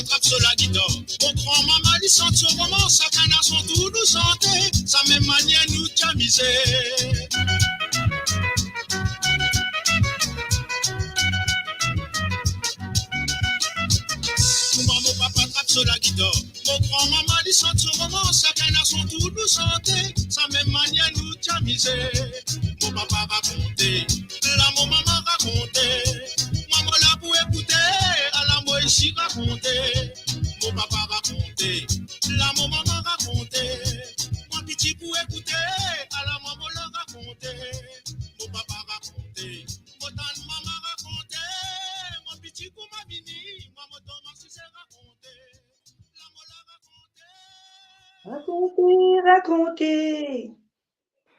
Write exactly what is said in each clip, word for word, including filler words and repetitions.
Trap so lagitar. Mo gran mama, li sant so romans, sakenn a son tour nou sante, sa mem manier nou ti amize. Kouma mo papa trap so lagitar. Mo gran mama, li sant so romans, sakenn a son tour nou sante, sa mem manier nou ti amize. Mo papa rakonte, la mo mama rakonte. Mwa mo la pou ekoute, ala mo isi rakonte. Mo papa rakonte, la mo mama rakonte. Mwa piti pou ekoute, ala mwa mo la rakonte. Mo papa rakonte, mo tann mama rakonte. Mwa piti kouma vini, mwa mo koumans rakonte. La mo la rakonte. Rakonte, rakonte.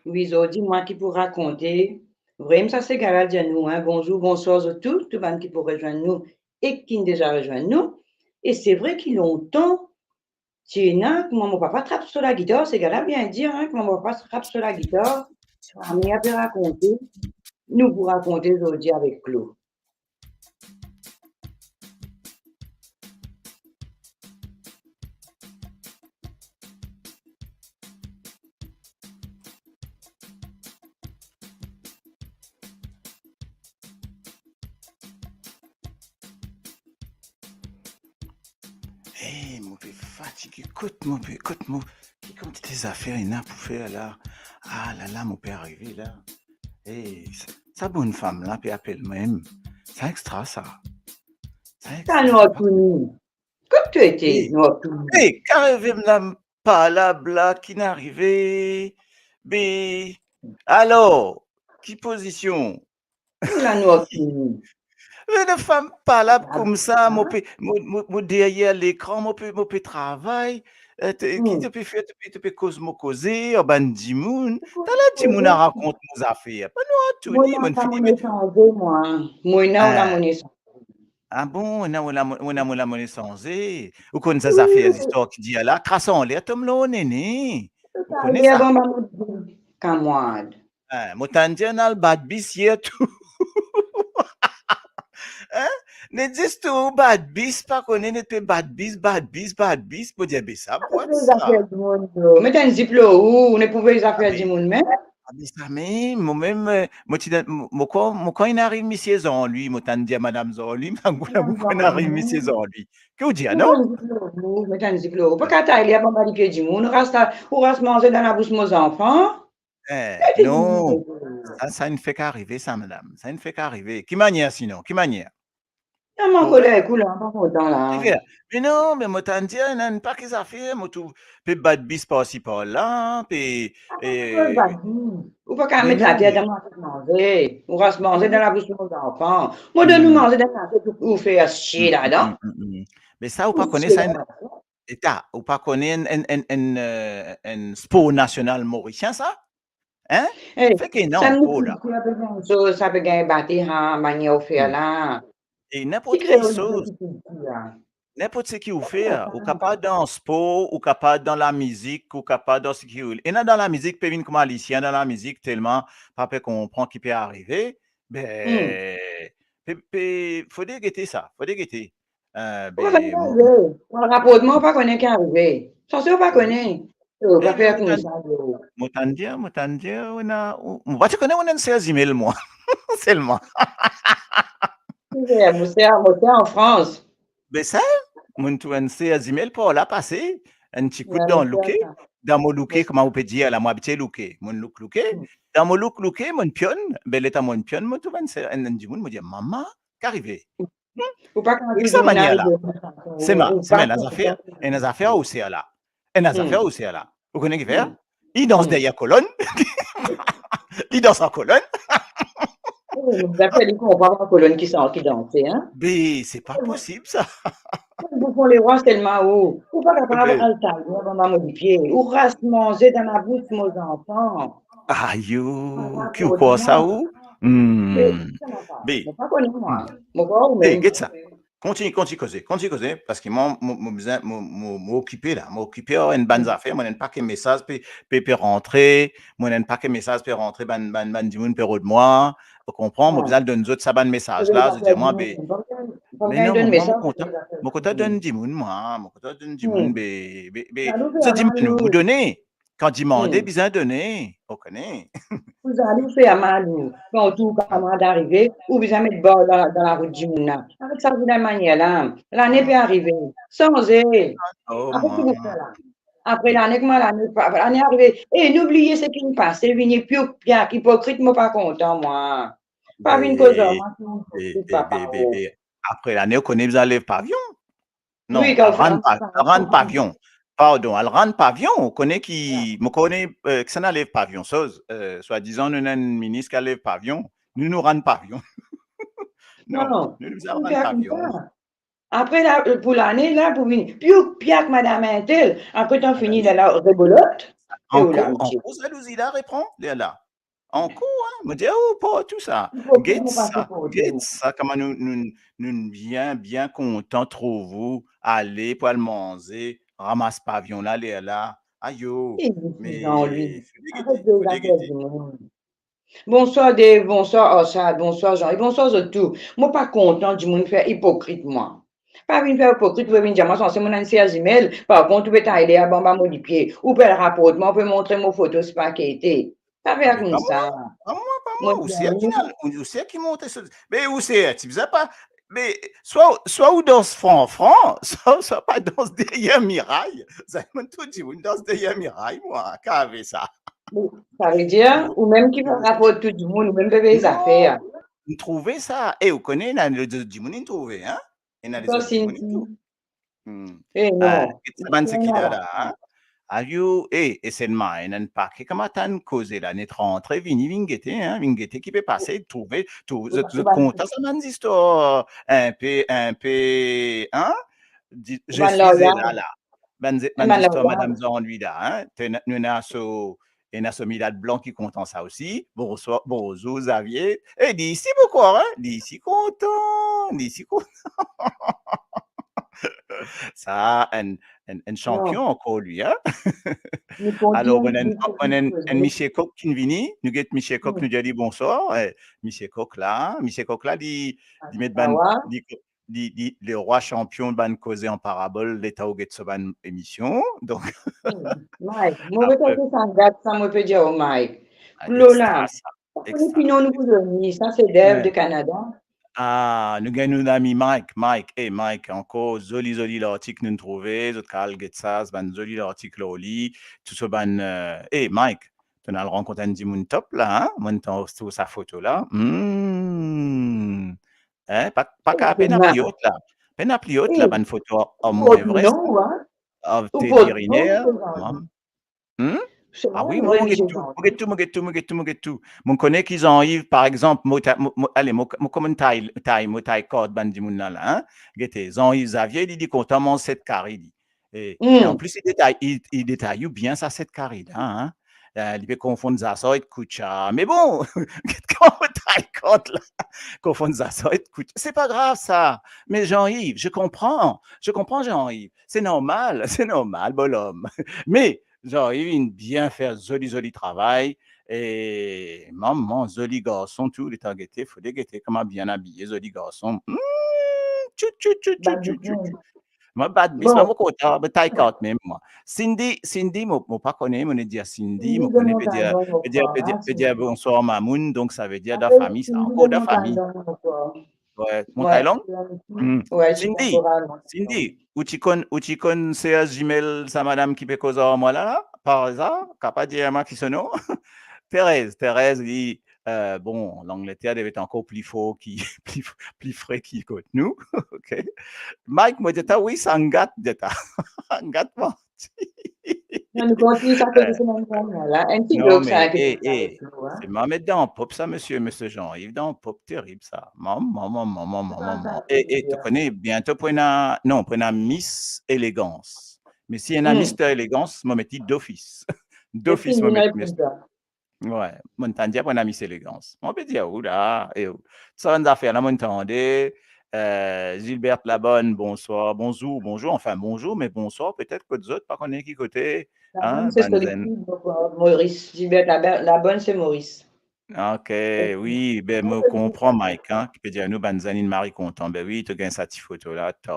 Wi, zordi mwa ki pou rakonte. Vremem sa se gala dir nou, hein. Bonzour, bonswar zot tou, tou bann ki pou rezwenn nou ek ki finn deza rezwenn nou. E se vre ki lontan, ti ena, kouma mo papa trap so lagitar, se gala bien dir, hein, kouma mo papa trap so lagitar, sa mem pe rakonte, nou pou rakonte zordi avek Clo. Eh, mo pe fatige, kot mo pe, kot mo, ki kantite zafer ena pou fer la. Ah la la, mo pe arive la. Eh, sa, sa bonn fam la pe apel mwa mem. Sa extra sa. Sa extra. Sa nou atouni. Kot to ete, eh, nou atouni? Eh, ki arive la, palab la, ki finn arive? Be, alor, ki pozision? La nou atouni. Me enn fam palab koumsa, mo pe, mo, mo, mo deryer lekran, mo pe, mo pe travay. Eh, to, ki to pe fer, to pe, to pe koz mo koze, ar bann dimoun. Tala dimoun a rakont mo zafer. Pa nou atouni, mo fini met sanze, mwa. Mo ena ou la, mo sanze. Ah bon, ena mo la, mo ena mo la, mo sanze. Ou konn sa zafer, zistwar ki dir la, kras anler, tom lor nene. Ou konn sa? Kamwad. Ah, mo tann dir ena al bat bis yer tou. Hein? Ne zis tou bat bis, pa kone ne pe bat bis, bat bis, bat bis, mo dir, be sa, bwat sa. Zafer dimoun, yo. Met enn zip lor ou, ou ne pou vey zafer dimoun mem. Ah, be sa mem, mo mem, eh, mo ti dan, mo, mo krwar, mo krwar inn ariv misie Zanlwi, mo tann dir madam Zanlwi, mo tann dir inn ariv misie Zanlwi. Ki ou dir, non? Met enn zip lor ou, met enn zip lor ou. Pa katay li, avan bali pie dimoun, ou ras la, ou ras manze dan labous mo zanfan. Eh, non. Sa, sa inn fek arive sa, madam. Sa inn fek arive. Ki manier sinon? Ki manier? Non, mo koler ek ou la, pa kontan la. Ki fer? Me non, me mo tann dir, ena enn pake zafer, mo trouv, pe bat bis parsi parla, pe, eh, bat bis. Ou pa kapav met later dan mo asiet manze. Ou ras manze dan labous mo zanfan. Mo donn ou manze dan lasiet, ou, ou fer sie ladan. Me sa, ou pa kone sa, enn, eta, ou pa kone enn, enn, enn, enn, eh, enn spor nasional morisien, sa? Hein? Eh, fek ena ankor la. Sa pe gagn soz, sa pe gagn bate, ha, manier ou fer la. E ninport ki soz, ninport seki ou fer, ou kapav dan spor, ou kapav dan lamizik, ou kapav dan seki ou le. Ena dan lamizik, pe vinn kouma lisien dan lamizik, telman pa pe konpran ki pe arive. Be, pe, pe, fode gete sa, fode gete. Eh, be, raport mwa, ou pa kone ki arive. Sanse ou pa kone. Ou pa fer koumsa, yo. Mo tann dir, mo tann dir, ou ena, ou, mo pa ti kone ou ena enn ser zimel, mwa. Selman. Mo ser, mo ser an Frans. Be sa, mo'nn trouv enn ser zimel par la pase, enn ti kout dan louke, dan mo louke, kouma ou pe dir la, mo abitie louke, mo'nn louk louke, dan mo louk louke, mo'nn pionn, be leta mo'nn pionn, mo'nn trouv enn ser, enn, enn dimoun, mo dir, mama, ki arive? Ou pa kapav dir sa manier la. Se ma, se ma, ena zafer, ena zafer ou ser la. Ena zafer ou ser la. Ou kone ki fer? Li dans deryer kolonn. Li dans ar kolonn. Zafer li konpran pa kolonn ki sa ki danse, hein? Be, se pa posib sa. Boufon lerwa selman ou. Ou pa kapav al taye avan mo lipie. Ou ras manze dan labous mo zanfan. Ayo, ki ou krwar sa ou? Hmm. Be, mo pa kone mwa. Mo krwar ou mem. Get sa. Kontign, kontign koze, kontign koze, parski mwa, mo, mo bizin, mo, mo, mo okipe la, mo okipe ar enn bann zafer, mo ena enn pake mesaz pe, pe, pe rantre, mo ena enn pake mesaz pe rantre, bann, bann, bann dimoun pe rod mwa, ou konpran, mo bizin al donn zot sa bann mesaz la, zot dir mwa, be, Fok gagn donn mesaz, mo kontan, mo kontan donn dimoun, mwa, mo kontan donn dimoun, be, be, be, zot dimann, ou done. Kan dimande, bizin done, ou kone. Ou zalou fer mal ou. Kan ou trouv kamarad arive, ou bizin met bar dan, dan larout dimoun la. Avek sa vilain manier la, lane pe arive. Sanze. Apre ki pou fer la? Apre lane, kouma lane, lane arive, e nou bliye seki pase, vini piou piak, ipokrit, mo pa kontan, mwa. Pa vinn koz ar mwa, be, be, be, be, be, apre lane, ou kone bizin lev pavion. Non, wi, al rann pa-, rann pavion. Pardon, al rann pavion, ou kone ki, mo kone, eh, kisannla lev pavion, soz, eh, swadizan nou ena enn minis ki al lev pavion, nou, nou rann pavion. Non, non, nou, nou bizin rann pavion. Apre la, pou lane la, pou vini, piou piak madam intel, apre tann fini, la, la, rebolot. Ankor, ankor zalouzi la repran, lerla. Ankor, hein? Mo dir, oh, pou tou sa. Get sa, get sa, kouma nou, nou, nou bien, bien kontan trouv ou, ale pou al manze, ramas pavion la, lerla. Ayo, me fode gete, fode gete. Bonswar Dave, bonswar Arshad, bonswar Jean, e bonswar zot tou. Mo pa kontan dimoun fer ipokrit, mwa. Pa vinn fer ipokrit, ou pe vinn dir mwa sanse mo ena enn ser zimel, par kont ou pe tayle anba mo lipie, ou pe raport mwa, ou pe montre mo foto, se pa kete. Pa fer koumsa. Pa mwa, pa mwa, ou ser ki, ou, ou ser ki montre so, me ou ser, ti bizin pa, me swa, swa ou dans fran fran, swa, swa pa dans deryer miray. Sa, mo trouv dimoun dans deryer miray, mwa, kave sa. Savedir, ou mem ki pe raport tou dimoun, ou mem pe vey zafer. Non, nou trouve sa. E ou kone, ena lezot dimoun, nou trouve, hein? Ena lezot dimoun, nou trouve. Hmm. Eh, non. Ah, get sa bann seki la, la, hein? Ayo, e, e selman, ena enn pake kouma tann koze la, net rantre, vini, vinn gete, hein? Vinn gete ki pe pase, trouve, trouve, zot, zot kontan sa bann zistwar, inpe, inpe, hein? Di-, je suis là, là. Bann ze-, bann zistwar Madam Zanlwi la, hein? Te, nou ena so, ena so Milad Blan ki kontan sa osi. Bonswar, bonzour Xavier. E li isi boukou, hein? Li isi kontan, li isi kontan. Sa, enn, enn, enn sanpion ankor li, hein? Alor, nou ena enn, nou ena enn, enn Misie Kok ki vini. Nou get Misie Kok, nou dir li bonswar. Eh, Misie Kok la, Misie Kok la, li, li met bann, li, li, li, lerwa sanpion bann koze an parabol, letan ou get so bann emision. Donk, Mike, mo pe tonbe sangat sa, mo pe dir, oh Mike. Lola, extra, extra. Ki non nou pou done, sa se Dave de Canada. Ah, nou gagn nou lami Mike, Mike, eh, Mike, ankor zoli, zoli lartik nou trouve, zot kapav al get sa, bann zoli lartik lor li, tou so bann, eh, eh, Mike, to'nn al rankont enn dimoun top la, hein? Mo'nn tann so sa foto la. Hmm. Hein? Pa, pa ka pena pli ot la. Pena pli ot la, bann foto ar mwa, vre sa? Ar Teddy Riner. Hmm? Ah wi, mwa, mo get tou, mo get tou, mo get tou, mo get tou, mo get tou. Mo kone ki Jean-Yves, par exanp, mo ta-, mo, mo, ale, mo, mo komann tay, tay, mo tay kart bann dimoun la, la, hein? Gete, Jean-Yves Xavier, li, li kontan manz set kari, li. E, e an plis, li detay, li, li detay ou bien sa set kari la, hein? Eh, li pe konfonn zasar ek koutya. Me bon, get kouma mo tay kart la. Konfonn zasar ek koutya. Se pa grav sa. Me Jean-Yves, je comprends. Je comprends, Jean-Yves. Se normal, se normal, bolom. Me Jean-Yves inn bien fer zoli, zoli travay. E manman, zoli garson tou, letan gete, fode gete kouma bien abiye, zoli garson. Hmm, tchou, tchou, tchou. Mwa, bad bis, mwa, mo kontan, mo tay kart mem, mwa. Cindy, Cindy, mo, mo pa kone, mo ena dir Cindy, mo kone pe dir, pe dir, pe dir, pe dir bonswar mamoun, donk savedir dan fami sa, ankor dan fami. Wi, Montagne Longue? Hmm. Cindy, Cindy, ou ti konn, ou ti konn ser zimel sa madam ki pe koz ar mwa la, la? Par azar, kapav dir mwa ki so nom? Thérèse, Thérèse, li, eh, bon, Langleter devet ankor pli for ki, pli, pli fre ki kot nou. Ok. Mike, mo dir ta, wi, sangat, dir ta. Sangat, mwa. Non, nou kontign sa, koze semenn dernier la. Enn ti blog sa, eh, eh, se mwa met dan pop sa, misie, misie Jean-Yves, dan pop terib sa. Manman, manman, manman, manman. E, e, to kone, biento pou ena, non, pou ena Miss Élégance. Me si ena Mister Élégance, mo met li dofis. Dofis, mo met Mister. Wi, mo'nn tann dir pou ena Miss Élégance. Mo pe dir ou la, e ou. Sa bann zafer la, mo'nn tande, eh, Gilberte Labonne, bonswar, bonzour, bonzour, anfin, bonzour, me bonswar, petet kot zot, pa kone ki kote, hein, bann zenn. Maurice, Gilberte Labonne, se Maurice. Ok, wi, be mo konpran Mike, hein, ki pe dir nou bann zann inn mari kontan. Be wi, to gagn sa ti foto la, to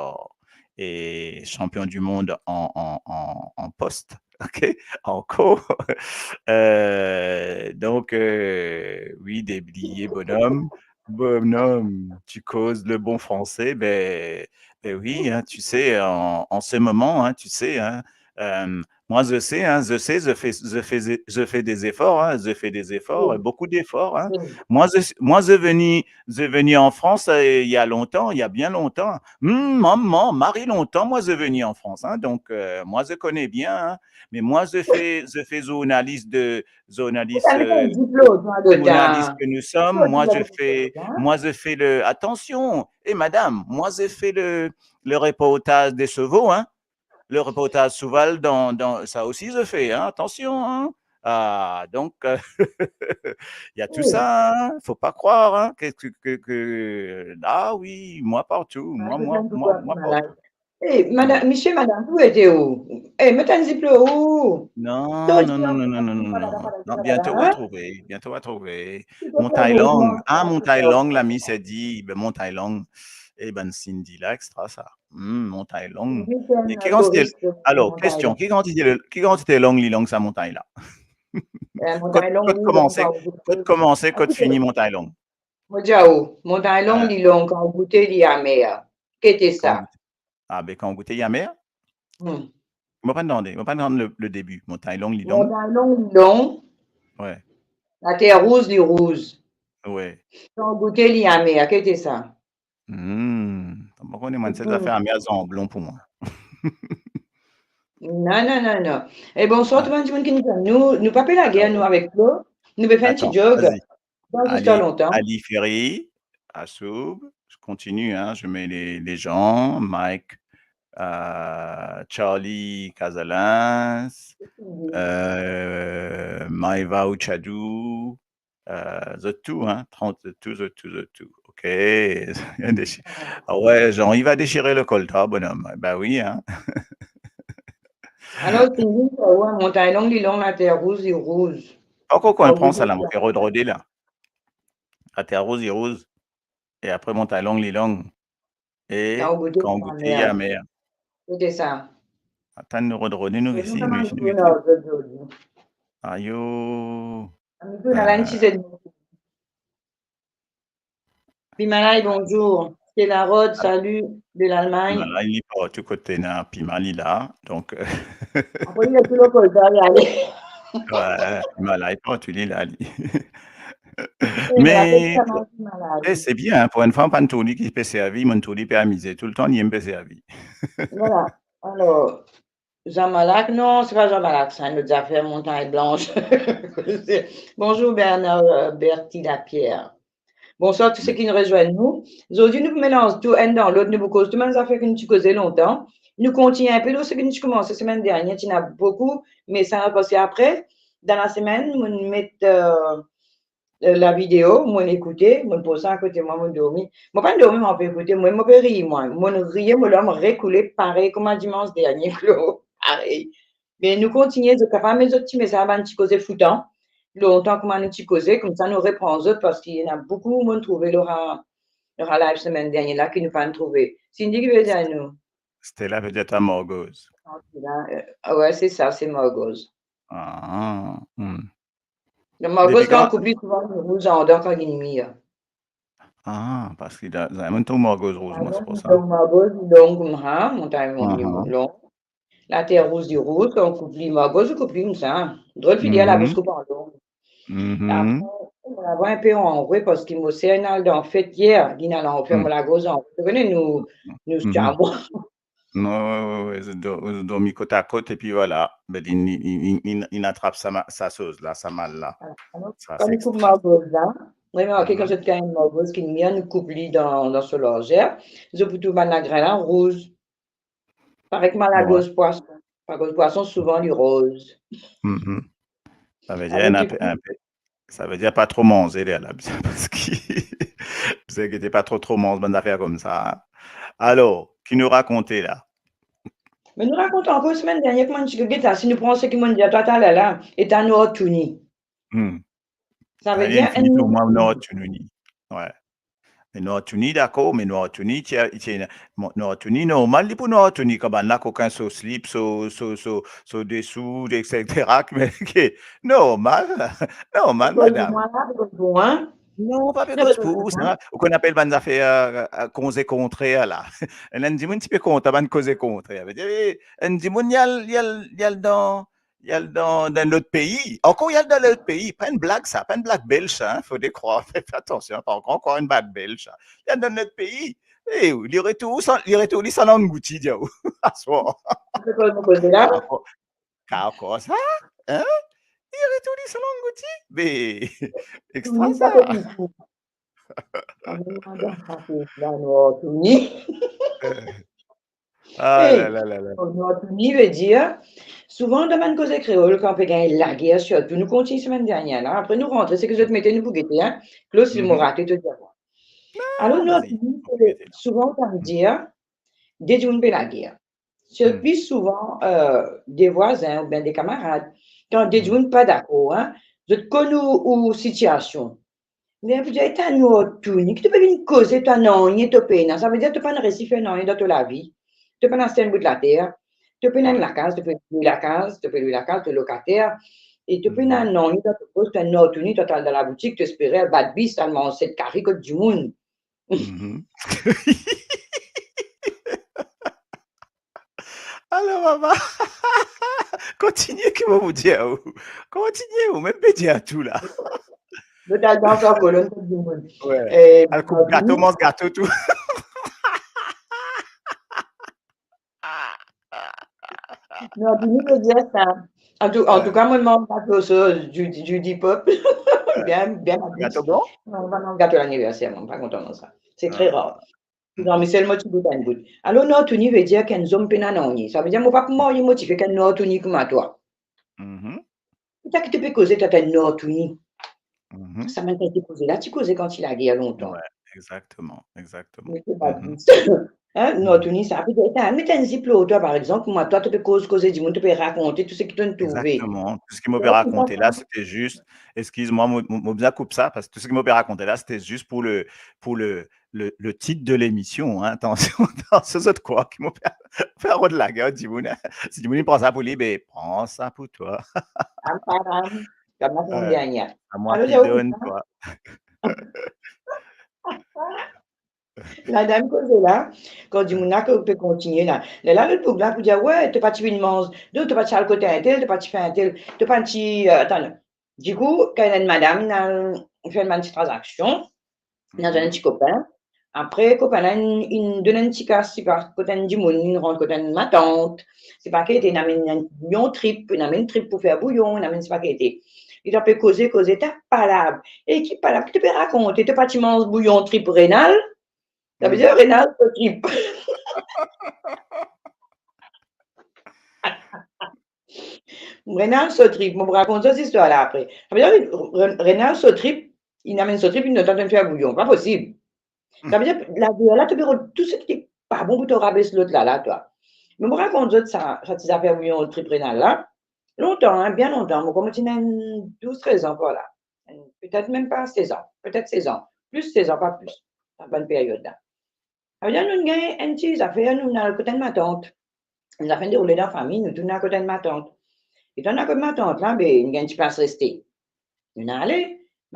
e champion du monde en, en, en, en poste, ok, ankor. Euh, donc, euh, wi, debliye bonom. Bonom, tu causes le bon français, ben, ben oui, hein, tu sais, en, en ce moment, hein, tu sais, hein, euh, moi je sais, hein, je sais, je fais, je fais, je fais des efforts, hein, je fais des efforts, beaucoup d'efforts, hein. Moi je, moi je venu, je venu en France, euh, il y a longtemps, il y a bien longtemps. Hmm, maman, mari longtemps, moi je venu en France, hein, donc, euh, moi je connais bien, hein, mais moi je fais, je fais journaliste de, journaliste, euh, journaliste que nous sommes, moi je fais, moi je fais le, attention, et madame, moi je fais le, le reportage des chevaux, hein. Le reportage cheval dans, dans, ça aussi je fais, hein, attention, hein. Ah, donc, euh, il y a tout ça, hein. Faut pas croire, hein, que, que, que, que, ah oui, moi partout, moi, moi, moi, moi partout. Eh, madame, misie, madame, ou ete ou? Eh, met enn zip lor ou. Non, non, non, non, non, non, non, non. Non, bientôt retrouvé, bientôt retrouvé. Montagne Longue. Ah, Montagne Longue, la misie di, ben, Montagne Longue. Eh ben, Cindy la, extra sa. Hmm, Montagne Longue. E ki kantite, alor, kestion, ki kantite, ki kantite long li long sa montagn la? Kot, kot komanse, kot komanse, kot fini Montagne Longue? Mo dir ou, Montagne Longue, li long, kan ou goute, li amer. Ki ete sa? Ah, be, kan ou goute, li amer? Hmm. Mo pa tande, mo pa tande le, le début. Montagne Longue, li long. Montagne Longue, li long. Wi. Later Rouz, li rouz. Wi. Kan ou goute, li amer. Ki ete sa? Hmm. Mo pa kone, mwa, se zafer amer zanblon pou mwa. Non, non, non, non. E bonswar tou bann dimoun ki nou tann. Nou, nou pa pe lager, nou, avek Flo. Nou pe fer enn ti jog. Atann, vas-y. Pas zis lontan. Ali Ferry, Asoub, je continue, hein, je mets les, les gens, Mike, euh, Charlie Casalins, euh, Maïva Uchadou, euh, zot tou, hein, trant, zot tou, zot tou, zot tou. Ok. Ah ouais, Jean, il va déchirer le coltan, bonhomme. Ben oui, hein. Alor, Cindy, wi, Montagne Longue, li long, Later Rouz, li rouz. Ankor, kan ou pran sa la, mo pe rod rode la. Later Rouz, li rouz. E apre, Montagne Longue, li long. E kan ou goute, li amer. Ki ete sa? Atann, nou rod rode, nou isi, nou isi, nou isi. Ayo. Pimalay, bonzour. Stella Rod, salut de l'Allemagne. Pimalay, li partou kot ena Pima, li la. Donk, euh, apre, li tou lokol, li ale. Wi, Pimalay partou, li la, li. Me, eh, se bien, hein, pou enn fwa, pa nou toule ki pe servi, nou toule pe amize. Toultan, li inn pe servi. Vwala. Alor, Jean-Malac, non, se pa Jean-Malac, sa, enn lot zafer, Montagne Blanche. Bonzour Bernard, euh, Bertie Lapierre. Bonswar tou seki inn rezwenn nou. Zordi nou pou melanz tou enn dan lot, nou pou koz tou bann zafer ki nou ti koze lontan. Nou kontign enpe lor seki nou ti koumanse semenn dernie, ti ena boukou, me sa, parski apre, dan lasemenn, mo'nn met, euh, euh, lavideo, mo'nn ekoute, mo'nn poz sa akote mwa, mo'nn dormi. Mo pa'nn dormi, mo pe ekoute, mo, mo pe rir, mwa. Mo'nn rir, mo larm rekoule parey kouma dimans dernie, Flo, parey. Me nou kontigne, zot kapav met zot ti mesaz, bann ti koze foutan, lontan kouma nou ti koze, koumsa nou repran zot, parski ena boukou mo'nn trouve lor, lor live semenn dernie la ki nou pa'nn trouve. Cindy ki pe dir nou? Stella pe dir twa margoz. Ah, Stella, euh, ah wi, se sa, se margoz. Ah, hmm. Donk, margoz, kan ou koup li, souvan li rouz andan kan li mir. Ah, parski la, zame trouv margoz rouz, mwa, se pou sa. Donk, margoz, donk, ha, Montagne Longue, li long. Later Rouz, li rouz, kan ou koup li, margoz, ou koup li koumsa. Drol fini, labous koup an long. Apre, mo lavwa enpe anrwe, parski mo ser inn al dan fet yer, li inn al anfer mo lagoz anrwe. Ou kone nou, nou ti amwa. Non, wi, wi, wi, zot do-, zot dormi kot a kot, epi vwala. Be, li, li, li, li, li, li atrap sa ma-, sa soz la, sa mal la. Alor, sa, kan se nou koup margoz la, mo remarke kan zot gagn margoz ki mir, nou koup li dan, dan so larzer, zot pou trouv bann lagrin la rouz. Parey kouma lagoz pwason. Lagoz pwason, souvan, li roz. Mhm. Savedir, alor, ena dikou, enpe, enpe, savedir pa tro manze lerla, parski, parski pa tro, tro manz bann zafer koumsa. Alor, ki nou rakonte la? Me nou rakont ankor semenn dernie kouma nou ti gete la, si nou pran seki mo'nn dir twa taler la, eta nou ar touni. Hmm. Savedir enn nwa touni. Wi. Me nwa touni, dakor, me nwa touni, ti, ti, mo-, nwa touni, normal, li pou nwa touni, kan bann la kokin so slip, so, so, so, so desou, et cetera, me, ke, normal, normal, madam. Non, pa pe koz pou sa. Ou konn apel bann zafer, euh, euh, koze kontrer la. Enn dimoun ti pe kontan bann koze kontrer. Vedir, enn dimoun li al, li al, li al dan, li al dan, dan lot pei. Ankor li al dan lot pei. Pa enn blag sa, pa enn blag belz sa, hein. Fode krwar, fer atansion, pa ankor, ankor enn blag belz sa. Li al dan lot pei. E li retour san, li retour li san lang gouti, dir ou. Aswar. Kote mo koze la? Ankor, ankor sa, hein? Li retour li san lang gouti. Me, extra sa. Nwa touni. Ah la la la la. Nwa touni vedir, souvan dan bann koze kreol, kan pe gagn lager, sirtou, nou kontign semenn dernie la, apre nou rantre, seki zot mete nou pou gete, hein. Claude, si mo rate, to dir mwa. Alor, nwa touni, souvan, ou tann dir, de dimoun pe lager. Sirtou pli souvan, euh, de vwazin oubien de kamarad, kan de dimoun pa dakor, hein, zot konn ou, ou sitiasion. Me pou dir, eta nwa touni, ki to pe vinn koze, to nanye to pena. Savedir to pa'nn resi fer nanye dan to lavi. To pa'nn aste enn bout later. To pena enn lakaz, to pe lwe lakaz, to pe lwe lakaz, to lokater. E to pena nanye dan to pos, to nwa touni, to al dan laboutik, to espere al bat bis, al manz set kari kot dimoun. Alor, mama, kontigne ki mo pou dir ou. Kontigne, ou mem pe dir tou la. Zot al dans ar kolonn kot dimoun. Wi. Eh, al koup gato, manz gato, tou. Non, pou nou, mo dir sa. Antouka, mo manz gato so Judy, Judy Pop. Bien, bien. Gato bon? Non, mo pa manz gato laniverser, mo pa kontan manz sa. Se tre rar. Zanmi, selman ti bout enn bout. Alor, nwa touni vedir ki enn zom pena nanye. Savedir, mo pa pou marye, mo ti fer ki enn nwa touni kouma twa. Sa ki to pe koze, to, to nwa touni. Sa mem kan ti koze la, ti koze kan ti lager lontan. Wi, exakteman, exakteman. Me se pa dis. Hein, nwa touni, sa pe dir, ta, met enn zip lor twa, par exanp, kouma twa, to pe koz, koze dimoun, to pe rakonte tou seki to'nn trouve. Exakteman. Tou seki mo pe rakonte la, sete zis, exkiz mwa, mo, mo, mo bizin koup sa, parski tou seki mo pe rakonte la, sete zis pou le, pou le, le, le tit de lemision, hein. Atansion, atansion, zot krwar ki mo pe fer rod lager dimoun, hein. Si dimoun inn pran sa pou li, be, pran sa pou twa. Am, am, am. Kouma sa, wi. Gagn. A mwa ki donn, twa. Ladan koze la, kan dimoun la pe kontigne la. Lerla lot boug la pou dir, wi, to pa ti vinn manz, donk to pa ti al kot entel, to pa ti fer entel, to pa ti, euh, atann. Dikou, kan enn madam inn al fer enn bann ti tranzaksion, inn al zwenn enn ti kopin. Apre, kopin la inn, inn donn enn ti kas, ti kas kot enn dimoun, inn rant kot enn matant. Se pa ki ete, inn amenn enn bouyon trip, inn amenn trip pou fer bouyon, inn amenn se pa ki ete. Li ti pe koze, koze, ta palab. E ki palab ki to pe rakonte? To pa ti manz bouyon trip Renal? Savedir Renal so trip. Renal so trip, mo pou rakont zot zistwar la apre. Savedir Re-, Renal so trip, inn amenn so trip, inn donn twa fer bouyon. Pa posib. Savedir, lager la, to pe rod tou seki pa bon pou to rabes lot la, la, twa. Me mo rakont zot sa, sa ti zafer bouyon trip Renal la. Lontan, hein, bien lontan, mo kouma ti ena enn douz, trez an par la. Petet mem pa sez an, petet sez an. Plis sez an, pa plis, dan bann peryod la. Savedir, nou gagn enn ti zafer, nou al kot enn matant. Enn zafer deroule dan fami, nou tou al kot enn matant. E dan kot matant la, be, nou gagn ti plas reste. Nou ale,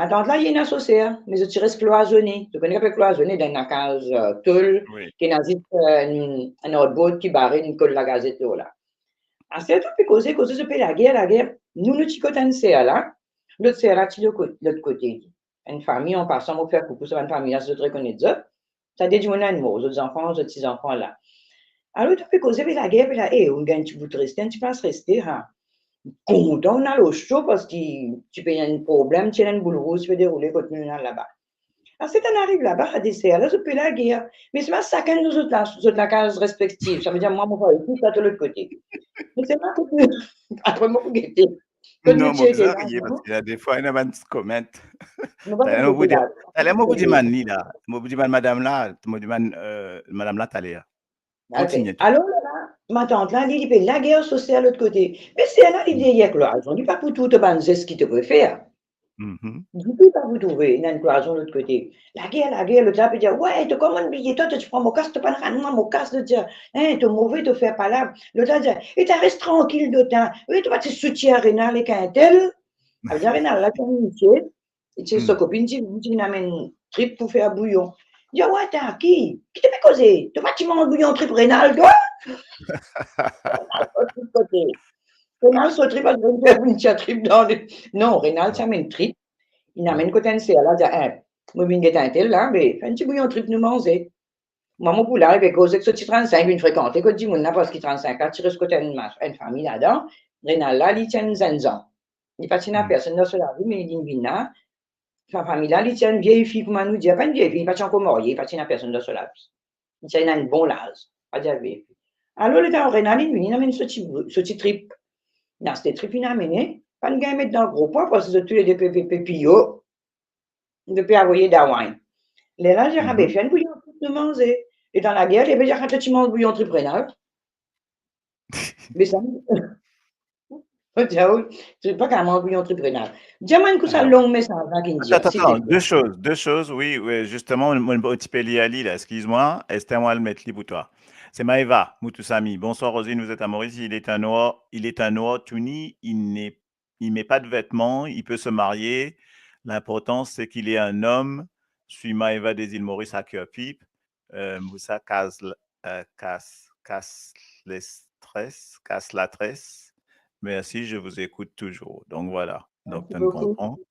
matant la, li ena so ser, me zot ti res klwazone. Zot kone ki apel klwazone, dan enn lakaz, euh, tol, wi, ki ena zis, euh, enn, enn artboard ki bare, enn kol lagazet lor la. Aster zot pe koze, koze, zot pe lager, lager. Nou, nou ti kot enn ser la, lot ser la ti lot kot-, lot kote. Enn fami, an pasan, mo fer koukou sa bann fami la, si zot rekonet zot. Sa de dimoun la inn mor, zot zanfan, zot ti zanfan la. Alor, to pe koze, pe lager, pe la, e, ou gagn ti bout reste, enn ti plas reste, ha. Kontan, ou al oso, parski ti pe ena enn problem, ti ena enn boul rouz ti pe deroule kot nou, nou al laba. Aster tann ariv laba, a de ser la, zot pe lager. Me selman sakenn dan zot la, zot lakaz respektif. Savedir, mwa, mo pe isi, twa, to lot kote. Me selman kot nou, apre mo pou gete. Non, mo bizin riye, parski la, defwa, ena bann ti comment. Taler mo pou dir, taler mo pou dimann li la, mo pou dimann madam la, mo dimann, euh, madam la taler. Ok. Kontigne. Alor la, matant la, li, li pe lager so ser lot kote. Me ser la, li deryer klwazon, li pa pou trouv to bann zes ki to pe fer. Mhm. Ditou pa pou trouve, ena enn klwazon lot kote. Lager, lager, lot la pe dir, "We, to kouma bliye twa, to ti pran mo kas, to pa'nn rann mwa mo kas," lot dir, "Hein, to move, to fer pa la." Lot la dir, "E ta res trankil, lot la. We, to pa ti soutie a Renal ek entel." Savedir Renal la ti enn misie, e ti so kopinn ti, ti vinn amenn trip pou fer bouyon. Li dir, "We, ta ki? Ki to pe koze? To pa ti manz bouyon trip Renal, twa?" Renal so trip, al fer bouyon trip dan le, non, Renal ti amenn trip. Li amenn kot enn ser la, dir, "Eh, mo vinn get entel la, me fer enn ti bouyon trip nou manze." Mwa mo pou la, e pe koz ek so ti trannsink, vinn frekante kot dimoun la, parski trannsink la ti res kot enn ma-, enn fami ladan. Renal la, li ti enn zennzan. Li pa ti ena personn dan so lavi, me li vinn la. Sa fami la, li ti enn vieil fi, kouma nou dir, pa enn vieil fi, li pa ti ankor marye, li pa ti ena personn dan so lavi. Li ti ena enn bon laz, pa dir vieil fi. Alor, letan Renal inn vini, inn amenn so ti, so ti trip. Inn aste trip, inn amene, pa'nn gagn met dan gro pwa, parski zot toulede pe, pe, pe piyo. Depi avoye dawagn. Lerla, dir, "Ah be, fer enn bouyon trip nou manze." Letan lager, li pe dir, "Ah, to ti manz bouyon trip Renal?" Be sa, mo dir, "Ah wi, to pa kapav manz bouyon trip Renal." Dir mwa enn kou sa long mesaz la ki inn dir, atann, atann, de soz, de soz, wi, wi, zisteman, mo, mo ti pe lir li la, exkiz mwa, Esther, mo al met li pou twa. C'est Maëva Moutoussamy. "Bonsoir Rosine, vous êtes à Maurice, il est un noir, il est un noir tout nu, il n'est il met pas de vêtements, il peut se marier. L'important, c'est qu'il est un homme. Suis Maëva des îles Maurice à Kerpip. Euh, Moussa Kaz, euh, Kas, Kas le stress, Kas la tresse. Merci, je vous écoute toujours." Donc voilà. Donc, merci beaucoup.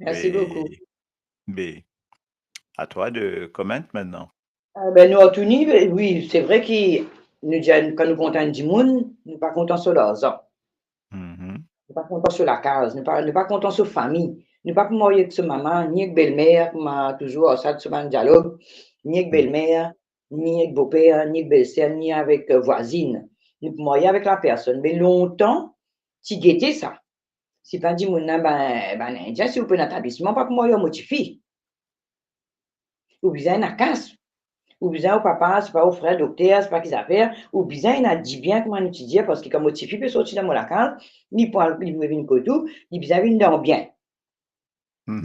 Merci beaucoup. Be, à toi de comment maintenant. Eh ben, nou, Anthony, be, wi, se vre ki nou dir, kan nou kontan enn dimoun, nou pa kontan so larzan. Nou pa kontan so lakaz, nou pa, nou pa kontan so fami. Nou pa pou marye ek so mama, ni ek belmer, kouma touzour ar sa so bann dialog, ni ek belmer, ni ek boper, ni ek belser, ni avek, eh, vwazin. Nou pou marye avek lapersonn. Me lontan, ti gete sa. Si pa dimoun la, ben, bann Indien, si ou pena tablisman, pa pou marye ar mo tifi. Ou bizin ena kas. Ou bizin ou papa, sipa ou frer dokter, sipa ki zafer, ou bizin ena dibien, kouma nou ti dir, parski kan mo tifi pe sorti dan mo lakaz, li pou al, li pou vinn kot ou, li bizin vinn dan bien.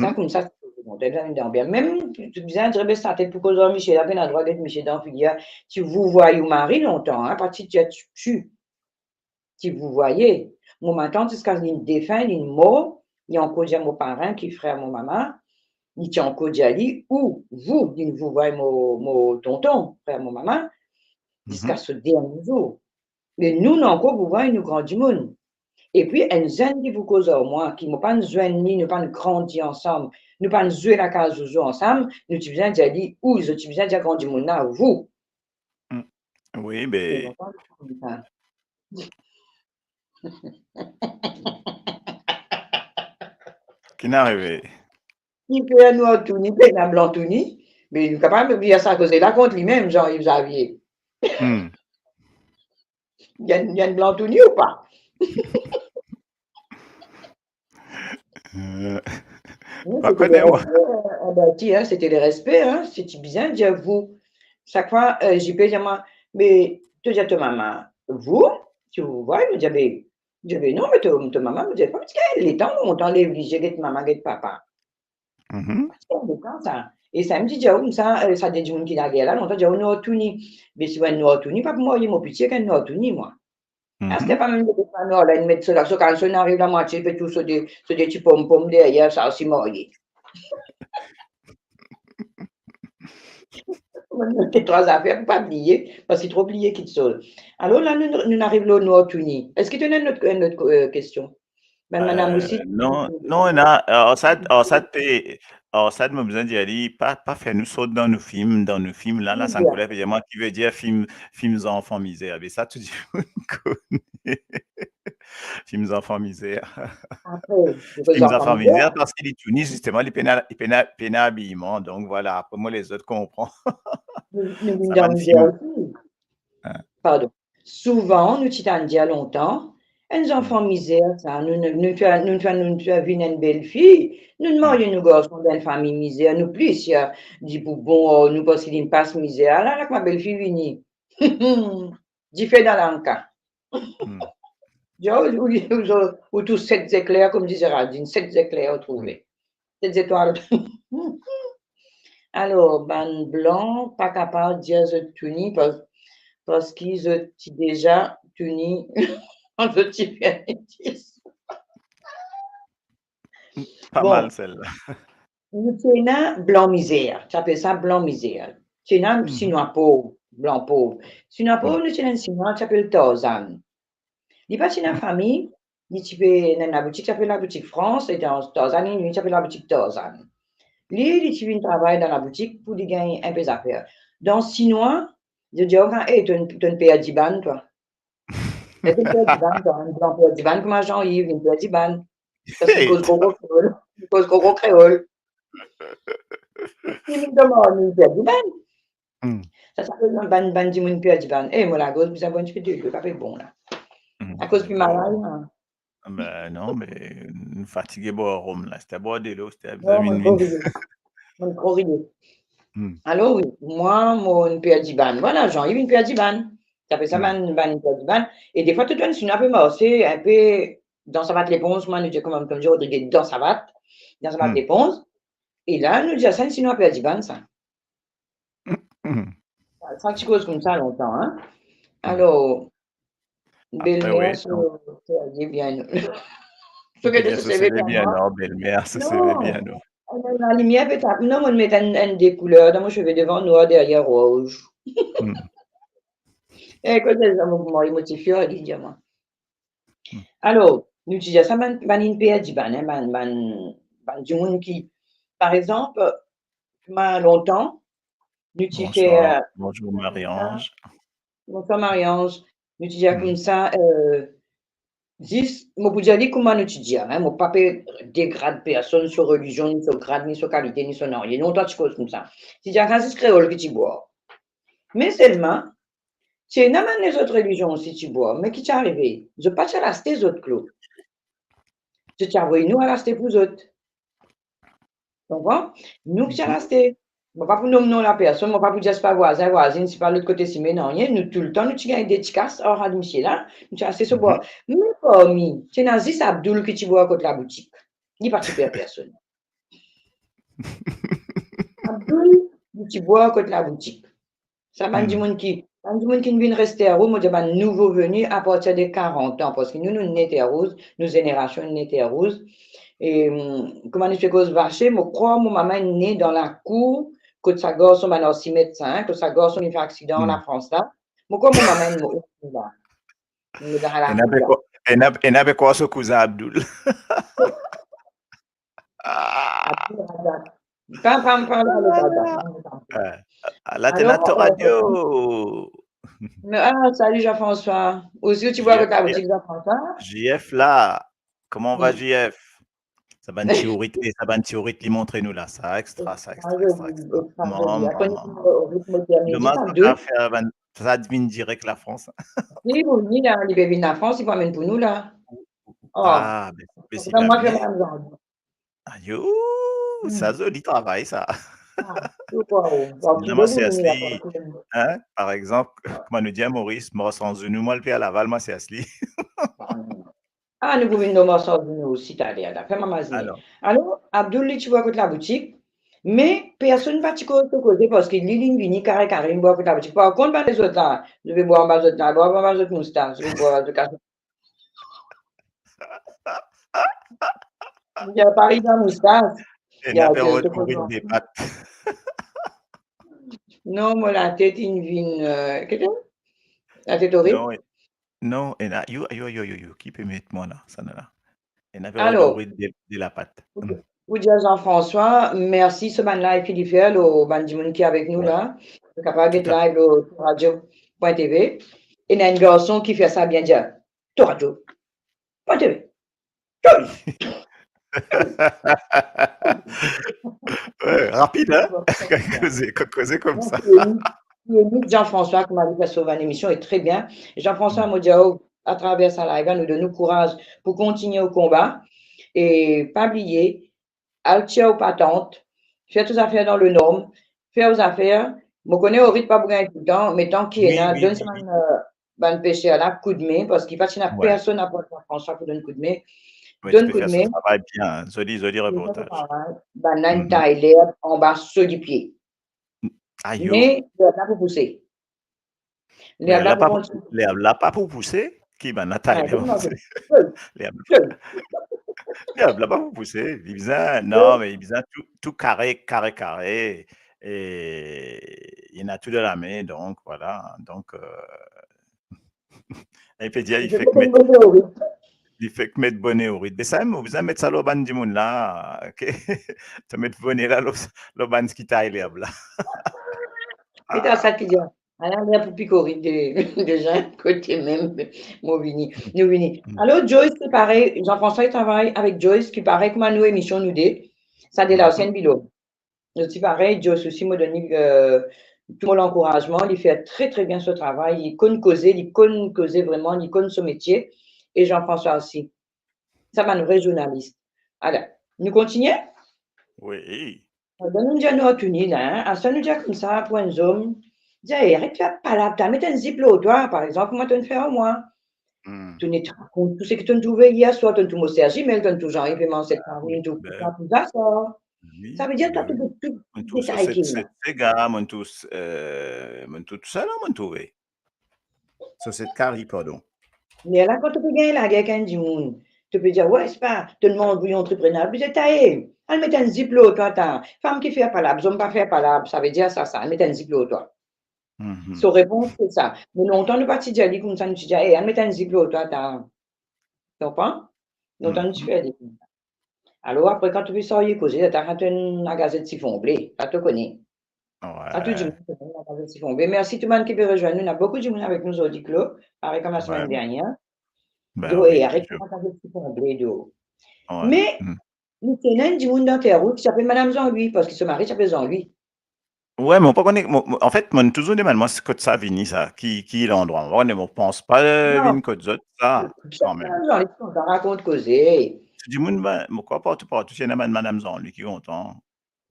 Sa koumsa, li bizin vinn dan bien. Mem, ou bizin dres sa tet pou koz ar misie la, pena drwa get misie dan figir. Ti vouvoy ou mari lontan, hein, pa ti, ti, ti, ti vouvoye. Mo matant, ziska linn defin, linn mor, li ankor dir mo parin ki frer mo mama, li ti ankor dir li, ou, vous, linn vouvoy mo, mo tonton, frer mo mama, ziska so dernie zour. Me nou, nou ankor vouvoy nou gran dimoun. Epi, enn zenn ki pou koz ar mwa, ki mo pa'nn zwenn li, nou pa'nn grandi ansam, nou pa'nn zwe lakaz zouzou ansam, nou ti bizin dir li, ou, zot ti bizin dir gran dimoun la, vous. Mm. Wi, be. Ki'nn arive? Ni fer nou Anthony, pena blan Anthony, me nou kapav dir sa koze la kont limem, Jean-Yves Xavier. Hmm. Li enn, li enn blan Anthony ou pa? Euh, non, pa kone mwa. Respect, hein, ben, ti, hein, c'était le respect, hein, si ti bizin dir vous. Sak fwa, euh, J P dir mwa, "Me to dir to mama, vous, ti vouvoy?" Mo dir, "Be," mo dir, "Be non, me to, to mama," mo dir, "pa, parski letan lontan, li oblize get mama, get papa." Mhm. Parski letan sa. E sa, mo ti dir, "Ou, sa, euh, sa de dimoun ki lager la, lontan, dir, ou, noir tou ni." Me si ou enn noir tou ni, pa pou marye mo piti ek enn noir tou ni, mwa. Mhm. Aster pa mem de sa, nou, la, inn met so la, so kan so inn ariv lamwatie, pe tou so de, so de ti ponpom deryer, sa osi marye. Bann de trwa zafer pou pa bliye, parski tro bliye kiksoz. Alor la, nou, nou ariv lor noir tou ni. Eski to ena enn lot, enn lot, euh, kestion? Bann madam osi. Euh, non, non, ena, euh, ar sa, ar sa pe, ar sa mo bizin dir li, pa, pa fer nou sot dan nou fim, dan nou fim la, la, sa kouleur, pe dir mwa, ki ve dir fim, fim zanfan mizer. Me sa, tou dimoun kone. Fim zanfan mizer. Apre, fim zanfan mizer, parski li tou ni, zisteman, li pena, li pena, pena abiman. Donk, vwala, apre mwa, lezot konpran. Nou, nou vinn dan mizer osi. Hein. Pardon. Souvan, nou ti tann dir lontan, enn zanfan mizer, sa, nou, nou, nou fer, nou fer, nou fer vinn enn belfi, nou marye nou garson dan enn fami mizer, nou plis, ya, di pou bon, oh, nou, parski linn pas mizer, ala, ala kouma belfi vini. Dife dan lanka. Hmm. Dir, ou, ou, ou, ou tous set zekler, kouma dir Géraldine, set zekler ou trouve. zetwal. Alor, bann blan pa kapav dir zot touni, par-, parski zot ti deza touni kan zot ti fer metis. Pa Bon. mal, sel-la. Nou ti ena blan mizer, ti apel sa blan mizer. Ti ena Mhm. sinwa pov, blan pov. Sinwa pov, Mhm. nou ti ena enn sinwa, ti apel Tarzan. Li pa ti ena fami, li ti pe ena enn laboutik, ti apel laboutik Frans, e dan Tarzan, li ti apel laboutik Tarzan. Li, li ti vinn travay dan laboutik pou li gagn enpe zafer. Dan sinwa, zot dir, "Oka, e, to enn, to enn per diban, twa." E to enn per diban, twa, enn blan per diban, kouma Jean-Yves, enn per diban. Sa, se Hey. koz gro, gro kreol. Koz gro, gro kreol. Li vinn demann enn per diban. Hmm. Sa, sa pe bann, bann dimoun per diban. E, mo lagoz bizin bwar enn tipe delo, pa pe bon la. Hmm. Akoz pi malad, la. Ben non, me nou fatige bwar rom la. Si ti bwar delo, si ti Non, bizin mo vinn tro vinn. Mo tro riye. Hmm. Alor wi, mwa, mo enn per diban. Vwala, Jean-Yves enn per diban. Ti apel sa Hmm. bann, bann per diban. E defwa, to trouv enn sinwa pe marse, enpe dan savat leponz, kouma nou dir, kouma, kouma dir Rodrigue, dan savat, dan savat Hmm. leponz. E la, nou dir sa, enn sinwa per diban, sa. Sa ti koz koumsa lontan, hein. Hmm. Alor, Apre, belmer wi, so, donk, so, bien, so, bien, so, seve bien, non, belmer so, seve Non. bien, non. Eh ben, lalimier pe tap, non, mo met enn, enn de kouler dan mo seve, devan nwar, deryer rouz. Hmm. E kote sa, mo, mo, mo ti fier, li dir mwa. Hmm. Alor, nou ti dir sa, bann, bann enn per diban, hein, bann, bann, bann dimoun ki, par exanp, kouma lontan, nou ti Bonsoir. fer, Bonjour, Marie-Ange. Bonsoir, Marie-Ange. Nou ti dir Hmm. koumsa, euh, zis, mo pou dir li kouma nou ti dir, hein, mo pa pe degrad personn so relizion, ni so grad, ni so kalite, ni so nanye. Lontan ti koz koumsa. Ti dir, zis kreol ki ti bwar. Me selman, ti ena bann lezot relizion osi ti bwar. Me ki ti arive? Zot pa ti al aste zot klo. Zot ti avoy nou al aste pou zot. Konpran? Nou ki ti al Mhm. aste. Mo pa pou nom non lapersonn, mo pa pou dir se pa vwazin, vwazinn, se pa lot kote sime, nanye. Nou toultan, nou ti gagn de ti kas ar rad misie la, nou ti aste so bwar. Mhm. Me parmi, ti ena zis Abdoul ki ti bwar kot laboutik. Li pa ti per personn. Abdoul, li ti bwar kot laboutik. Sa bann Hmm. dimoun ki, bann dimoun ki vinn res Terre Rouge, mo dir bann nouvo veni apartir de karant an, parski nou, nou ne Terre Rouge, nou zenerasion ne Terre Rouge. E, mm, kouma nou ti pe koz Vache, mo krwar mo mama inn ne dan lakour kot sa garson bann arsimet sa, hein, kot sa garson inn fer aksidan Hmm. Lafrans la. Mo krwar mo mama inn mor la. Inn mor dan Ena be lakour la. Kwa-, ena, ena be krwar so kouzin Abdoul. Ah. Apre, pa, pa, pa, pa, pa, pa, pa. Ah, la, t'es Alor, là, euh, radio. Ah, salut Jean-François. Osi, ou ti bwar kot laboutik, Jean-François? J F la. Comment va Hmm. J F? Sa bann ti ourit, sa bann ti ourit li montre nou la. Sa extra, sa extra, extra, extra. Extra, extra. Mama, mama. Dommage, pa kapav fer bann, sa vinn direk Lafrans. Li, bon, li la, li pe vinn Lafrans, li pou amenn pou nou la. Oh. Ah, be, be, si mwa, bien. Ayo, Hmm. Sa zoli travay sa. Ah, ou krwar, ou, ou, Sinon, ou, ma ou, sers ou, li, ou, hein, par exanp, kouma nou dir a Moris, mor san zounou, mwa, li pe al Laval, ma sers li. Ah, nou pou vinn dan mor san zounou osi, taler la. Fer mama zini. Alor. Alor, Abdoul, li ti bwar kot laboutik, me personn pa ti koz so koze, parski li, li vini kare kare, li bwar kot laboutik. Par kont, bann lezot la, zot pe bwar anba zot la, bwar anba zot moustas, zot pe bwar zot kas- Li pa arive dan moustas. Ena pe rod ourit de pat. Non, mo latet inn vinn, euh, kete? Latet ourit? Non, e-, non, ena, yo, yo, yo, yo, yo, ki pe met mwa la, sa la? Ena pe rod ourit de, de lapat. Alor, pou, pou dir Jean-François, mersi so bann live ki li fer, lor bann dimoun ki avek nou la. Wi. Zot kapav get live lor radio point T V. Ena enn garson ki fer sa bien, dir, to radio point T V. Wi, rapid, hein? Koze, koze koumsa. Donk, euh, Jean-François, kouma li fer so bann emision, e tre bien. Jean-François, mo dir, oh, atraver sa live la, nou donn ou kouraz pou kontigne ou konba. E pa bliye, al tir ou patant, fer to zafer dan le norm, fer ou zafer. Mo kone ourit pa pou gagn toultan, me tanki ena, donn sa bann, euh, bann peser la koudme, parski pa ti ena personn apar Jean-François pou donn koudme. Donn koudme. Travay bien, zoli, zoli reportaz. Bann la inn tay lerb anba so lipie. Ayo. Me lerb la pou pouse. Lerb la pou pouse. Lerb la pa pou pouse. Ki bann la tay lerb pou pouse? Lerb la pa pou pouse. Li bizin, non, me li bizin tou, tou kare, kare, kare. E li ena tou dan lame, donk, vwala. Donk, euh, li pe dir, li fek met, li fek met bone o rit. Me sa, mo bizin met sa lor bann dimoun la, ok? To met bone la lor, lor bann ki tay lerb la. Pita sa ki dir. Ala, li pou pikori de, de Jean kote mem mo vini. Nou vini. Alor, Joyce, ki parey, Jean-François, li travay avek Joyce, ki parey kouma nou emision nou de. Sa de la osi enn bilog. Li osi parey, Joyce osi, mo donn li, euh, tou mo lankourazman, li fer tre, tre bien so travay, li konn koze, li konn koze vreman, li konn so metie, e Jean-François osi. Sa bann vre zournalis. Ala, nou kontinie? Wi. Donk nou dir nou tourne la, hein. Aswar nou dir koumsa pou enn zom, dir, "Eh, aret fer palab, ta met enn zip lor twa, par exanp, kouma to'nn fer ar mwa." To'nn rakont tou seki to'nn trouve yer swar, to'nn trouv mo Serge Mel, to'nn trouv Jean-Yves Manset, to'nn trouv tou sa, tou sa. Wi, sa ve dir, wi, wi. To'nn trouv tou, tou detay ki la. Set sega, mo'nn trouv, euh, mo'nn trouv tou sa la, mo'nn trouve. Soset kari, pardon. Lerla kan to pe gagn lager ek enn dimoun, to pe dir, "Wey, sepa, to'nn manz bouyon antreprenn, bizin taye. Al met enn zip lor twa, ta. Fam ki fer palab, zom pa fer palab, sa ve dir sa, sa, al met enn zip lor twa." So repons se sa. Me lontan nou pa ti dir li koumsa, nou ti dir, "Eh, al met enn zip lor twa, ta." Konpran? Lontan nou ti fer li koumsa. Alor apre, kan to pe sarye koze, ta, kan to'nn lagazet sifon ble, sa to kone. Sa tou dimoun ki pe lagazet sifon ble. Mersi tou bann ki pe rezwenn nou. Ena boukou dimoun avek nou zordi, Claude, parey kouma lasemenn dernie. Donk, aret lagazet sifon ble, donk. Me, nou ti ena enn dimoun dan Terre Rouge ki ti apel Madam Jean-Louis, parski so mari ti apel Jean-Louis. Wi, me mo pa kone, mo, mo, anfet, mo'nn touzour demann mwa kot sa vini sa, ki, ki landrwa. Mo pa kone, mo pans pa, euh, vinn kot zot sa, kanmem. Madam Jean-Louis kontan rakont koze. Dimoun, ben, mo krwar partou, partou, ti ena bann Madam Jean-Louis ki kontan.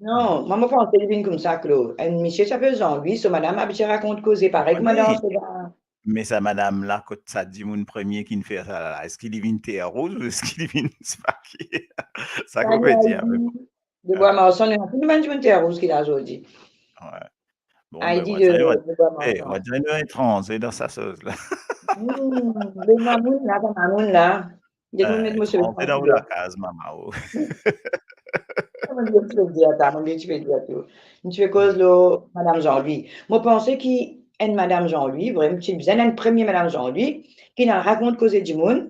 Non, mwa, mo panse li vinn koumsa, Claude. Enn misie ti apel Jean-Louis, so madam abitie rakont koze, parey kouma dan so la. Me sa madam la, kot sa dimoun premie ki'nn fer sa la, eski li vinn Terre Rouge ou eski li vinn, sepa ki? Sa ki mo pe dir, me bon. De Bois Marsan, nou ena tou bann dimoun Terre Rouge ki la zordi. Wi. Bon, Heidi de, de Bois Marsan. Eh, mo dir nou etranze dan sa soz la. Hmm, le mamoun la, sa mamoun la. Get mo met mo sel etranze dan ou lakaz, mama, oh. Mo dir ti pe dir ta, mo dir ti pe dir tou. Nou ti pe koz lor Madam Jean-Louis. Mo panse ki enn Madam Jean-Louis, vremem, ti bizin enn premie Madam Jean-Louis, ki'nn al rakont koze dimoun,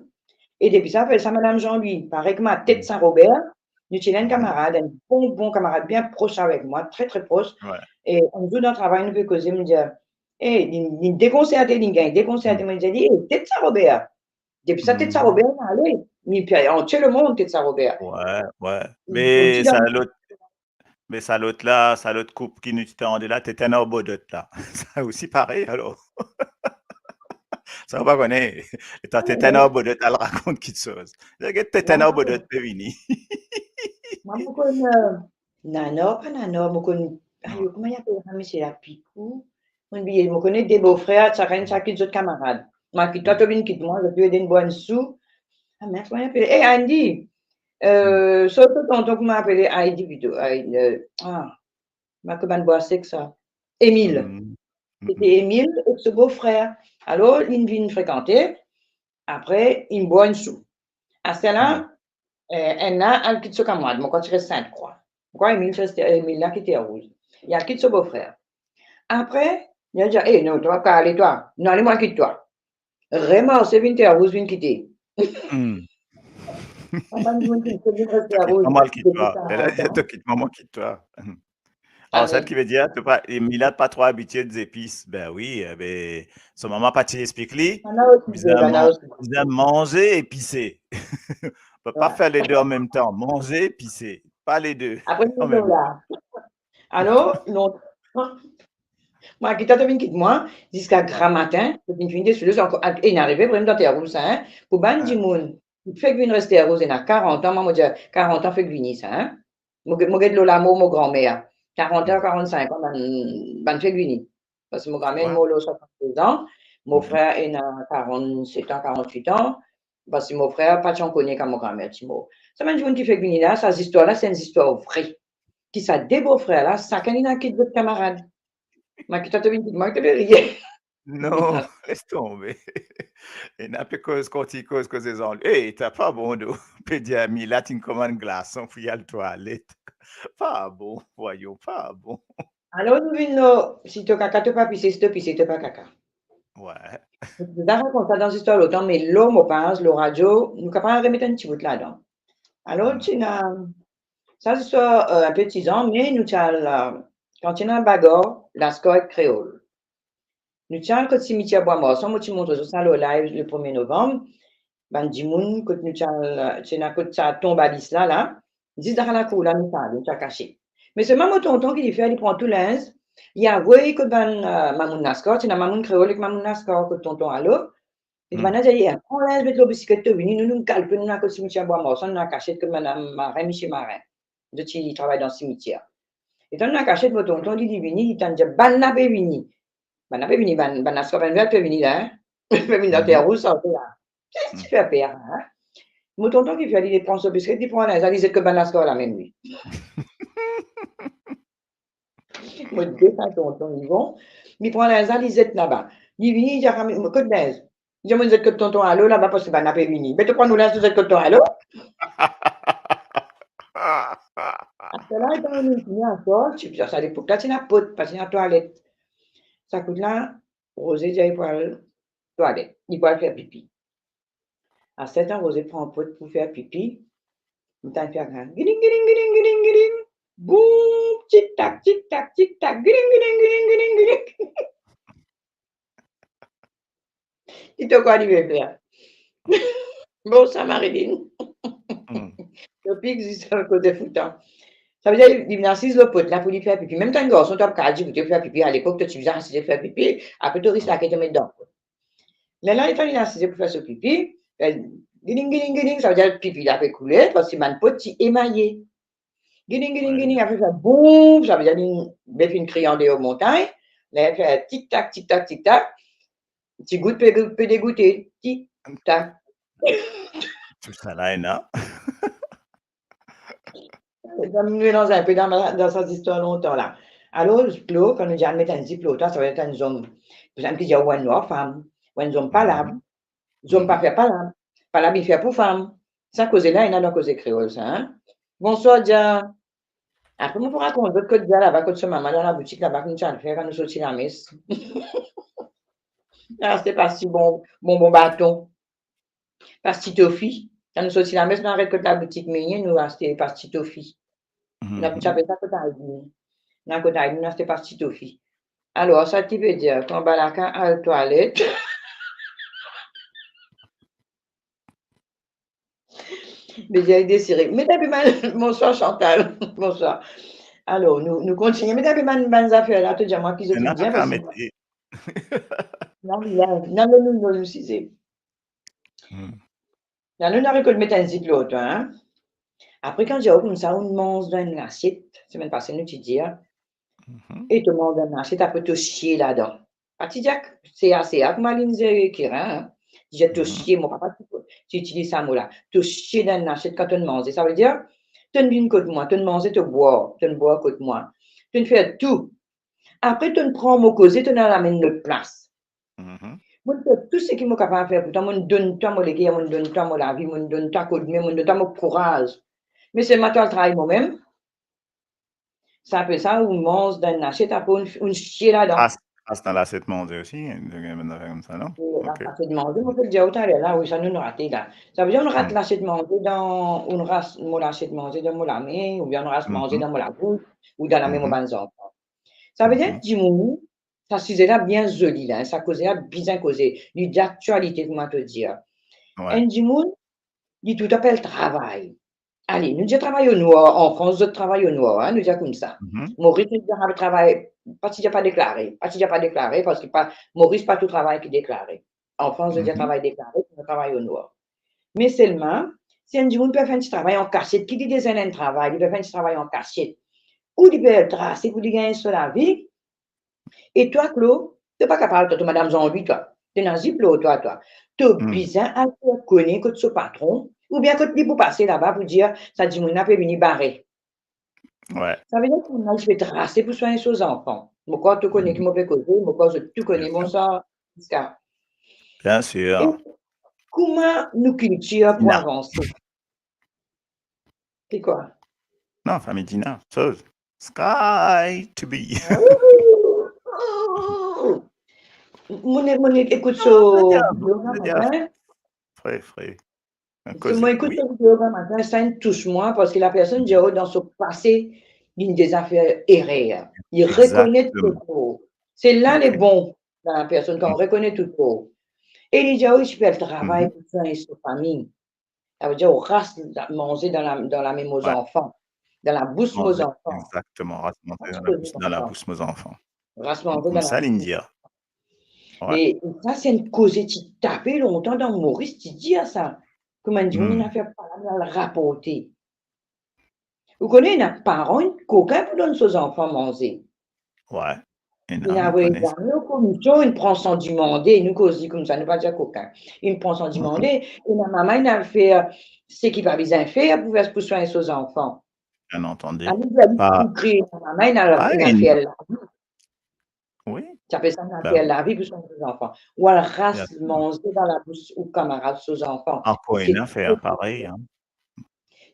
e depi sa, apel sa Madam Jean-Louis. Parey kouma Tet Saint-Robert, nou ti ena enn kamarad, enn bon, bon kamarad, bien pros avek mwa, tre, tre pros. Wi. E enn zour dan travay, nou pe koze, mo dir, eh, li, li dekonserte, li gagn dekonserte, mo dir li, "Eh, Tet Saint-Robert." Depi sa, Tet Saint-Robert, ale, li pe antie lemond, Tet Saint-Robert. Wi, wi. Me sa lot, me sa lot la, sa lot koup ki nou ti tande la, Tetenn ar Bodot la. Sa osi parey, alor. Sa ou pa kone. Eta Tetenn ar Bodot al rakont kiksoz. Get Tetenn ar Bodot pe vini. Mwa, mo konn, euh, Nanor, pa Nanor, mo konn, ayo, kouma li apel sa, misie la, Pikou? Mo'nn bliye, mo kone de bofrer, sakenn sa kit zot kamarad. Mwa kit twa, to vinn kit mwa, zot tou le de inn bwar enn sou. Ah, mins, kouma li apele? Eh, Andy! Euh, so, so tonton, kouma apele? Heidi plito. Heidi, euh, ah, mwa konn bann bwa sek sa. Emil. Sete Emil ek so bofrer. Alor, linn vinn frekante. Apre, inn bwar enn sou. Asterla, eh, enn la al kit so kamarad, mo krwar ti res Sinte-Krwa. Mo krwar Emil ti res, Emil la kit Terre Rouge. Li al kit so bofrer. Apre, li al dir, "Eh, non, to pa kapav ale twa. Non, ale mwa kit twa." Remarse, vinn Terre Rouge, vinn kite. Sa bann dimoun ki vinn Terre Rouge, mwa al kit twa. Depi sa, to kit mwa, mwa kit twa. Ah, sa ki ve dir, to pa, Emil la pa tro abitie zepis. Ben wi, eh ben, so mama pa ti explik li, bizin manze epise. Pe pa fer le de an mem tan, manze, epise, pa le de. Apre, an mem tan. Alor, non. Mwa kit twa, to vinn kit mwa, ziska gramatin, to vinn fini desouler ankor, e inn arive vremem dan Terre Rouge sa, hein. Pou bann dimoun ki fek vinn res Terre Rouge, ena karant an, mwa, mo dir, karant an fek vini sa, hein. Mo get, mo get lor lamor mo granmer. Karant an, karant-sink an, bann, bann fek vini. Parski mo granmer mor lor swasant-sez an, mo frer ena karant-set an, karant-wit an, Parski mo frer pa ti ankor ne kan mo gramer ti mor. Sa bann dimoun ki fek vini la, sa zistwar la, se enn zistwar vre. Ki sa de bofrer la, sakenn inn al kit zot kamarad. Mo kit to vinn kit mwa, to pe riye. Non, les tonbe. Ena pe koz, kontign koz, koze zanr. Ey, ta pa bon, non. Pe dir, Mila, ti'nn komann glason pou li al twalet. Pa bon, vwayon, pa bon. Alor, nou vinn lor, si to kaka, to pa pise, si to pise, to pa kaka. Wi. Mo ti rakont sa dan zistwar lontan, me lor mo paz, lor radio, nou kapav remet enn ti bout ladan. Alor, hmm, ti ena, sa zistwar, eh, inpe tizan, me nou ti al, eh, kan ti ena bagar, Laskar ek Kreol. Nou ti al kot simitier Bwa Marsan, mo ti montre zot sa lor live le premie novanm. Bann dimoun, kot nou ti al, ti ena kot sa tonbalis la, la, zis dan lakour la, nou ti al, nou ti al kasiet. Me selman mo tonton ki li fer, li pran tou linz, li avoy kot bann, eh, mamoun Laskar, ti ena mamoun Kreol ek mamoun Laskar kot tonton Alo. Li, hmm, bann la dir, "Pran linz, met lor bisiklet, to vini." Nou, nou galope, nou al kot simitier Bwa Marsan, nou al kasiet kot madam Marin, misie Marin. Zot ti travay dan simitier. Letan nou al kasiet, mo tonton, li, li vini, li tann dir, "Bann la pe vini." Bann la pe vini, bann, bann Laskar, bann ver pe vini la, hein. Pe vini dan, mhm, Terrouz, sa, la. Ti, ti fer per, hein. Mo tonton ki fer, li pran so bisiklet, li pran linz la, li zet kot bann Laskar la mem, li. Mo desann tonton Ivon, li pran linz la, li zet laba. Li vini, li dir, "Kot linz?" Li dir, "Mo zet kot tonton Alo laba, parski bann la pe vini." "Be to pran nou linz, to zet kot tonton Alo." Apre la, letan nou fini aswar, ti, sa lepok la, ti ena pot, pa ti ena twalet. Sa kout la, Roze dir li pou al twalet, li pou al fer pipi. Aster tan Roze pran pot pou fer pipi, li tann fer grin. Giling, giling, giling, giling, giling. Boum, tik tak, tik tak, tik tak. Giling, giling, giling, giling, giling. Ki to krwar li pe fer? Bon, sa Marilyn. Hmm. To pik zis koze foutan. Sa ve dir, li vinn asiz lor pot la pou li fer pipi. Mem enn garson, to pa kapav dir pou fer pipi. Alepok, to ti bizin asize fer pipi, apre to ris lake, to met dan pot. Lerla, letan li asize pou fer so pipi, eh, giling, giling, giling, sa ve dir pipi la pe koule, parski bann pot ti emaye. Giling, giling, giling, apre fer boum, sa ve dir li, be finn kriye andeor montagn, li fer tik tak, tik tak, tik tak, ti gout pe, pe degoute, tik tak. Tou sa la ena. Sa nou melanz inpe dan, dan sa zistwar lontan la. Alor, Klo, kan nou dir al met enn zip lor twa, sa ve dir enn zom. Pou sa, ki dir ou enn nwar fam, ou enn zom palab. Zom pa fer palab. Palab, li fer pou fam. Sa koze la, ena dan koze kreol, sa, hein? Bonswar, Dia. Apre, mo pou rakont zot kot Dia laba, kot so mama, dan laboutik laba, ki nou ti al fer kan nou sorti lames. Aste pasti bon, bonbon baton. Pasti tofi. Kan nou sorti lames, nou aret kot laboutik Menie, nou aste pasti tofi. Mhm. Laboutik apel sa kot Aydin. Nou al kot Aydin, nou aste pasti tofi. Alor, sa ki pe dir, kan Balaka al twalet. Be dir, Desiré. Met inpe bann, bonswar Chantal. Bonswar. Alor, nou, nou kontigne. Met inpe bann, bann zafer la, to dir mwa ki zot inn dir, parski mwa... Non, non, non, non, non, non, size. Hmm. La, nou, nou aret kot met enn zip lor twa, hein. Apre, kan dir ou koumsa, ou manz dan enn lasiet, semenn pase, nou ti dir, e to manz dan enn lasiet, apre to sie ladan. Pa ti dir, se ase, kouma Linze Kirin, hein. Ti dir, to sie, mo papa ti, ti itiliz sa mo la. To sie dan enn lasiet kan to'nn manze. Sa ve dir, to'nn vinn kot mwa, to'nn manze, to bwar, to'nn bwar kot mwa. To'nn fer tou. Apre, to'nn pran mo koze, to'nn al amenn lot plas. Mhm. Mo'nn fer tou seki mo kapav fer pou twa, mo'nn donn twa mo leker, mo'nn donn twa mo lavi, mo'nn donn twa koudme, mo'nn donn twa mo kouraz. Me selman to al trai mwa mem. Sa apel sa, ou manz dan enn lasiet, apre ou, ou sie ladan. As, as dan lasiet manze osi, ena bann zafer koumsa, non? Wi, ok. Lasiet manze, mo pe dir ou taler la, wi, sa nou, nou rate la. Sa ve dir, ou rat lasiet manze dan, ou ras mo lasiet manze dan mo lame, oubien ou ras manze dan mo labous, ou dan lame mo bann zanfan. Sa ve dir, dimoun, sa size la bien zoli la, sa koze la bizin koze, li daktialite, kouma to dir. Wi. Enn dimoun, li toultan pe al travay. Ale, nou dir travay o nwar, an Frans, zot travay o nwar, hein, nou dir koumsa. Mhm. Moris, nou dir travay, pa ti dir pa deklare, pa ti dir pa deklare, parski pa, Moris pa tou travay ki deklare. An Frans, zot dir travay deklare, travay o nwar. Me selman, si enn dimoun pe fer enn ti travay an kasiet, ki li deza ena enn travay, li pe fer enn ti travay an kasiet, ou li pe trase pou li gagn so lavi, e twa, Klo, to pa kapav, twa, to madam Zanlwi, twa. To ena zip lor twa, twa. To bizin al fer kone kot so patron, oubien kot li pou pase laba pou dir, sa dimoun la pe vini bare. Savedir ki mo ti pe trase pou swagn so zanfan. Mo krwar to kone ki mo pe koze, mo krwar zot tou kone. Bonswar, Oscar. Bien sir. E kouma nou kiltir pou avanse? Ki kwa? Non, fami Dina, soz. Sky to be. Mo ne, mo ne ekout so video gramatin. Fre, fre. Mo ekout so video gramatin, sa inn tous mwa, parski la personn dir, oh, dan so pase, li inn deza fer erer. Li rekonet to tor. Se la le bon dan la personn, kan ou rekonet to tor. E li dir, oh, li ti fer travay pou swagn so fami. Savedir ou ras manze dan la, dan lame mo zanfan, dan labous mo zanfan. Exakteman, ras manze dan labous, dan labous mo zanfan. Ras manze dan labous. Koumsa li dir. Me sa se enn koze ti tape lontan dan Moris, ti dir sa. Kouma enn dimoun inn fer palab, al raporte. Ou kone, ena paran, inn kokin pou donn so zanfan manze. Wi. Ena, inn avoy zame o komision, inn pran san dimande, nou koz li koumsa, nou pa dir kokin. Inn pran san dimande, ena mama inn al fer seki pa bizin fer pou fer, pou swagn so zanfan. Bien antandi. Anou dir li pa koukri, ena mama inn al, inn al fer lavi. Wi. Ti apel sa inn al fer lavi pou swagn so zanfan. Ou al ras manze dan labous ou kamarad so zanfan. Ankor ena fer parey, hein.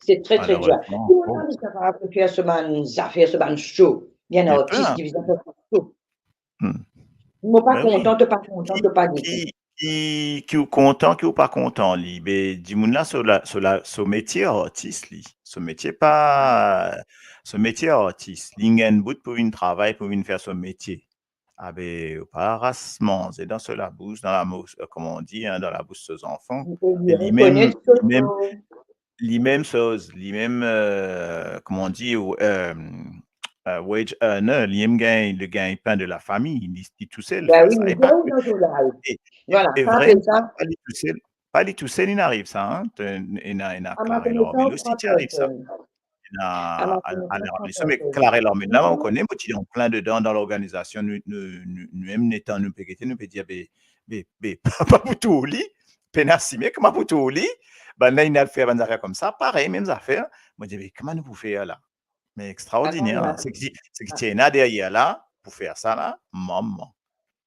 Se tre, tre dir. Malereusement. Ki moman bizin fer so bann zafer, so bann show? Bien artis ki bizin fer so show. Mo pa kontan, to pa kontan, to pa gete. Ki, ki, ki ou kontan, ki ou pa kontan li. Be, dimoun la, so la, so la, so metie artis li. So metie pa, so metie artis. Li gagn bout pou vinn travay, pou vinn fer so metie. Abe, ou pa ras manze dan so labous, dan la mous, euh, kouma on di, hein, dan labous so zanfan. E li mem, li mem, li mem soz, li mem, euh, kouma on di, euh, euh, wage earner, li mem gagn, li gagn pin de la fami, li, li tousel. Ben wi, li gagn dan so laz. E, e, vre, pa li tousel, pa li tousel, inn ariv sa, hein. Ena, ena Clarel Ormel osi ti ariv sa. Ena, a, a, a, me Clarel Ormel la, mo kone, mo ti an plin dedan, dan lorganizasion, nou, nou, nou, nou mem letan nou pe gete, nou pe dir, be, be, be, pa pou tour li, pena sime, kouma pou tour li, bann la inn al fer bann zafer koumsa, parey, mem zafer. Mo dir, be, kouma nou pou fer la? Me extraordiner, hein. Seki, seki ti ena deryer la, pou fer sa la, mama.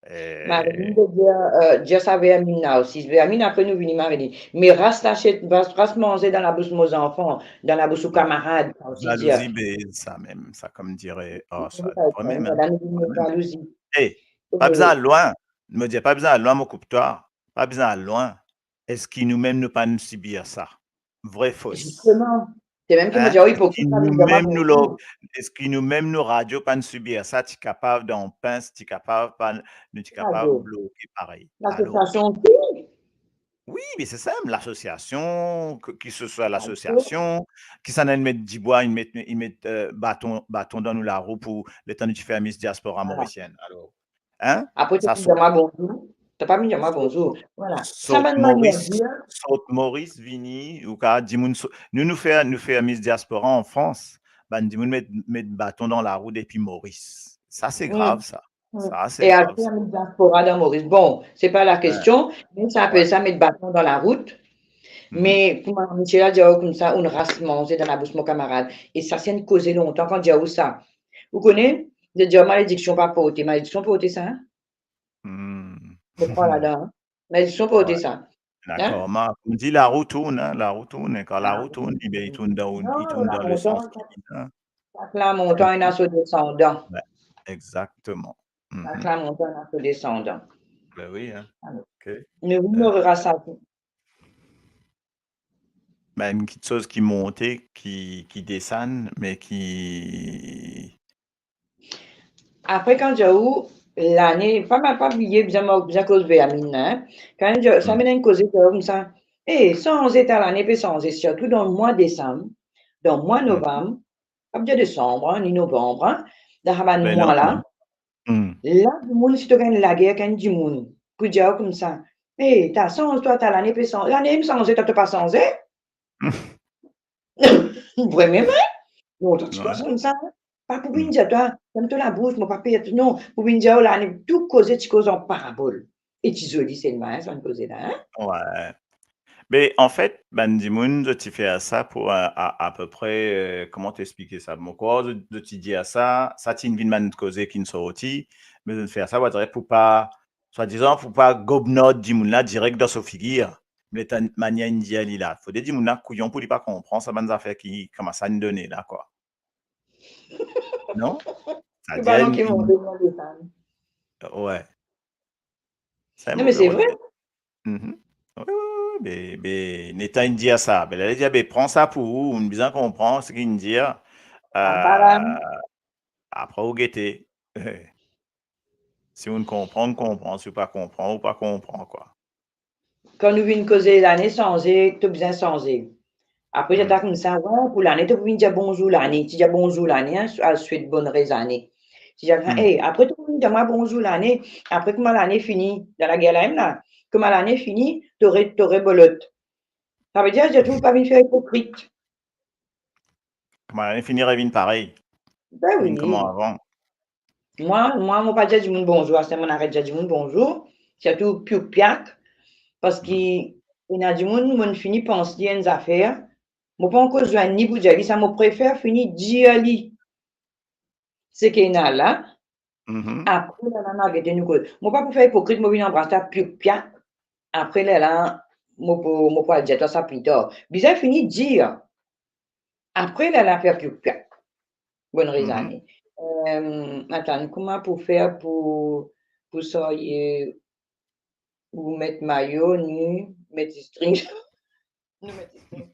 Marie-Line, euh, dir sa Vermine la osi. Vermine, apre nou vini, Marie-Line. Me ras lasie, ras, ras manze dan labous mo zanfan, dan labous ou kamarad, sa osi dir. Zalouzi, be, sa mem, sa, kouma dire, oh, sa, kanmem, hein. Zalouzi. E, pa bizin al lwin. Mo dir, pa bizin al lwin, mo koup twa. Pa bizin al lwin. Eski nou mem nou pa'nn sibir sa? Vre, fos? Zisteman. Se mem ki mo dir, wi, eski nou mem nou lor, eski nou mem nou radio pa'nn sibir sa, ti kapav dan pins, ti kapav pa, nou ti kapav bloke parey. Lasosiasion osi. Wi, me se sa, lasosiasion, ke, ki se swa lasosiasion, ki sa inn met dibwa, inn met, inn met, euh, baton, baton dan nou larou pou letan nou ti fer Miss Diaspora Morisienn. Alor, hein? Apre, to pa vinn dir mwa bonzour. To pa vinn dir mwa bonzour. Vwala. Sa bann manier dir. Sort Moris, vini, ou ka dimoun so-, nou, nou fer, nou fer Miss Diaspora an Frans. Bann dimoun met, met baton dan larou depi Moris. Sa, se grav, sa. Sa, se grav, sa. E al fer Miss Diaspora dan Moris. Bon, se pa lakestion, me sa apel sa met baton dan larou. Me kouma misie la dir ou koumsa, ou ras manze dan labous mo kamarad. E sa, se enn koze lontan kan dir ou sa. Ou kone, zot dir malediksion pa porte. Malediksion porte sa, hein? Hmm. Mo krwar ladan, hein? Malediksion porte sa. Hein? Dakor, ma, kouma dir, larou tourn, hein, larou tourn, kan larou tourn, li, be, li tourn dan, li tourn dan lesans ki bizin. Sak lamontan ena so desandan. Be, exakteman. Sak lamontan ena so desandan. Be wi, hein. Alor. Ok. Nou, nou ras sa. Mem kiksoz ki monte, ki, ki desann, me ki... Apre, kan dir ou, lane, pa, pa, pa bliye, bizin, bizin koz Vermine, hein. Kan dir, sa, hmm, mem enn koze dir ou koumsa, e, sanze, ta lane pe sanze, sirtou dan mwa desam, dan mwa, hmm, novam, pa pou dir desanm, hein, ni novam, hein, dan sa bann mwa la, hmm, la, dimoun, si to gagn lager, gagn dimoun, pou dir ou koumsa, e, ta sanz, twa, ta lane pe sanze, lane mem sanze, twa, to pa sanze? Vremem, hein? Non, to ti konn sa, hein? Pa pou vinn dir twa, ferm to labous, mo pa pe, non, pou vinn dir ou lane, tou koze ti koz an parabol. E ti zoli selman, hein, sa bann koze la, hein? Wi. Me anfet, bann dimoun, zot ti fer sa pou a, a, apepre, euh, kouma to explike sa? Mo krwar zot, zot ti dir sa, sa ti vinn bann koze ki sorti, me zot fer sa, on dirait pou pa, swadizan pou pa gob nord dimoun la direk dan so figir. Me ta manier inn dir li la, fode dimoun la kouyon pou li pa konpran sa bann zafer ki koumsa inn done la, kwa. Non? Wi. Non, me se vre. Wi, wi, wi, be, be, letan inn dir sa, be, la, li dir, be, pran sa pou ou, ou bizin konpran seki inn dir. Apre, ou gete. Si ou konpran, ou konpran. Si ou pa konpran, ou pa konpran, kwa. Kan nou vinn koze lane sanze, to bizin sanze. Apre, ti atak koumsa, wi, pou lane, to pou vinn dir bonzour lane, ti dir bonzour lane, hein, al swet bonn rezane. Ti dir, e, apre to pou vinn dir mwa bonzour lane, apre kouma lane fini, dan lager la mem la, kouma lane fini, to re, to rebolot. Savedir, zot tou pa vinn fer ipokrit. Kouma lane fini, revinn parey. Be wi. Kouma avan. Mwa, mwa, mo pa dir dimoun bonzour, aster mo aret dir dimoun bonzour, sirtou piouk piak, parski ena dimoun, mo'nn fini pans li enn zafer, mo pa ankor zwenn li pou dir li sa, mo prefer fini dir li seki ena la, apre lerla nou gete nou koz. Mo pa pou fer ipokrit, mo vinn anbras twa piouk piak, apre lerla, mo pou, mo pou al dir twa sa plitar. Bizin fini dir. Apre lerla fer piouk piak. Bonn rezane. Atann, kouma pou fer pou, pou sarye, ou met mayo, nou met string? Nou met string.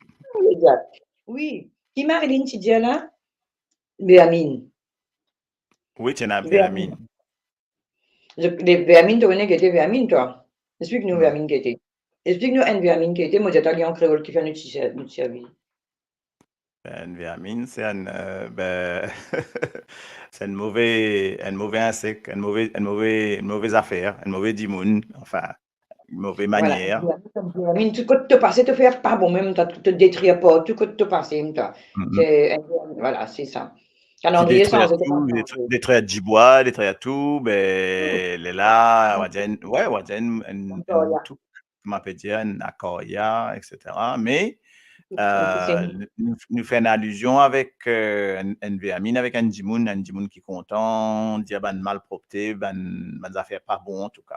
Wi, ki Marilyn ti dir la? Vermin. Wi, ti ena vermin. Vermin, to kone ki ete vermin, twa? Explik nou vermin ki ete. Explik nou enn vermin ki ete, mo dir twa li an kreol kifer nou ti servi. Enn vermin, se enn, euh, be, se enn move, enn move insek, enn move, enn move, enn move zafer, enn move dimoun, anfin, move manier. Vermin, tou kot to pase, to fer pa bon mem, to, to detrir partou kot to pase mem, twa. Se, euh, vwala, se sa. Kalandriye sanze, to pa sanze. Detrir dibwa, detrir tou, be, lerla, on va dir, wi, on va dir enn, enn, enn tou, kouma pe dir, enn akarya, et cetera. Me, euh, nou, nou fer enn alizion avek, euh, enn, enn vermin, avek enn dimoun, enn dimoun ki kontan dir bann malpropte, bann, bann zafer pa bon, antouka.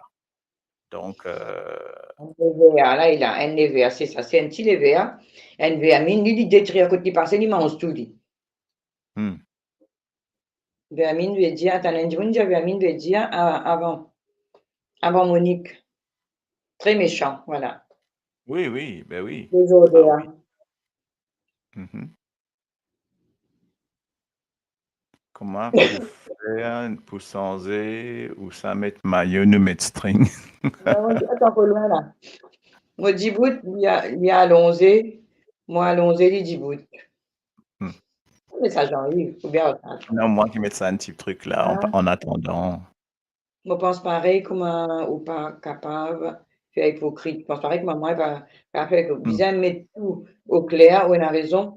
Donk, euh, enn lever, la, li la, enn lever, se sa, se enn ti lever, enn vermin, li, li detrir kot li pase, li manz tou, li. Vermin ve dir, atann, enn dimoun dir vermin ve dir, a, avan, avan Monik. Tre mesan, vwala. Wi, wi, be wi. Dezorder. Kouma pou fer pou sanze, ou sa met mayo, nou met string? Non, atann, tro lwin la. Mo dibout, li a, li alonze, mo alonze, li dibout. Me sa, Jean-Yves, oubien... Non, mwa ki met sa, enn ti trik la, an, an atandan. Mo pans parey, kouma ou pa kapav fer ipokrit. Pans parey kouma mwa, pa, pa fer ipokrit. Bizin met tou okler, ou ena rezon.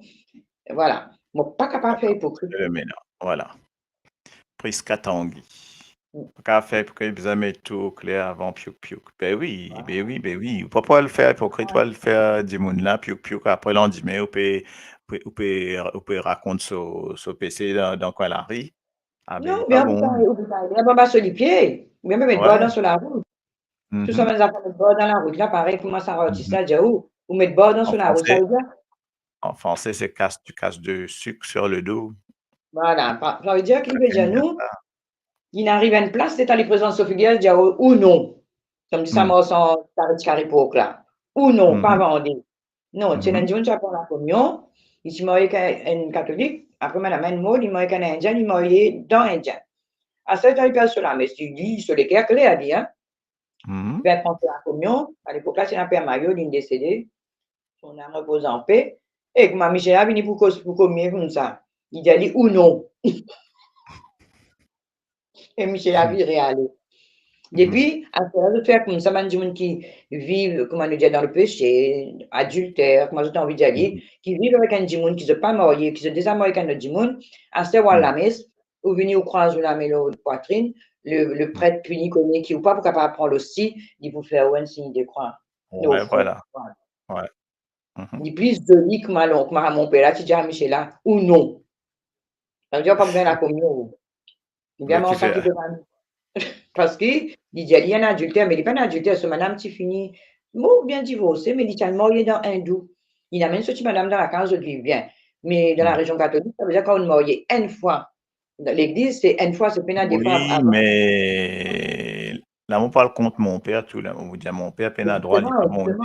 Vwala. Mo pa kapav fer ipokrit. Vwala. Prisca Tanguy. Pa kapav fer ipokrit, bizin met tou okler avan piouk piouk. Be wi, be wi, be wi. Ou pa pou al fer ipokrit, ou al fer dimoun la piouk piouk, apre landime, ou pe, ou pe, ou pe, ou pe rakont so, so pese dan, dan kwin lari. Ah, be, non, oubien pa bon. Ou pe, ou pe ale anba so lipie, oubien met bor dan so larout. Tou sa bann zafer met bor dan larout la, parey kouma sa artis la dir ou, ou met bor dan so larout, sa ve dir... En français, c'est casse, tu casses du sucre sur le dos. Vwala, pa, sa ve dir ki li pe dir nou, li ariv enn plas, letan li prezant so figir, li dir ou, ou non. Koumsi sa marsan kari ti kari pork la. Ou non, pa vande. Non, ti ena enn dimoun ti al pran lakominion, li ti marye ek enn katolik, apre madam enn mor, li marye ek enn indien, li marye dan indien. Aster letan li pe al so lames, li, li so leker kler li, hein. Li pe al pran so lakominion, alepok la ti ena per Mayo, linn desede, son nam repoz anpe. E kouma misie la vini pou koz, pou komie koumsa, li dir li ou non. E misie la vire ale. Depi aster la, zot fer koumsa, bann dimoun ki viv, kouma nou dir, dan lepese, adilter, kouma zot anvi dir li, ki viv avek enn dimoun ki zot pa marye, ki zot deza marye ek enn lot dimoun, aster ou al lames, ou vini, ou kraz ou lame lor pwatrinn, le, le pret ki vini kone ki ou pa pou kapav pran losti, li pou fer ou enn sign de krwa. Wi, vwala. Wi. Li pli zoli ki malon, ki ma, monper la ti dir a misie la, ou non. Savedir ou pa pou gagn lakominion, ou. Oubien manz sa ki pe vann. Parski li dir li enn adilter, me li pa enn adilter, so madam ti fini, bon, oubien divorse, me li ti al marye dan indou. Li amenn so ti madam dan lakaz, zot viv bien. Me dan larezion katolik, savedir kan ou marye enn fwa dan legliz, se enn fwa, se pena de fwa. Wi, me la mo pral kont monper tou la, mo dir monper pena drwa, li pou monte.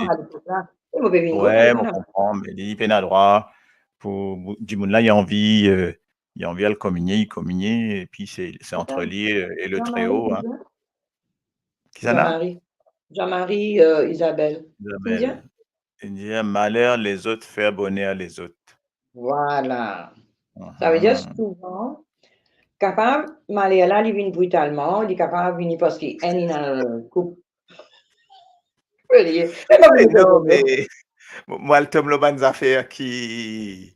Wi, mo konpran, me li pena drwa pou dimoun la, li anvi, euh, li anvi al kominie, li kominie, epi se, se ant li, euh, e le Treo, hein. Kisannla? Jean-Marie, Jean-Marie, euh, Isabelle. Isabelle. Li dir, maler lezot, fer boner lezot. Vwala. Savedir souvan, kapav, maler la, li vinn britalman, li kapav vini parski enn, inn al koup. Non, me mo, mo al tom lor bann zafer ki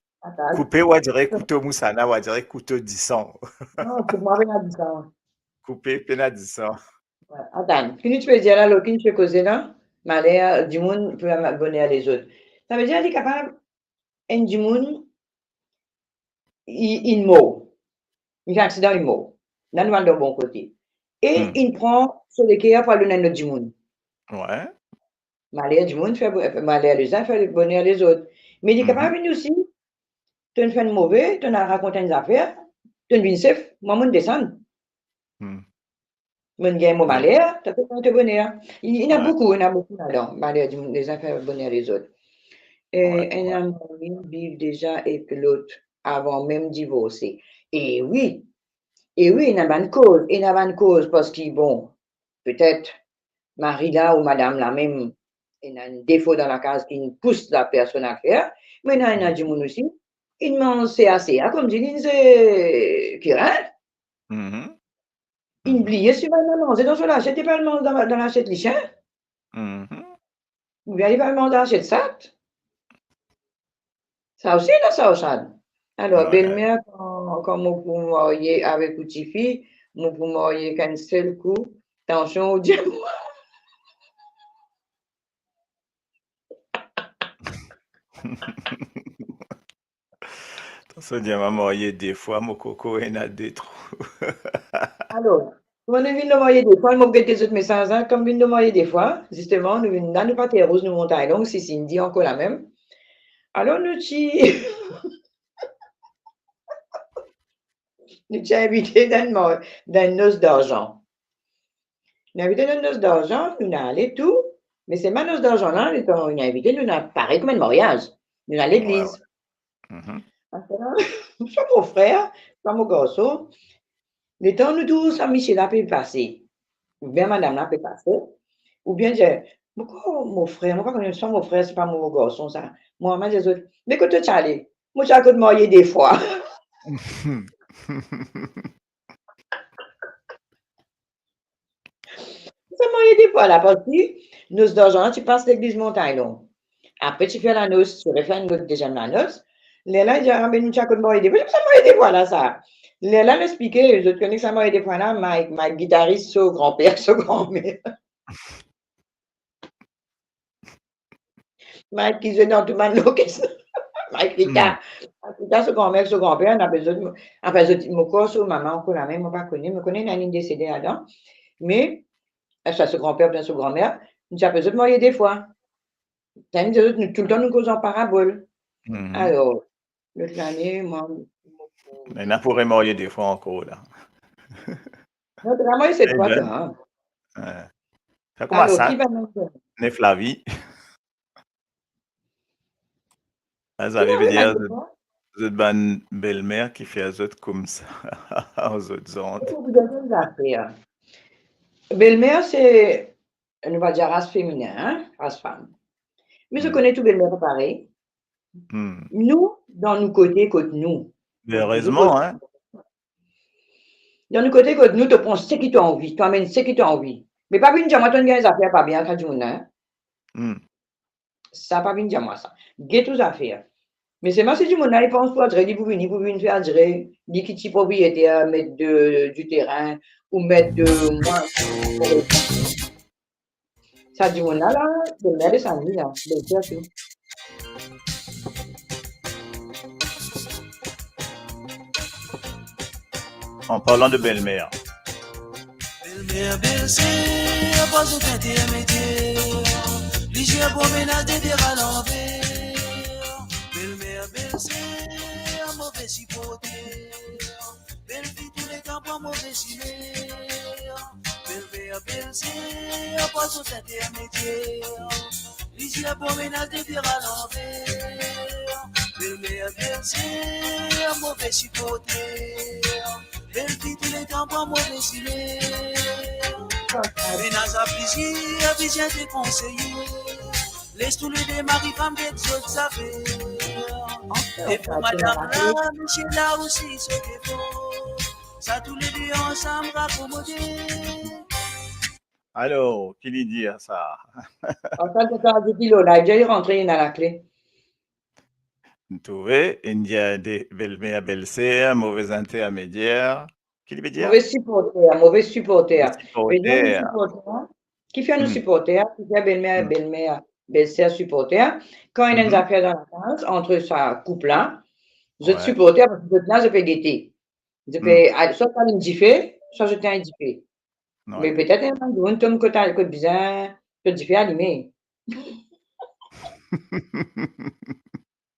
koupe, wa dire kouto mousana, wa dire kouto disan. Non, koup mwa pena disan. Koupe pena disan. Atann, ki nou ti pe dir la, lor ki nou ti pe koze la? Maler dimoun pou boner lezot. Savedir li kapav enn dimoun, li, li mor. Li fer aksidan, li mor. La nou al dan bon kote. E li pran so leker pou al donn enn lot dimoun. Wi. Maler dimoun fer bo-, maler lezin fer boner lezot. Me li kapav vinn osi, to'nn fer enn move, to'nn al rakont enn zafer, to'nn vinn sef, mwa mo'nn desann. Mo'nn gagn mo maler, to pe gagn to boner. Ena boukou, ena boukou ladan, maler dimoun, lezin fer boner lezot. E ena mari viv deza ek lot avan mem divorse. E wi, e wi, ena bann koz, ena bann koz, parski, bon, petet mari la ou madam la mem ena enn defo dan lakaz ki pous lapersonn al fer, me ena, ena dimoun osi, inn manz se ase, a, koumdir li se kirin. Inn bliye si ena manze dan so lasiet, li pa al manz dan, dan lasiet lisien. Oubien li pa al manz dan lasiet sat. Sa osi ena sa, sa. Alor, belmer, kan, kan mo pou marye avek ou tifi, mo pou marye ek enn sel kou, tansion ou dir mwa. Tansion dir mwa marye de fwa, mo koko ena de trou. Alor, kouma nou vinn lor marye de fwa, mo get zot mesaz la, kouma vinn lor marye de fwa, zisteman, nou vinn la, nou pa Terre Rouge, nou Montagne Longue, si, si, Cindy ankor lamem. Alor, nou ti, nou ti invite dan enn mar-, dan enn nos darzan. Nou invite dan enn nos darzan, nou inn ale tou, me selman nos darzan la, letan nou invite, nou inn al parey kouma enn maryaz. Nou inn al legliz. Wi, wi. Apre la, swa mo frer, swa mo garson, letan nou trouv sa misie la pe pase, oubien madam la pe pase, oubien dir, mo krwar mo frer, mo pa kone, swa mo frer, swa mo garson sa. Mo, mo dir zot, me kot to ti ale? Mo ti al kot marye de fwa. Sa marye de fwa la, parski nos darzan la ti pas legliz Montagne Longue. Apre ti fer lanos, ti refer enn lot deziem lanos. Lerla li dir, a, be nou ti al kot marye de fwa. Sa marye de fwa la sa. Lerla li explike, zot kone sa marye de fwa la, Mike, Mike, gitaris so granper, so granmer. Mike ki zwe dan tou bann lorkes. Mike Rita. Hmm. Mike Rita, so granmer, so granper, inn apel zot, anfin, zot, mo krwar so mama ankor lamem, mo pa kone, mo kone ena enn desede ladan. Me, swa so granper oubien so granmer, nou ti apel zot marye de fwa. Tann zot, nou toultan nou koz an parabol. Hmm. Alor, lot lane, mwa, mo... Ena pou remarye de fwa ankor la. Non, to remarye set fwa, sa, hein. Sa kouma sa? Alor, ki bann... Nef lavi. Sa, sa ve dir zot, zot bann belmer ki fer zot koumsa ar zot zant. Ki bann zafer? Belmer, se, nou va dir ras feminin, hein, ras fam. Me zot kone tou belmer pa parey. Hmm. Nou, dan nou kote kot nou. Me erezman, hein. Dan nou kote kot nou, to pran seki to anvi, to amenn seki to anvi. Me pa vinn dir mwa to gagn zafer pa bien, sa dimoun, hein. Hmm. Sa pa vinn dir mwa sa. Get ou zafer. Me selman si dimoun la, li pans pou adre, li pou vini, pou vinn fer adre, li ki ti propriyeter, met de, di terin, pou met de mwa. Sa dimoun la, la, de merde sa li la, de merde tou. En parlant de belle-mère. Belmer, belser, pa zot intermedier. Plizier bon mennaz de vire alanver. Belmer, belser, move siporter. Belfi touletan pran move simer. Belmer, belser, pa zot intermedier. Plizier bon mennaz de vire alanver. Belmer, belser, move siporter. Belfi touletan pran move simer. Mennaz a plizier, bizin de konseye. Les toulede mari fam get zot zafer. E pou madam la, misie la osi so defo. Sa toulede ansam akomode. Alor, ki li dir sa? Anfin, sa, sa, depi lo live, li rantre, li ena lakle. Trouve, inn dir de belmer, belser, move intermedier. Ki li ve dir? Move siporter, move siporter. Move siporter. Move siporter. Ki fer nou siporter, ki fer belmer, belmer, belser siporter. Kan ena enn zafer dan lakaz, ant sa koup la, zot siporter, parski zot la, zot pe gete. Zot pe, al, swa zot alim dife, swa zot alim dife. Wi. Me petet enn zour, tom kot, kot bizin, kot dife alime.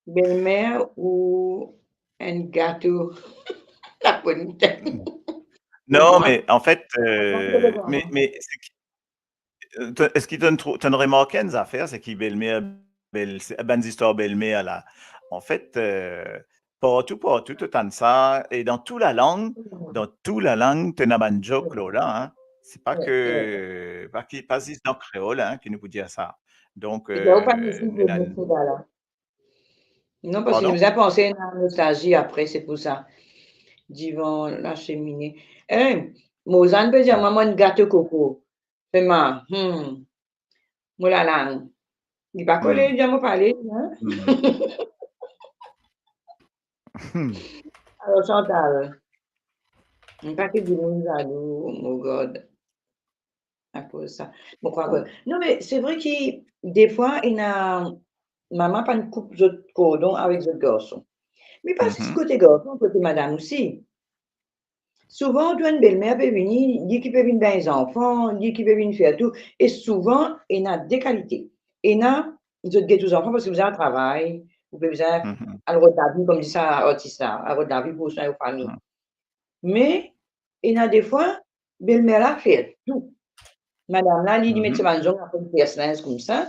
Belmer ou enn gato laponiten. Non, me anfet, euh, me, me se ki, euh, to-, eski to'nn trou-, to'nn remarke enn zafer, se ki belmer, bel-, se, bann zistwar belmer la. Anfet, euh, partou, partou, to tann sa, e dan tou lalang, dan tou lalang, to ena bann joke lor la, hein. Se pa ke, pa ki, pa zis dan kreol, hein, ki nou pou dir sa. Donk, euh, ena Non, parski nou bizin panse ena nostalzi apre, se pou sa. Divan lasemine. Eh, Mozane pe dir mwa, mo enn gato koko. Fema, hmm. Mo lalang. Li pa kole, li dir mo pale, hein? Alor, Chantal, enn pake dimoun zalou, mo God. Akoz sa. Mo krwar ke, non, me se vre ki defwa, ena mama pa'nn koup zot kordon avek zot garson. Me pa zis kote garson, kote madam osi. Souvan, to enn belmer pe vini, li ki pe vinn gagn zanfan, li ki pe vinn fer tou. E souvan, ena de kalite. Ena, zot get ou zanfan parski ou bizin al travay, ou pe bizin al rod lavi, kouma dir sa artis la, al rod lavi pou swagn ou fami. Me, ena defwa, belmer la fer tou. Madam la, li, li met so bann zong, apre li pers linz koumsa.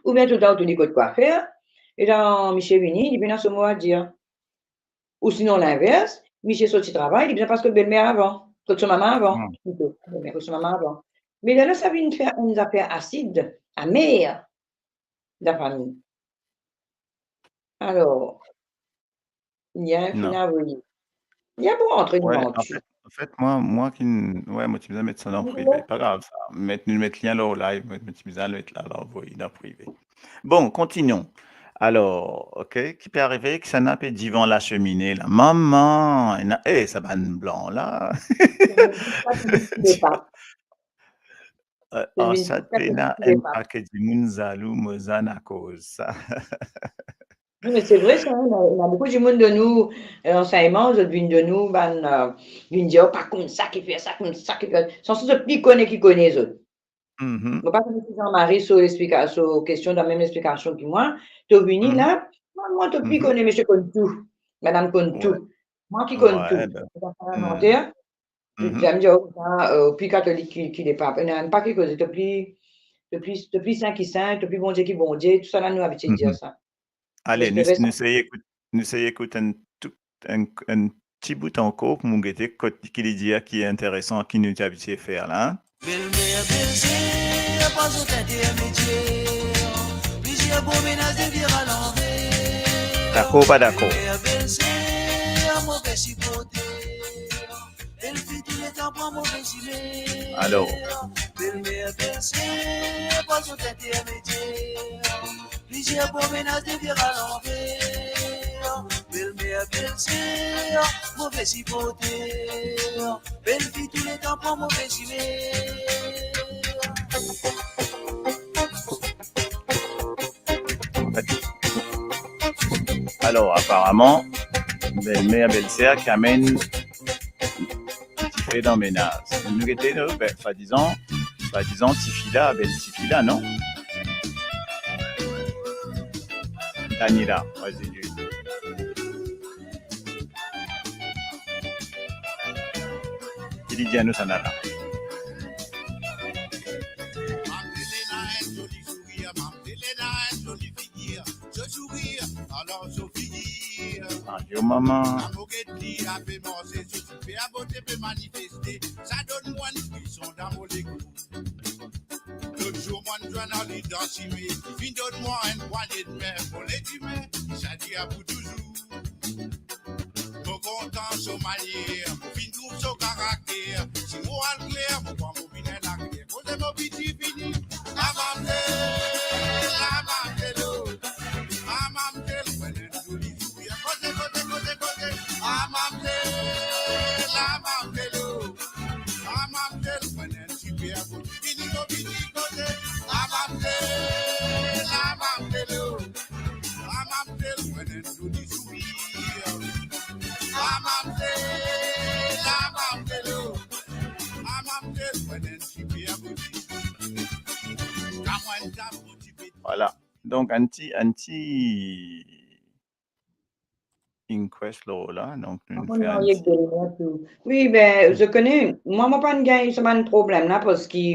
Oubien toultan ou touy li kot kwafer, e la misie vini, li pena so mo a dir. Ou sinon linvers, misie sorti travay, li bizin pas kot belmer avan, kot so mama avan, plito, belmer kot so mama avan. Me lerla sa vinn fer enn zafer asid, amer dan fami. Alor, li inn finn avoye. Li inn bon antre devan tou. Anfet, anfet, mwa, mwa ki, wi, mo ti bizin met sa dan prive. Pa grav sa. Met, nou met lien lor live, mo ti bizin met la, la, anvoy dan prive. Bon, kontignon. Alor, ok, ki pe arive, kisannla pe divan lasemine la? Mama, ena, eh, sa bann blan la. Eh, ansat pena enn pake dimoun zalou, Mozane, akoz sa. Non, me se vre sa, hein, ena, ena boukou dimoun donn nou, eh, lansegnman, zot vinn donn nou, bann, eh, vinn dir, oh, pa koumsa ki fer sa, koumsa ki fer. Sansi zot pli kone ki kone zot. Mo pa kone si Jean-Marie so lexplika-, so kestion dan mem lexplikasion ki mwa. To vini la, mwa, mwa, to pli kone, misie konn tou. Madam konn tou. Mwa ki konn tou. Mo pa fer invanter. Zot dir, oh, sa, eh, pli katolik ki, ki lepap. Ena enn pake koze, to pli, to pli, to pli sin ki sin, to pli Bondie ki Bondie, tousala nou abitie dir sa. Ale, nou, nou sey ekout, nou sey ekout enn tou, enn, enn ti bout ankor pou nou gete kot ki li dir ki interesan, ki nou ti abitie fer la, hein. Belmer, belser, pa zot intermedier. Plizier bon mennaz de vire alanver. Dakor, pa dakor? Belmer, belser, move siporter. Belfi touletan pran move simer. Alor. Belmer, belser, pa zot intermedier. Plizier bon mennaz de vire alanver. Belmer, belser, move siporter. Belfi touletan pran move zimer. Alor, aparaman, belmer, belser ki amenn dife dan menaz. Nou gete, nou, be, swadizan, swadizan tifi la, bel tifi la, non? Daniela, wa, zot dir. Ki li dir nou sa la? Mamm Zel ena enn zoli sourir, Mamm Zel ena enn zoli figir. So sourir, alor so figir. Adieu, mama. Amo get li, ape marse, so siper bote pe manifeste. Sa donn mwa enn frison dan mo lekour. Lot zour, mwa zwenn li dan sime, li finn donn mwa enn pwagne de me, mo letan dime, sa dir pou touzour. Mo kontan so manier, mo finn trouv so karakter. Si mo al kler, mo krwar mo vinn enn akter. Koze mo piti fini. A Mamm Zel, a Mamm Zel, oh. A Mamm Zel, mwa enn zoli sourir. Koze, koze, koze, koze. A Mamm Zel, a Mamm Zel, oh. A Mamm Zel, mwa enn siper bote. Vini, mo vini koze. A Mamm Zel, a Mamm Zel, oh. A Mamm Zel, mwa enn zoli sourir. A Mamm Zel, a Mamm Zel, oh. A Mamm Zel, mwa enn siper bote. Kan mwa enn dam, mo ti pe... Vwala. Donk, enn ti, enn ti inquest lor la, donk nou fer enn ti... Wi, be, zot kone, mwa, mo pa'nn gagn sa bann problem la, parski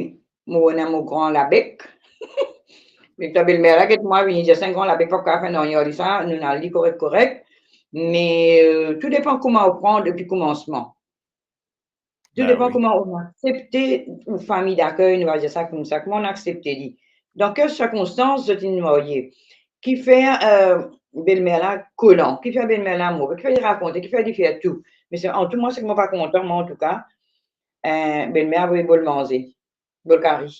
mo ena mo gran labek. Me ta belmer la get mwa vini dir sa, enn gran labek pa kapav fer nanye ar li sa, nou al li korek, korek. Me, euh, tou depan kouma ou pran depi koumansman. Tou depan kouma ou aksepte ou fami dakey, nou va dir sa koumsa, kouma ou aksepte li. Dan kel sirkonstans zot inn marye? Kifer, euh, belmer la kolan? Kifer belmer la move? Kifer li rakonte? Kifer li fer tou? Me se, an tou, mwa, seki mo pa kontan, mwa, antouka, euh, belmer avoy bol manze, bol kari.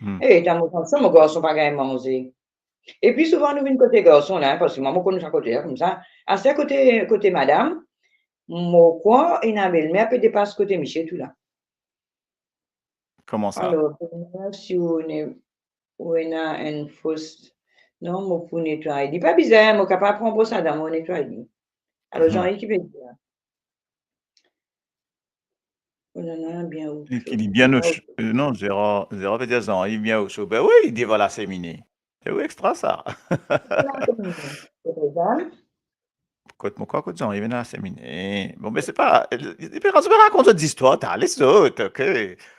Hmm. E, ta mo garson, mo garson pa gagn manze. Epi souvan nou vinn kote garson la, parski mwa, mo konn sa kote la koumsa. Aster kote, kote madam, mo krwar ena belmer pe depas kote misie tou la. Kouma sa? Alor, belmer, si ou ne, ou ena enn fos, non, mo pou netway li. Pa bizin, mo kapav pran bros a dan, mo netway li. Alor, hmm, Jean-Yves ki pe dir la. Oh la la, bien au chaud. Li, li bien au chaud. Euh, non, Gérard, Gérard pe dir Jean-Yves bien au chaud. Be wi, devan lasemine. Se ou extra sa. Kot mo, kot Jean-Yves ena lasemine. Bon, be se pa, li pe rakont zot zistwar, ta les zot, ok?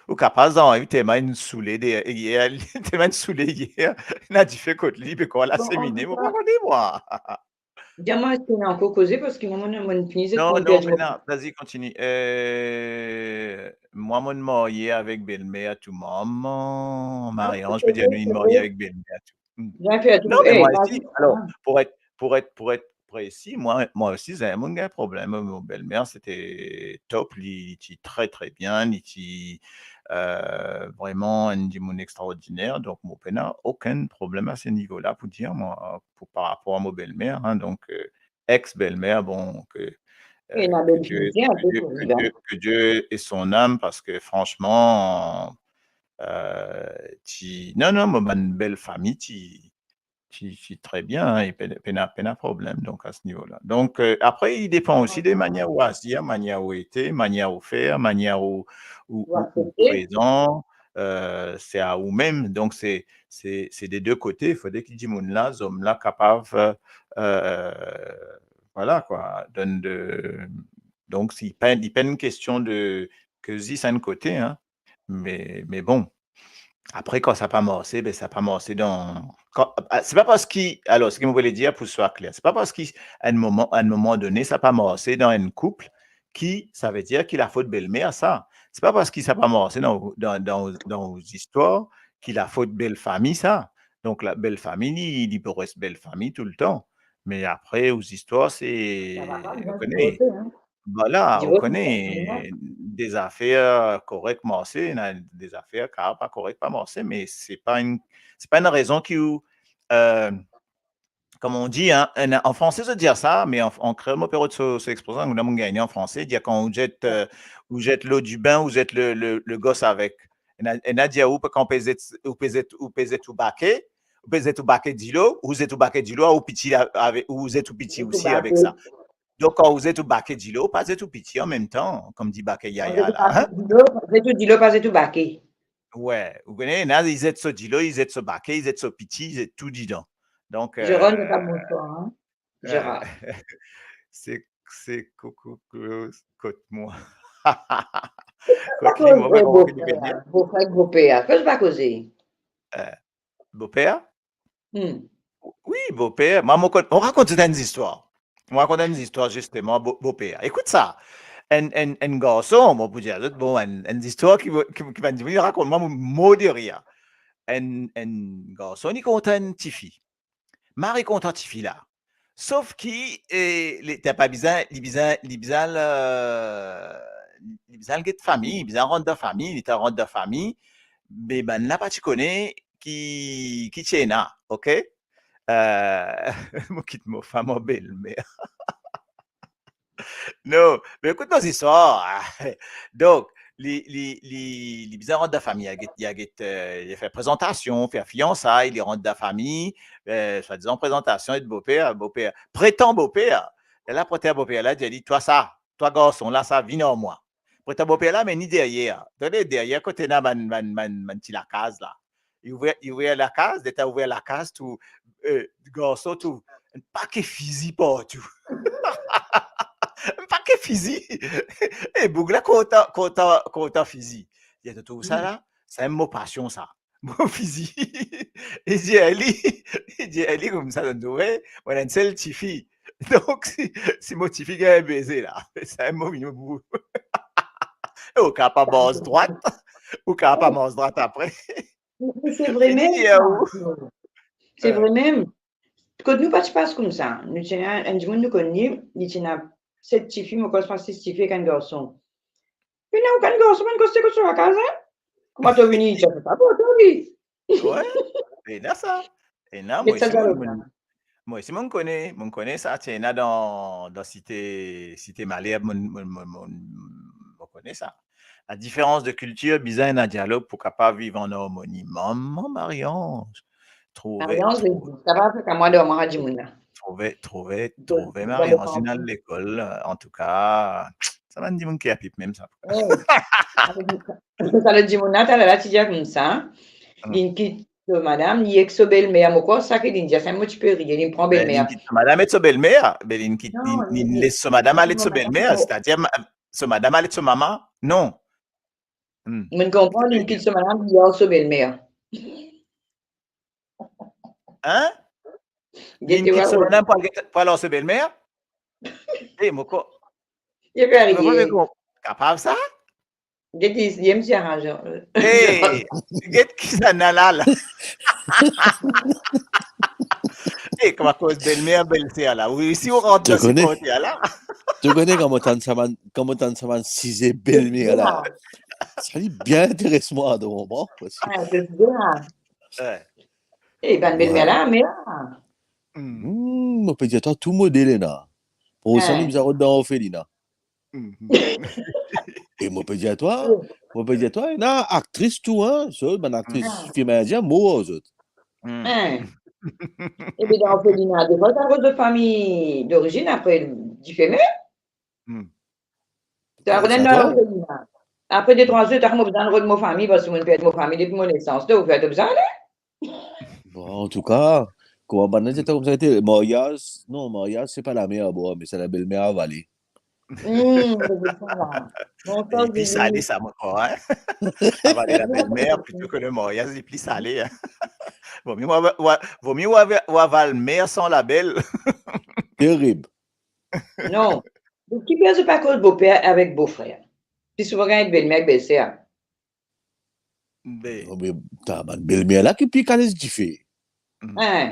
Ou kapav Jean-Yves telman inn soule de, yer, telman inn soule yer, ena dife kot li, li pe krwar lasemine, mo pa kone mwa. Dir mwa, eski ena ankor koze, parski mwa, mo, mo fini zis... Non, non, pena, vas-y, kontini. Euh, mwa, mo'nn marye avek belmer tou, mama, Marie-Ange pe dir nou, li marye avek belmer tou. Hmm. Non, me mwa osi, alor, pou et, pou et, pou et presi, mwa, mwa osi, zame mo'nn gagn problem. Mo belmer, se ti top, li, li ti tre, tre bien, li ti, euh, vreman enn dimoun extraordiner. Donk, mo pena okenn problem a se nivo la pou dir, mwa, pou, par rapor a mo belmer, hein, donk, euh, ex-belmer, bon, ke, euh, que Dieu, que Dieu, que Dieu ait son âme, parski, fransman, euh, ti, non, non, mo bann bel fami, ti, ti, ti tre bien, hein, e pe-, pena, pena problem, donk, a se nivo la. Donk, euh, apre, li depan osi de manier ou azir, manier ou ete, manier ou fer, manier ou, ou, ou, ou prezan, euh, se a oumem. Donk, se, se, se de de kote. Fode ki dimoun la, zom la kapav, euh, vwala kwa, donn de, donk, si pa, li pa enn kestion de ke zis enn kote, hein. Me, me bon. Apre, kan sa pa marse, be, sa pa marse dan, kan, ah, se pa parski, alor, seki mo vle dir pou swa kler, se pa parski enn moman, enn moman done, sa pa marse dan enn koup, ki, savedir ki lafot belmer sa. Se pa parski sa pa marse dan, dan, dan, dan ou zistwar ki lafot belfami sa. Donk, la belfami, li, li pou res belfami toultan. Me apre, ou zistwar, se, ou kone, hein. Vwala, ou kone, de zafer korek marse, ena de zafer kapav pa korek pa marse, me se pa enn, se pa enn rezon ki ou, euh, comme on dit, hein, en, en français, zot dir sa, mais en, en créole, mo pe rod so, so expression, kouma mo gagn an franse, dir kan ou zet, euh, ou zet l'eau du bain, ou zet le, le, le gos avek. Ena, ena dir ou pe, kan ou pe zet, ou pe zet, ou pe zet ou bake, ou pe zet ou bake dilo, ou zet ou bake dilo, ou piti la, avek, ou zet ou piti osi avek sa. Donk, kan ou zet ou bake dilo, ou pa zet ou piti an mem tan, kouma dir bake yaya la, hein? Zet ou dilo, pa zet ou bake. Wi, ou kone, ena, li zet so dilo, li zet so bake, li zet so piti, li zet tou didan. Donk, Jérôme, euh, pa bon swa, hein? Gérard. Se, se koukou kot mwa. Kot li, mo pa konpran ki li pe dir. Bofrer, boper. Koz pa koze. Euh, boper? Hmm. Wi, boper. Mwa, mo kon-, mo rakont zot enn zistwar. Mo rakont enn zistwar, zisteman, bo-, boper. Ekout sa. Enn, enn, enn garson, mo pou dir zot, bon, enn, enn zistwar ki, ki, ki bann dimoun rakont mwa, mo, mo de rir. Enn, enn garson, li kontan enn tifi. Mari kontan tifi la. Sof ki, eh, li, ti pa bizin, li bizin, li bizin al, euh, li bizin al get fami, li bizin rant dan fami, li ti rant dan fami, be bann la pa ti kone ki, ki ti ena, ok? Euh, mo kit mo fam an belmer. Non, me ekout mo zistwar. Donk, li, li, li, li bizin rant dan fami, li al get, li al get, euh, li fer prezantasion, fer fiansay, li rant dan fami, euh, swadizan prezantasion, et boper, boper, pretan boper. E la, pretan boper la, dir li, twa sa, twa garson la, sa, vinn ar mwa. Pretan boper la, amenn li deryer. Tande, deryer kote ena bann, bann, bann, bann ti lakaz la. Li ouver, li ouver lakaz, letan li ouver lakaz, tou, euh, garson tou, enn pake fizi partou. Enn pake fizi. E boug la kontan, kontan, kontan fizi. Li dir, to trouv sa la? Sa enn mo pasion sa. Mo fizi. Li dir li, li dir li koumsa, to trouve, mo ena enn sel tifi. Donk, si, si mo tifi gagn beze la, sa enn mo mimo boug. Ou kapav pa manz drwat, ou kav pa manz drwat apre. Me se vre mem sa. Se vre mem. Kot nou pa ti pas koumsa. Nou ti ena enn dimoun nou konn li, li ti ena set tifi, mo krwar sis tifi ek enn garson. Pena okenn garson, bann koste kot so lakaz, hein? Kouma to vini, ti ena pa pou to vi. Wi, ena sa. Ena, mo osi, mo, mo osi, mo kone, mo kone sa, ti ena dan, dan Site, Site Malherbe, mo, mo, mo, mo, mo kone sa. La diferans de kiltir, bizin ena dialog pou kapav viv an armoni. Mama, Marie-Ange. Trouve, Marie-Ange, trouve. Sa pa fer mwa dormi ar dimoun la. Trouve, trouve, trouve Marie-Ange, inn al lekol, antouka, sa bann dimoun ki apip mem sa. Sa lot dimoun la, talala ti dir koumsa, linn kit so madam, li ek so belmer, mo krwar sa ki linn dir, sa mo ti pe riye, linn pran belmer. Linn kit so madam ek so belmer, be linn kit, linn les so madam al ek so belmer, setadir, so madam al ek so mama? Non. Mo'nn konpran, linn kit so madam, li ar so belmer. Hein? Linn kit so madam pou al get, pou al ar so belmer? Eh, mo krwar. Li pe ariye. Kapav sa? Get li, li mem ti aranze. Eh, get kisannla la. Eh, kouma koz belmer, belser la. Wi, si ou rant dan se kote la. To kone kan mo tann sa bann, kan mo tann sa bann size belmer la. Sa li bien interes mwa dan moman, parski Eh, bann belmer la, mer la. Hmm, mo pe dir twa, tou model ena. Pou sa, nou bizin rod dan orfelina. E mo pe dir twa, mo pe dir twa, ena aktris tou, hein, so, bann aktris fim indien, mo ar zot. Hein. Epi dan orfelina, defwa, sa koz zot fami dorizinn, apre dife mem. Hmm. Sa, apre, dan orfelina. Apre de trwa zour, ta mo bizin rod mo fami, parski mo'nn perdi mo fami depi mo nesans. To, ou fer to bizin ale? Bon, antouka, kouma bann la dir koumsa, maryaz, non, maryaz, se pa lamer a bwar, me se labelmer a vale. Hmm, se sa la. Bon, sa, li pli sale sa, mo krwar, hein? Avale labelmer plito ke le maryaz, li pli sale, hein? Vomie ou ava-, ou a-, vomie ou ava-, ou aval mer san label. Terib. Non. Ki fer zot pa koz boper avek bofrer? Pli souvan gagn belmer ek belser. Be. Non, me ta bann belmer la ki pli kale dife. Hmm. Hein.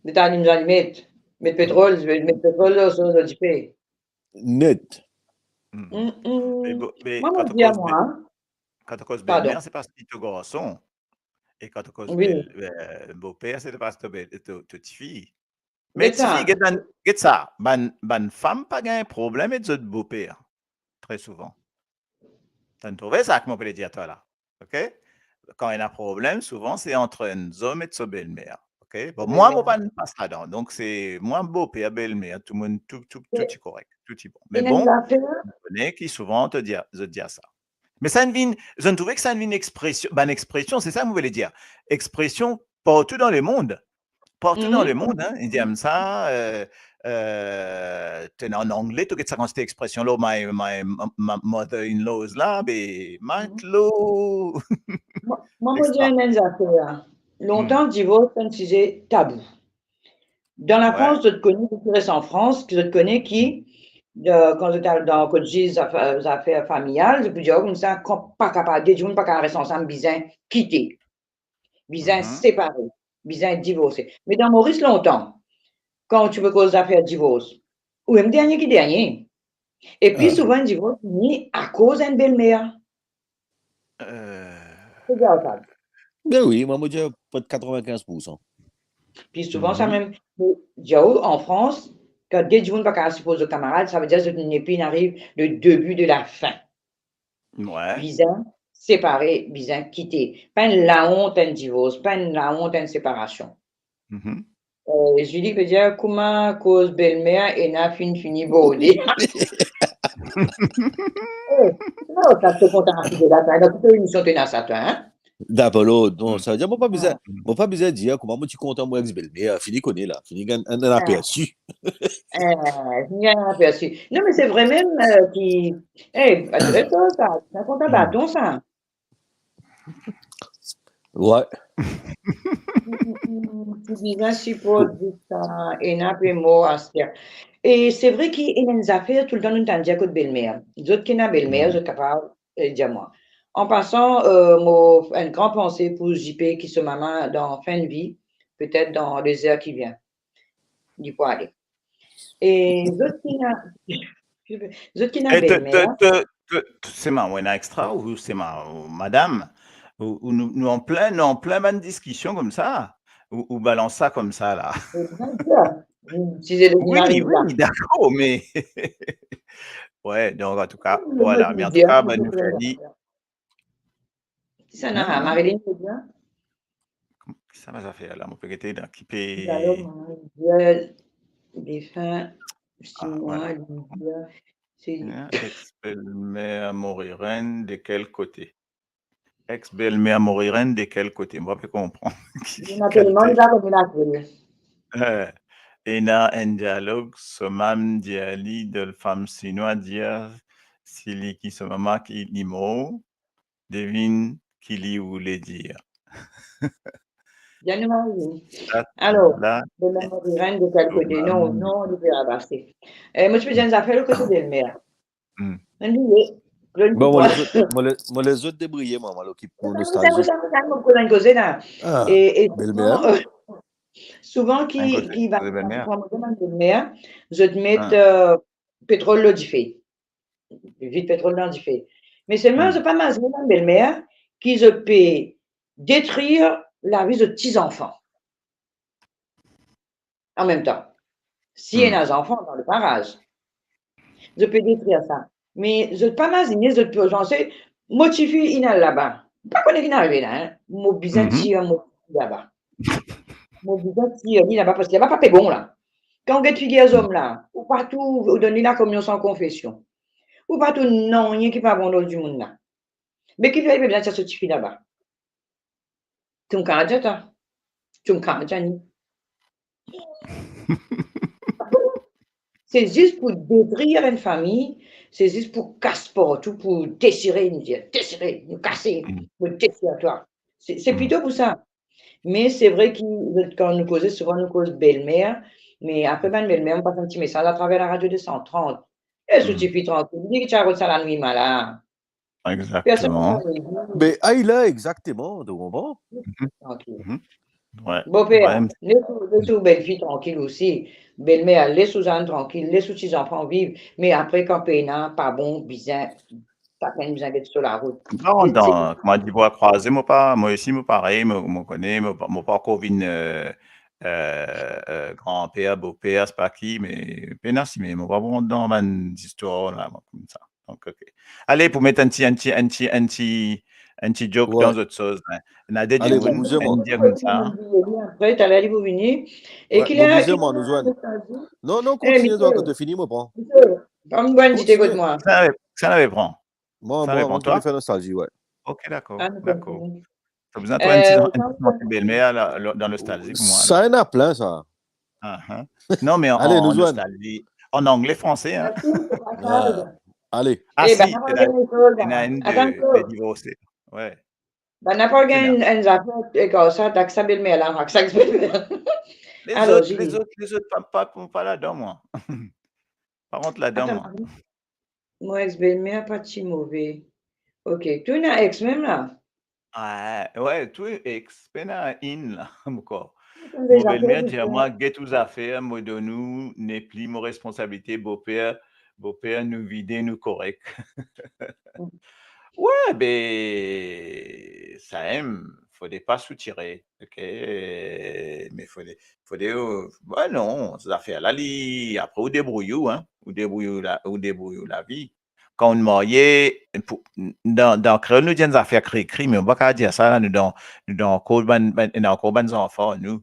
Met alim, alim, met, met petrol, met, met petrol lor, lor, lor dife. Net. Hmm. Hmm, hmm. Me bo-, me mwa, kan to koz be-, kan to koz belmer, se parski to garson. E kan to koz bel-, eh, boper, se parski to be-, to, to tifi. Me tifi, get bann, get sa, bann, bann fam pa gagn problem ek zot boper, tre souvan. Tann trouve sa ki mo pe dir twa la, ok? Kan ena problem, souvan se ant enn zom ek so belmer, ok? Bon, mwa, mo pa pas ladan, donk se mwa, boper, belmer, tou moun, tou, tou, tou ti korek, tou ti bon. Me bon, mo kone ki souvan zot dir, zot dir sa. Me sa inn vinn, zot trouve ki sa inn vinn expresion, bann expresion, se sa mo vle dir. Expresion partou dan lemond. Partou dan lemond, hein, li dir sa, euh, euh, to ena an angle, to get sa kantite expresion la, my, my, my mother-in-laws la, be, matelot. Mwa, mwa, mo dir enn zafer. Lontan, divors, se enn size tabou. Dan Lafrans, zot kone, zot ki res an Frans, ki zot kone ki, de, kan zot al dan kot ziz zafer, zafer familial, zot pou dir, oh, koumsa, kan pa kapav, de dimoun pa kapav res ansam, bizin kite, bizin separe, bizin divorse. Me dan Moris lontan, kan ti pe koz zafer divors, ou mem dernie ki dernie. E pli souvan, enn divors vini akoz enn belmer. Euh, Be wi, mwa, mo dir, pret katrevin-kinz poursan. Pli souvan sa mem. Me, dir ou, an Frans, kan de dimoun pa kapav siport zot kamarad, sa ve dir zot nepli ariv le début de la fin. Bizin separe, bizin kite. Pa enn laont enn divors, pa enn laont enn separasion. Euh, Julie pe dir, kouma koz belmer ena finn fini borde. Eh, non, sa, to kontan arive la, sa, dan tout emision to ena sa, twa, hein? Dapre lord, non, sa ve dir, mo pa bizin, mo pa bizin dir kouma mo ti kontan mo ex-belmer, fini kone la, fini gagn enn, enn apersi. Eh, fini gagn enn apersi. Non, me se vre mem, euh, ki, eh, pa dir sa, sa kontan baton sa. Wi. Ti bizin siport ziska ena pe mor aster. E se vre ki ena enn zafer toultan nou tann dir kot belmer. Zot ki ena belmer, zot kapav, eh, dir mwa. An pasan, euh, mo enn gran panse pou J P ki so mama dan fin de vi, petet dan le zer ki vien. Li pou ale. E zot ki ena, zot ki ena belmer. Sima, ou ena extra ou sima, ou madam, ou, ou nou, nou an plin, nou an plin bann diskision koumsa, ou, ou balans sa koumsa la. Wi, wi, dakor, me, wi, donk, antouka, vwala, me antouka, bann nouvel li. Kisannla, Marilyn, ou bien? Kisannla zafer la, mo pe gete dan ki pe... Alor, mon Dieu, defin, si mwa, Lydia, se... Ex-belle-mère Morirène, de quel côté? Ex-belle-mère Morirène, de quel côté? Mo pa pe konpran. Ena telman, li pa kone lakel. Eh, ena enn dialog, so mam dir li, de fam sinwa dir, si li ki so mama ki li mor, devinn ki li voule dir. Bien, nou arive. Alor, belle-mère Morirène, de quel côté? Non, non, li pe ravase. Eh, mo ti pe dir enn zafer, le kote belmer. Bon, mo les zot, mo les, mo les zot debriye, mwa, mo al okip mo nostalzi. Mo koz enn koze la. E, e belmer, souvan, souvan ki, ki va, kan mo dir bann belmer, zot met, euh, petrol lor dife. Vid petrol dan dife. Me selman, zot pa mazine bann belmer ki zot pe detrir lavi zot ti zanfan. An mem tan, si ena zanfan dan le paraz, zot pe detrir sa. Me zot pa mazine, zot pe panse, mo tifi inn al laba. Pa kone ki'nn arive la, hein. Mo bizin tir mo tifi laba. Mo bizin tir li laba, parski laba pa pe bon la. Kan ou get figir zom la, ou pa trouv, ou donn li lakominion san konfesion. Ou pa trouv nanye ki pa bon lor dimoun la. Me kifer li pe bizin tir so tifi laba? To'nn kapav dir twa. To'nn kapav dir li. Se zis pou detrir enn fami, se zis pou kas partou, pou desire, nou dir, desire, nou kase, nou desir twa. Se, se plito pou sa. Me se vre ki, kan nou koze, souvan nou koz belmer, me apre bann belmer, mo pas enn ti mesaz atraver laradio de san trant. Les ou tifi trankil, li ki ti al rod sa lanwit mala. Exakteman. Personn pa vinn dir. Be, ay la, exakteman, to konpran? Trankil. Boper, les ou, les ou belfi trankil osi. Belmer, les ou zann trankil, les ou ti zanfan viv. Me apre, kan pena pa bon, bizin, sakenn bizin get so larout. Non, dan, kouma dir, bra krwaze, mo pa, mo osi, mo parey, mo, mo kone, mo pa, mo pa ankor vinn, euh, euh, euh, granper, boper, sepa ki, me pena sime, mo pa pou rant dan bann zistwar la, mwa, koumsa. Donk, ok. Ale, pou met enn ti, enn ti, enn ti, enn ti, enn ti joke dan zot soz, hein. Ena de dimoun, enn dir koumsa. Apre, taler li pou vini. E ki ler, ki ler nou zwenn? Non, non, kontinie, zot, kan to fini, mo pran. Bann dite kot mwa. Sa, sa nou pran. Mwa, mwa, mwa, telefon nostalzi, wi. Ok, dakor, dakor. To bizin trouv enn ti, enn ti belmer la, la, dan nostalzi pou mwa. Sa, ena plin, sa. Non, me an, an nostalzi, an angle, franse, hein. Ale. Ah, si, ena, ena enn de, de divorse. Wi. Bann la pa gagn enn zafer, e koumsa, tak sa belmer la, tak sa ex-belmer. Lezot, lezot, lezot, pa, pa, pa ladan, mwa. Pa rant ladan, mwa. Mo ex-belmer pa ti move. Ok, tou ena ex mem la? Ah, wi, tou ex, pena inn la, ankor. Mo belmer dir mwa, get ou zafer, mo donn ou, nepli mo responsabilite, boper, boper, nou vide, nou korek. Wi, be, samem, fode pa soutire, ok? Me fode, fode, wi, non, zafer la, li, apre ou debrouy ou, hein, ou debrouy ou la, ou debrouy ou lavi. Kan ou marye, pou, dan, dan kreol, nou dir enn zafer krikri, me ou pa kav dir sa la, nou dan, nou dan ankor bann, bann, ena ankor bann zanfan, nou.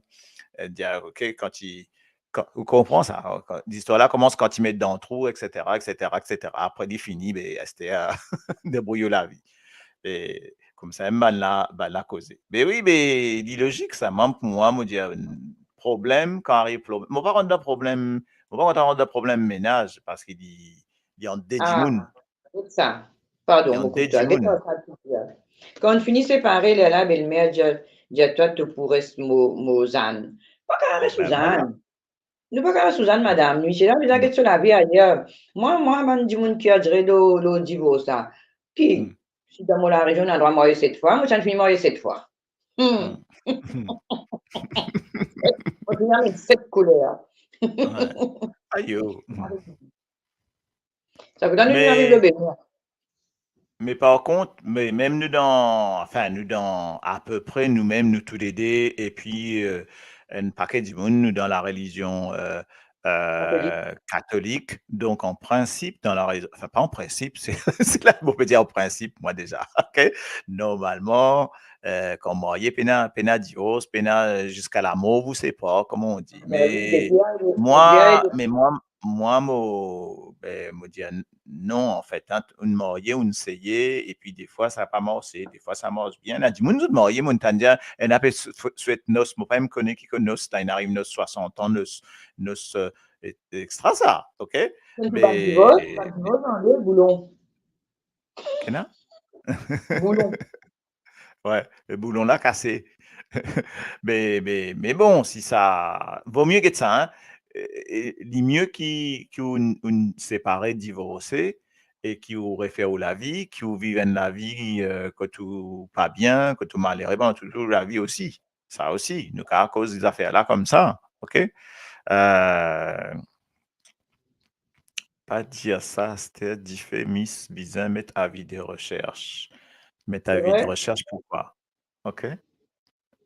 Euh, dir, ok, kan ti, kan, ou konpran sa, kan, listwar la koumans kan ti met dan trou, et cetera, et cetera, et cetera. Apre, li fini, be, aster, debrouy ou lavi. E koumsa, bann la, bann la koze. Be wi, be, li lozik sa, mem pou mwa, mo dir, problem, kan ariv problem, mo pa rant dan problem, mo pa kontan rant dan problem menaz, parski li, li ant de dimoun. Sa. Pardon, mo koup twa. Kan fini separe, lerla belmer dir, dir twa to pou res mo, mo zann. Pa kav res mo zann. Nou pa kav res mo zann, madam. Nou isi la, bizin get so lavi ayer. Mwa, mwa, bann dimoun ki adire lor, lor divors la. Ki, si dan mo larezion, ena drwa marye set fwa, mo ti finn marye set fwa. Hmm. Mo ti ena met set kouler. Ayo. Sa pou donn nou ariv lor belmer. Me par kont, me mem nou dan, anfin, nou dan apepre, nou mem, nou toulede, epi, euh, enn paket dimoun, nou dan larelizion, euh, euh, katolik. Donk, an prinsip, dan la reli-, anfin, pa an prinsip, se, se la, mo pe dir an prinsip, mwa, deza, ok? Normalman, euh, kan marye, pena, pena divors, pena, euh, ziska lamor vous sépare, comme on dit. Me mwa, me mwa, mwa, mo, be, mo dir, non, anfet, hein, ou'nn marye, ou'nn seye, epi defwa sa pa marse, defwa sa mars bien. Ena dimoun zot marye, mo'nn tann dir, ena pe swe-, swet nos, mo pa mem kone ki koz nos, tann ariv nos swasant an, nos, nos, euh, e-, extra sa, ok? Be, bann divors, bann divors, ale, boulon. Kena? Boulon. Wi, le boulon la kase. Me, me, me bon, si sa, vo mie get sa, hein. E, e, li mie ki, ki ou'nn, ou'nn separe, divorse, e ki ou refer ou lavi, ki ou viv enn lavi, euh, kot ou pa bien, kot ou malere, pandan tou, tou lavi osi. Sa osi, nou kav koz zafer la koumsa, ok? Euh, pa dir sa, aster dife, Miss, bizin met avi de resers. Met avi de resers, poukwa? Ok.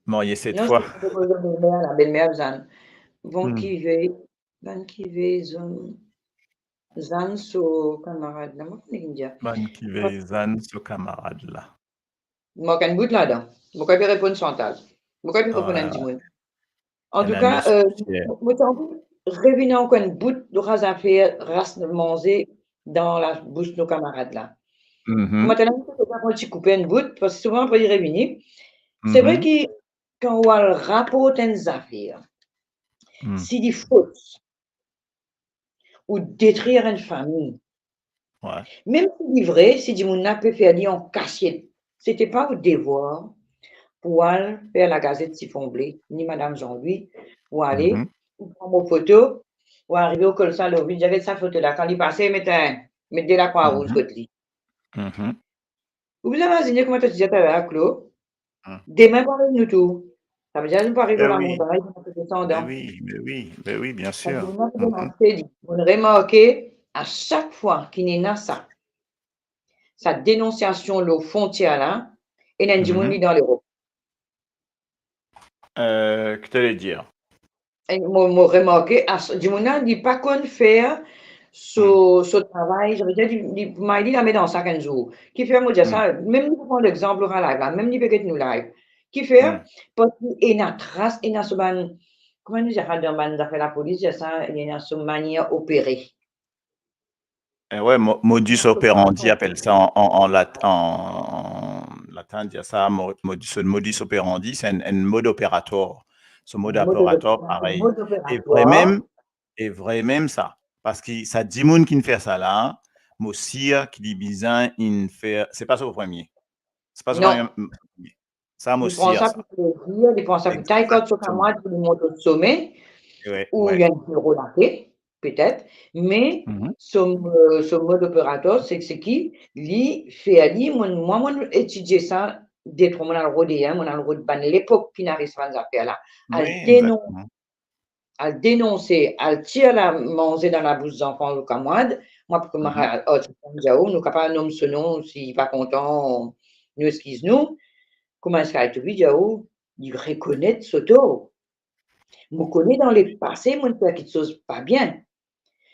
Marye set fwa. Non, se pou koze belmer la, belmer zann. Bann ki vey, bann ki vey zann, zann so kamarad la, mo pa kone ki dir. Bann ki vey zann so kamarad la. Mank enn bout ladan. Mo kav pe reponn Chantal. Mo kav pe reponn enn dimoun. Antouka, euh, mo ti anvi revinn ankor enn bout lor sa zafer ras manze dan labous nou kamarad la. Mo ti anvi koup enn bout, parski souvan apre li revini. Se vre ki kan ou al raport enn zafer, si li fos, ou detrir enn fami. Mem si li vre, si dimoun la pe fer li an kasiet, se te pa ou devwar pou al fer lagazet sifon ble, ni madam Jean-Louis, ou ale, ou pran mo foto, ou arive, ou kol sa lor li, ou dir, get sa foto la, kan li pase, met enn, met de lakrwa rouz kot li. Ou bizin imazine kouma to ti dir taler, Claude, demin pou ariv nou tou. Sa ve dir nou pou ariv lor lamontagn, nou pou desandan. Me wi, me wi, me wi, biensir. Donk, nou, nou remarke, a sak fwa ki ena sa, sa denonsiasion lor frontier la, ena enn dimoun li dan Lerop. Euh, ki to le dir? E mo, mo remarke, as, dimoun la, li pa konn fer so, so travay, sa ve dir, li, li, pou may li, li met dan sak enn zour. Kifer mo dir sa, mem nou pran lexanp Laura live la, mem li pe get nou live. Kifer, parski ena tras, ena so bann, kouma nou dir sa dan bann zafer lapolis, dir sa, ena so manier opere. Eh ouais, mo-, modus operandi, apel sa an, an, an lat-, an, an latin, dir sa, mo-, modus, modus operandi, se enn, enn mod operator. So mod operator, parey. E vremem, e vremem sa. Parski sa dimoun ki'nn fer sa la, mo sir ki li bizin inn fer, se pa so premie. Se pa so premie. Sa mo sir sa. Li pran sa pou plezir, li pran sa pou tay kort so kamwad, pou li mont o some, ou li enn pe relate, petet, me so, so mod operator, se, se ki li fer li, mo, mwa, mo etidie sa, detrwa, mo al rod, mo al rod bann lepok ki'nn ariv sa bann zafer la. Al denon-, al denonse, al tir lamanze dan labous zanfan ou kamwad, mwa pou kouma artis dir ou, nou kapav nom so nom, si li pa kontan, nou eskiz nou. Kouma Sky to Be dir ou, li rekonet so tor. Mo kone dan lepase, mo'nn fer kiksoz pa bien.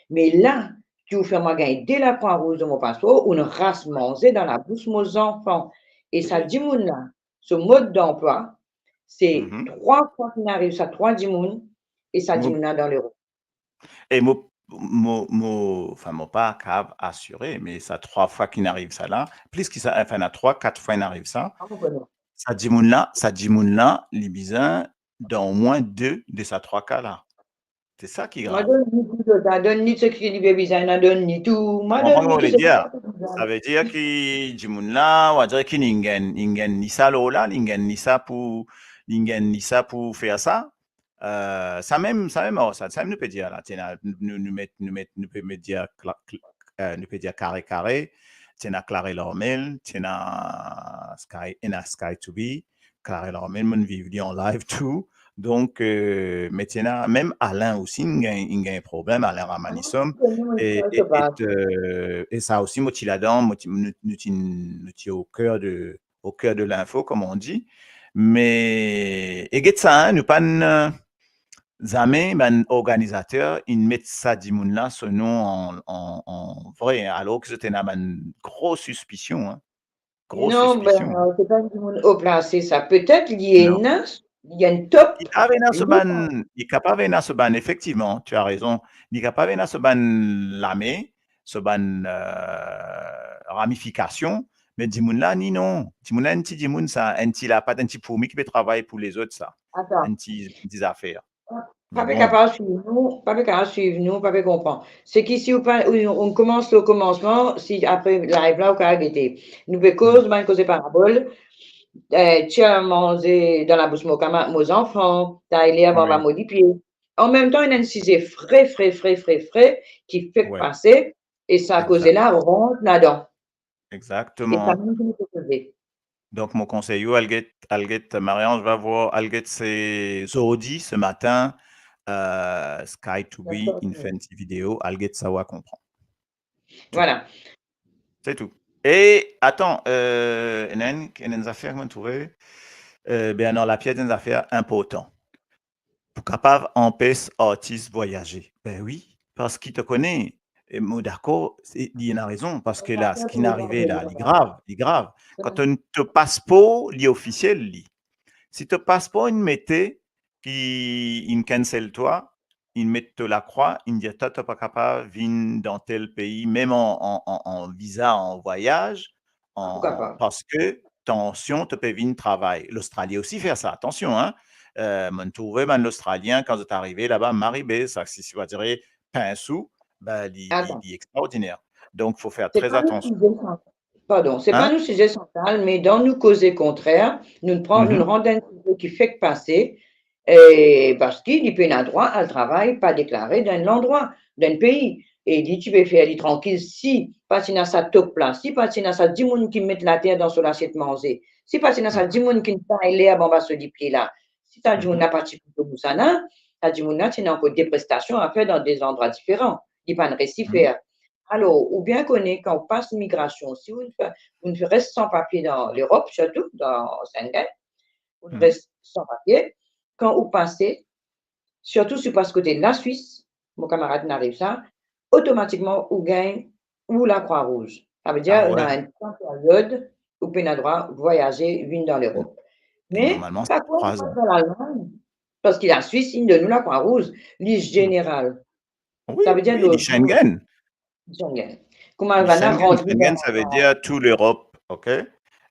Me la, ki ou fer mwa gagn de lakrwa rouz dan mo paspor, ou'nn ras manze dan labous mo zanfan. E sa dimoun la, so mod danplwa, se trwa fwa ki'nn ariv sa trwa dimoun, e sa dimoun la dan Lerop. E mo, mo, mo, anfin, mo pa kav asire, me sa trwa fwa ki'nn ariv sa la, plis ki sa, anfin, ena trwa, kat fwa inn ariv sa, sa dimoun la, sa dimoun la, li bizin dan omwin de de sa trwa ka la. Se sa ki grav. Mwa donn li tou, donn li seki li pe bizin, donn li tou. Mwa donn li tou seki li pe bizin. Sa ve dir ki dimoun la, on va dire ki li gagn, li gagn li sa lor la, li gagn li sa pou, li gagn li sa pou fer sa. Eh, sa mem, sa mem, oh, sa, sa mem nou pe dir la, ti ena, nou, nou met, nou met, nou pe met dir kla-, kl-, eh, nou pe dir kare kare, ti ena Claret Lormel, ti ena Sky, ena Sky to Be, Claret Lormel, mo'nn viv li an live tou. Donk, eh, me ti ena mem Alain osi, inn gagn, inn gagn problem, Alain Ramanisum, e, e, e, eh, e sa osi, mo ti ladan, mo ti, nou, nou ti, nou ti au cœur de, au cœur de l'info, comme on dit. Me, e get sa, hein, nou pa'nn, eh, zame bann organizater inn met sa dimoun la so nom an, an, an vre, alor ki zot ena bann gro sispision, hein. Gro sispision. Non, ben, eh, se pa enn dimoun o plase sa. Petet li ena, li ena top. Li kapav ena so bann, li kapav ena so bann, efektivman, tu as raison. Li kapav ena so bann lame, so bann, eh, ramifikasion, me dimoun la, ni non. Dimoun la, enn ti dimoun sa, enn ti lapat, enn ti fourmi ki pe travay pou lezot sa. Atann. Enn ti, enn ti zafer. Pa pe kapav swiv nou, pa pe kapav swiv nou, pa pe konpran. Se ki si ou pa, ou, ou koumans o koumansman, si apre live la ou kapav gete. Nou pe koz, bann koze parabol, eh, tir manze dan labous mo kama-, mo zanfan, tay ler anba mo lipie. An mem tan, ena enn size fre, fre, fre, fre, fre, ki fek pase, e sa koze la rant ladan. Exactement. E sa mem ki nou pe koze. Donk, mo konsey ou, al get, al get, Marie-Ange, va voir, al get se zordi, ce matin, eh, Sky to Be inn fer enn ti video, al get sa, ou va konpran. Voilà. Se tou. E, atann, eh, ena enn, ena enn zafer ki mo trouve, eh, Bernard Lapierre, enn zafer inportan. Pou kapav anpes artis vwayaze. Ben wi, parski to kone, e mo dakor, se, li ena rezon, parski la, seki inn arive la, li grav, li grav. Kan to, to paspor, li ofisiel, li. Si to paspor inn mete ki inn cancel twa, inn met to lakrwa, inn dir twa to pa kapav vinn dan tel pei, mem an, an, an, an viza, an vwayaz, an, parski tansion, to pe vinn travay. Lostrali osi fer sa, atansion, hein. Eh, mo'nn trouve bann Lostralien, kan zot arive laba, maribez, sa, si, si va dire pin sou, ben, li, li, li extraordiner. Donk, fo fer tre atansion. Pardon, se pa nou size santral, me dan nou koze kontrer, nou pran, nou rant dan enn size ki fek pase, e parski li pena drwa al travay pa deklare dan enn landrwa, dan enn pei. E li ti pe fer li trankil si pa ti ena sa top la, si pa ti ena sa dimoun ki met later dan so lasiet manze, si pa ti ena sa dimoun ki tay lerb anba so lipie la, si sa dimoun la pa ti pou bousana, sa dimoun la ti ena ankor de prestasion a fer dan de landrwa diferan. Li pa'nn resi fer. Alor, ou bien kone, kan ou pas migrasion, si ou fer, ou fer res san papie dan Lerop, sirtou dan Sengen, ou res san papie, kan ou pase, sirtou si ou pas kote Laswis, mo kamarad inn ariv sa, otomatikman ou gagn ou Lakrwa Rouz. Savedir, ah, wi, ena enn tan peryod ou pena drwa vwayaze vinn dan Lerop. Me normalman, sa se trwa zan. Lalmagn, parski Laswis inn donn nou Lakrwa Rouz, li zeneral. Wi, savedir, wi, li Schengen. Schengen. Kouma li Schengen, rantre Schengen, dan, savedir tou Lerop, ok?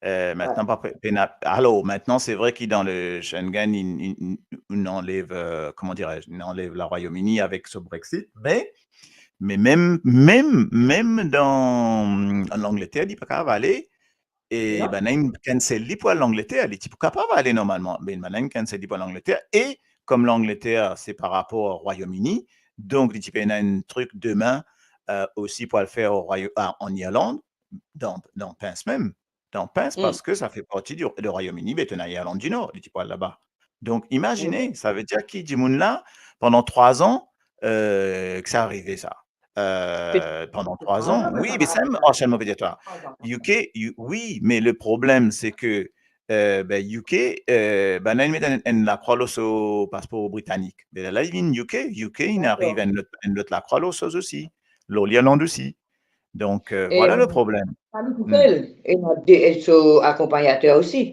Euh, maintenant, pa pe-, pena, alors, maintenant, c'est vrai que dans le Schengen, il, il, il, on enlève, euh, comment dirais-je, on enlève le Royaume-Uni avec ce Brexit, mais, mais même, même, même dans, en Angleterre, li pa kapav ale, e non, bann inn cancel li pou al Langleter, li ti pou kapav ale normalman, me bann inn cancel li pou al Langleter, e kom Langleter, se par rapor Royaume-Uni, donk li ti pena enn trik demin, euh, osi pou al fer o Roya-, a, an Irland, dan, dan Pins mem, dan Pins, mm, parski sa fer parti di, de Royaume-Uni, be to ena Irland di Nor, li ti pou al laba. Donk, imazine, mm, savedir ki dimoun la, pandan trwa zan, euh, ki sa arive sa. Euh, pandan trwa zan. Wi, me sa, mo pe dir twa. Trwa zan. U K, U-, wi, me le problem, se ke, euh, be, U K, euh, bann inn met enn, enn lakrwa lor so paspor britanik. Me la, la, li vinn U K, U K, inn ariv enn lot, enn lot lakrwa lor so osi, lor Lirland osi. Donk, euh, e, vwala le problem. Pa li tousel, ena de, e so akonpagnater osi.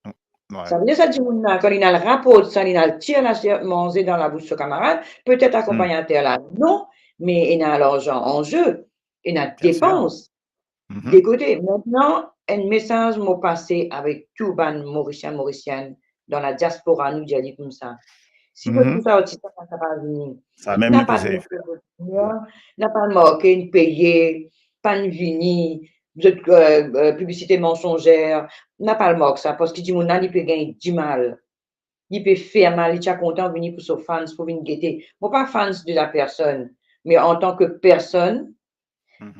Wi. Savedir sa dimoun la, kan li al raport sa, li al tir lasiet manze dan labous so kamarad, petet akonpagnater la, non, me ena larzan an ze, ena depans de kote. Mintnan, enn mesaz mo pase avek tou bann Morisien, Morisienn dan ladiaspora, nou dir li koumsa. Si zot pou sa, ti sa, sa pa vini. Sa mem nou pou sey fer. Napa marke inn peye, pa inn vini, zot, euh, euh, piblisite mansonzer, napa mark sa, parski dimoun la, li pe gagn dimal. Li pe fer mal, li ti a kontan vini pou so fans, pou vinn gete. Mo pa fans de la personn, me antan ke personn,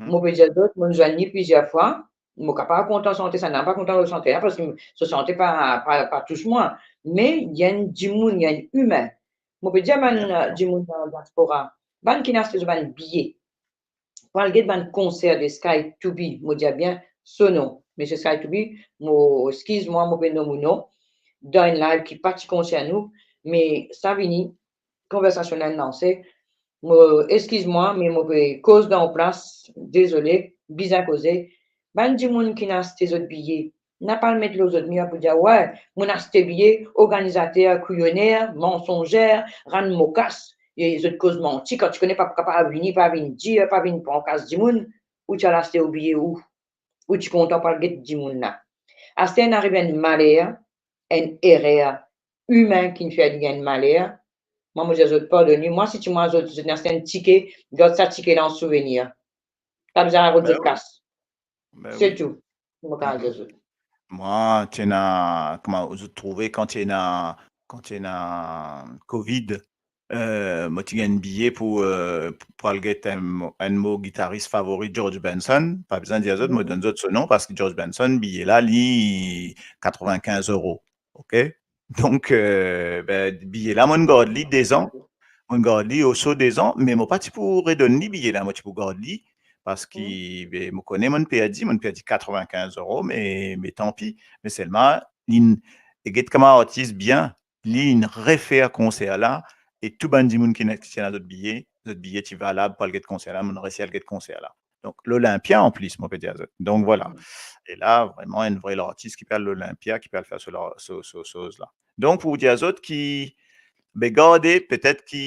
mo pe dir zot, mo zwenn li plizier fwa, mo kapav kontan sante sa, napa kontan lor sante la, parski so sante pa, pa, pa tous mwa. Me li enn dimoun, li enn imin. Mo pe dir bann, euh, dimoun dan diaspora, bann ki inn aste zot bann biye, pou al get bann konser de Sky To Be, mo dir bien so nom, Misie Sky To Be, mo, eskiz mwa, mo pe nom ou non, dan enn live ki pa ti konsern nou, me sa vini, konversasion la inn lanse, mo, eskiz mwa, me mo pe koz dan ou plas, dezole, bizin koze, bann dimoun ki inn aste zot biye, napa al met lor zot mir pou dir, "Wi, mo'nn aste biye, organizater kouyoner, mansonzer, rann mokas, e zot koz manti, kan ti kone pa kapav vini, pa vinn dir, pa vinn pran kas dimoun, ou ti al aste ou biye ou, ou ti kontan pou al get dimoun la." Aster inn ariv enn maler, enn erer imin ki'nn fer li enn maler, mwa, mo dir zot pardonn li, mwa, si ti mwa zot, zot inn aste enn tike, gard sa tike la an souvenir. Pa bizin al rod zot kas. Be wi. Se tou. Mo kapav dir zot. Mwa, ti ena, kouma zot trouve kan ti ena, kan ti ena Covid, euh, mo ti gagn biye pou, euh, pou, pou al get enn mo, enn mo gitaris favori George Benson. Pa bizin dir zot, mo donn zot so nom, parski George Benson, biye la, li katrevin-kinz euro. Ok? Donk, euh, be, biye la, mo'nn gard li dezan. Mo'nn gard li osi dezan, me mo pa ti pou redonn li biye la, mo ti pou gard li, parski, be, mo kone mo'nn perdi, mo'nn perdi katrevin-kinz euro, me, me tanpi. Me selman, li, e get kouma artis bien, li inn refer konser la, e tou bann dimoun ki ena, ki ti ena zot biye, zot biye ti valab pou al get konser la, mo'nn resi al get konser la. Donk, L'Olympia, anplis, mo pe dir zot. Donk, vwala. Mm. E la, vreman, enn vre lartis ki pe al L'Olympia, ki pe al fer so la-, so, so, soz la. Donk, pou dir zot ki, be, gade, petet ki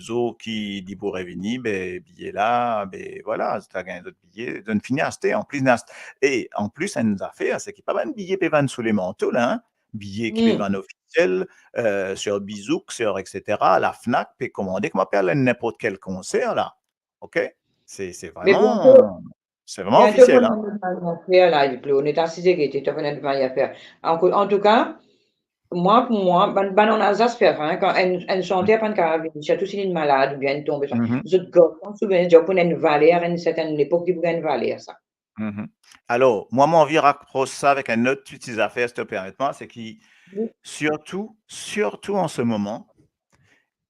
zour ki li pou revini, be, biye la, be, vwala, zot a gagn zot biye, zot fini aste, anplis, inn aste. E, anplis, enn zafer, se ki pa bann biye pe vann sou lemanto la, hein. Biye ki pe vann ofisiel, euh, sur Bizouk, sur et cetera, la Fnac, pe komande, kouma pe al enn ninport kel konser la. Ok? Se, se vreman, se vreman ofisiel, hein. Biento pou nou fer la, Claude, nou ta asize gete, to pou nou fer. An, antouka, mwa, pou mwa, bann, bann, nou ena zis fer, hein, kan enn, enn santer pa'nn kapav vini, sirtou si li malad oubien li tonbe, sa. Zot gard sa, souvenir, dir pou enn valer, enn sertenn lepok, li pou gagn valer, sa. Mhm. Alor, mwa, mo anvi rapros sa avek enn lot ti zafer, si to permet mwa, se ki, wi, sirtou, sirtou an se moman,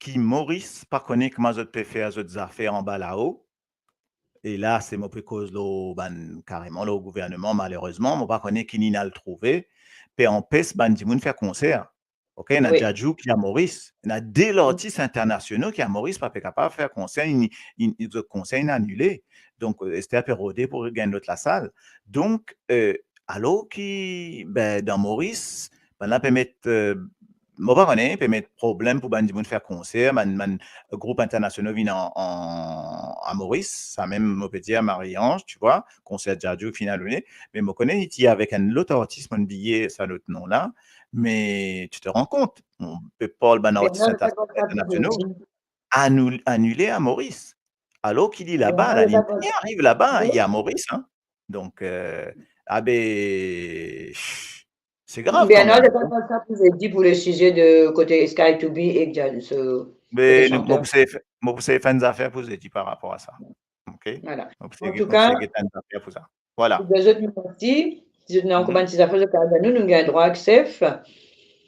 ki Moris pa kone kouma zot pe fer zot zafer anba lao, e la, se mo pe koz lor bann, kareman lor gouverneman, malerezman, mo pa kone ki inn al trouve, pe anpes bann dimoun fer konser. Ok, ena Djadjou ki a Moris. Ena de lartis internasional ki a Moris, pa pe kapav fer konser, inn, inn, inn, zot konser inn anile. Donk, eh, Esther pe rode pou gagn lot lasal. Donk, eh, alor ki, be, dan Moris, bannla pe met, eh, mo pa kone, pe met problem pou bann dimoun fer konser, bann, bann group internasional vinn an, an, a Moris, sa mem mo pe dir Marie-Ange, tu vois, konser Djadjou finn anile, me mo kone li ti avek enn lot artis, mo'nn bliye sa lot nom la, me tu te rends compte, on pe parl bann artis internasional, anou-, anile a Moris. Alor ki li laba, la, li ariv laba, li a Moris, hein. Donk, eh, abe, se grav kanmem. Bernard, je pense ça vous a dit pour le sujet de côté Sky to Be et Jazz, euh, côté chanteur. Be nou, mo pou sey, mo pou sey fer enn zafer pou zot par rapor a sa. Ok? Voilà. Mo pou sey, mo pou sey fer enn zafer pou sa. Voilà. Zot, mersi. Si zot ena ankor bann ti zafer zot kapav donn nou, nou gagn drwa aksef.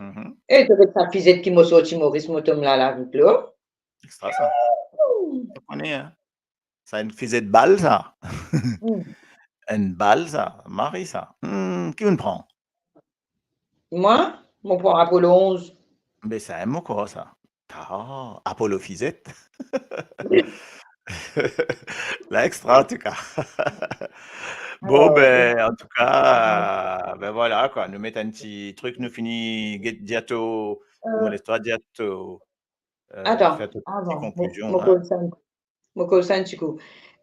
Mhm. E to get sa fizet ki mo sorti Moris, mo tom la, la, vit lo. Extra sa. Ou kone, hein? Sa enn fizet bal, sa. Hmm. Enn bal, sa. Mari, sa. Hmm, ki ou'nn pran? Mwa, mo pran Apollo onz. Be sa, mo krwar sa. Ah, Apollo fizet. La extra, antouka. Bon, ah, be, ok. Antouka, be, vwala, kwa. Nou met enn ti trik, nou fini get, dir to, euh, mo listwar, dir to, euh, fer to ti konklizion, hein. Avan, mo, mo koz sa enn Mo koz sa enn ti kou.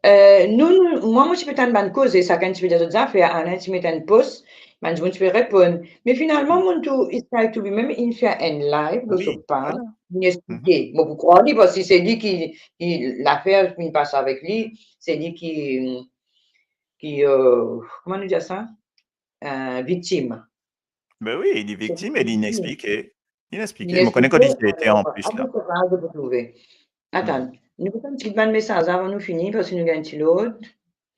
Eh, nou, nou, mwa, mo ti pe tann bann koze, sakenn ti pe dir zot zafer, Alain ti met enn post, bann dimoun ti pe reponn. Me finalman, monn trouv Sky to Be mem inn fer enn live, wi, so paz, vwala. Inn explike. Mhm. Mo pou krwar li, parski se li ki, ki lafer inn pas avek li, se li ki, ki, eh, kouma nou dir sa? Eh, viktim. Be wi, li viktim e li inn explike. Li inn explike. Mo kone kot li ti ete an plis la. Atann, nou pou tann tigit bann mesaz avan nou fini, parski nou gagn ti lord.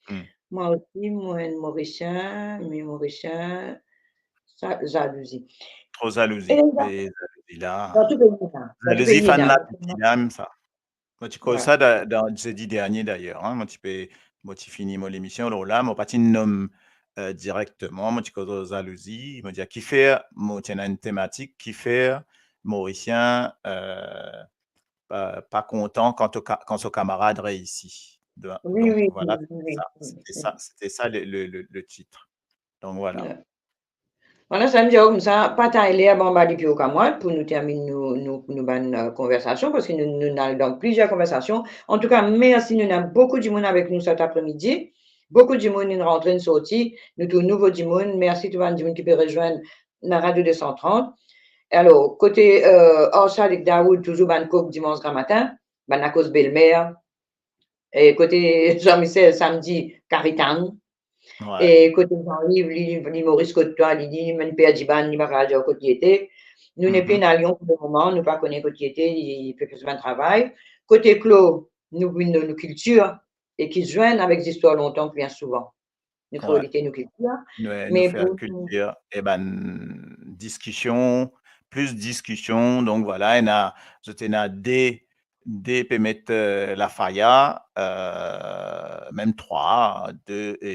Hmm. Mwa osi, mo enn Morisien, me Morisien, sa, zalouzi. Tro zalouzi. E la, e zalouzi la. Dan tou pei la. Zalouzi fann la, piti la, mem sa. Mo ti koz sa da-, dan zedi dernie, dayer, hein, mo ti pe, mo ti fini mo lemision, lor la, mo pa ti nom, eh, direkteman, mo ti koz lor zalouzi, mo dir, kifer, mo ti ena enn tematik, kifer Morisien, eh, pa, pa kontan kan to ka-, kan so kamarad reisi. Donk, wi, donk, wi, vwala, wi, wi, sa, wi, sete wi. Sa, sete sa le, le, le, le tit. Donk, vwala. Wi. Vwala, sa nou dir koumsa, pa tagn ler anba lipie okamwa pou nou terminn nou, nou, nou bann, eh, konversasion, parski nou, nou al dan plizier konversasion. Antouka, mersi, nou ena boukou dimoun avek nou set apremidi. Boukou dimoun inn rantre, inn sorti. Nou trouv nouvo dimoun. Mersi tou bann dimoun ki pe rezwenn nou Radio de san trant. Alor, kote, eh, Arshad ek Daoud, touzour bann kok dimans gramatin, bann lakoz belmer. E kote Jean-Michel, samdi, kari tang. Wi. E kote Jean-Yves, li, li Moris kot twa, li, li, li perdi bann, li pa kapav dir kot li ete. Nou nepli ena Lyon pou lemoman, nou pa kone kot li ete, li, li pe fer so bann travay. Kote Klo, nou vinn nou, nou kiltir, e ki zwenn avek zistwar lontan ki vinn souvan. Nou krwar li ete nou kiltir. Wi. Nou, nou fer kiltir e bann diskision, plis diskision. Donk vwala, ena, zot ena de de pe met, eh, lafaya, eh, mem trwa, de e,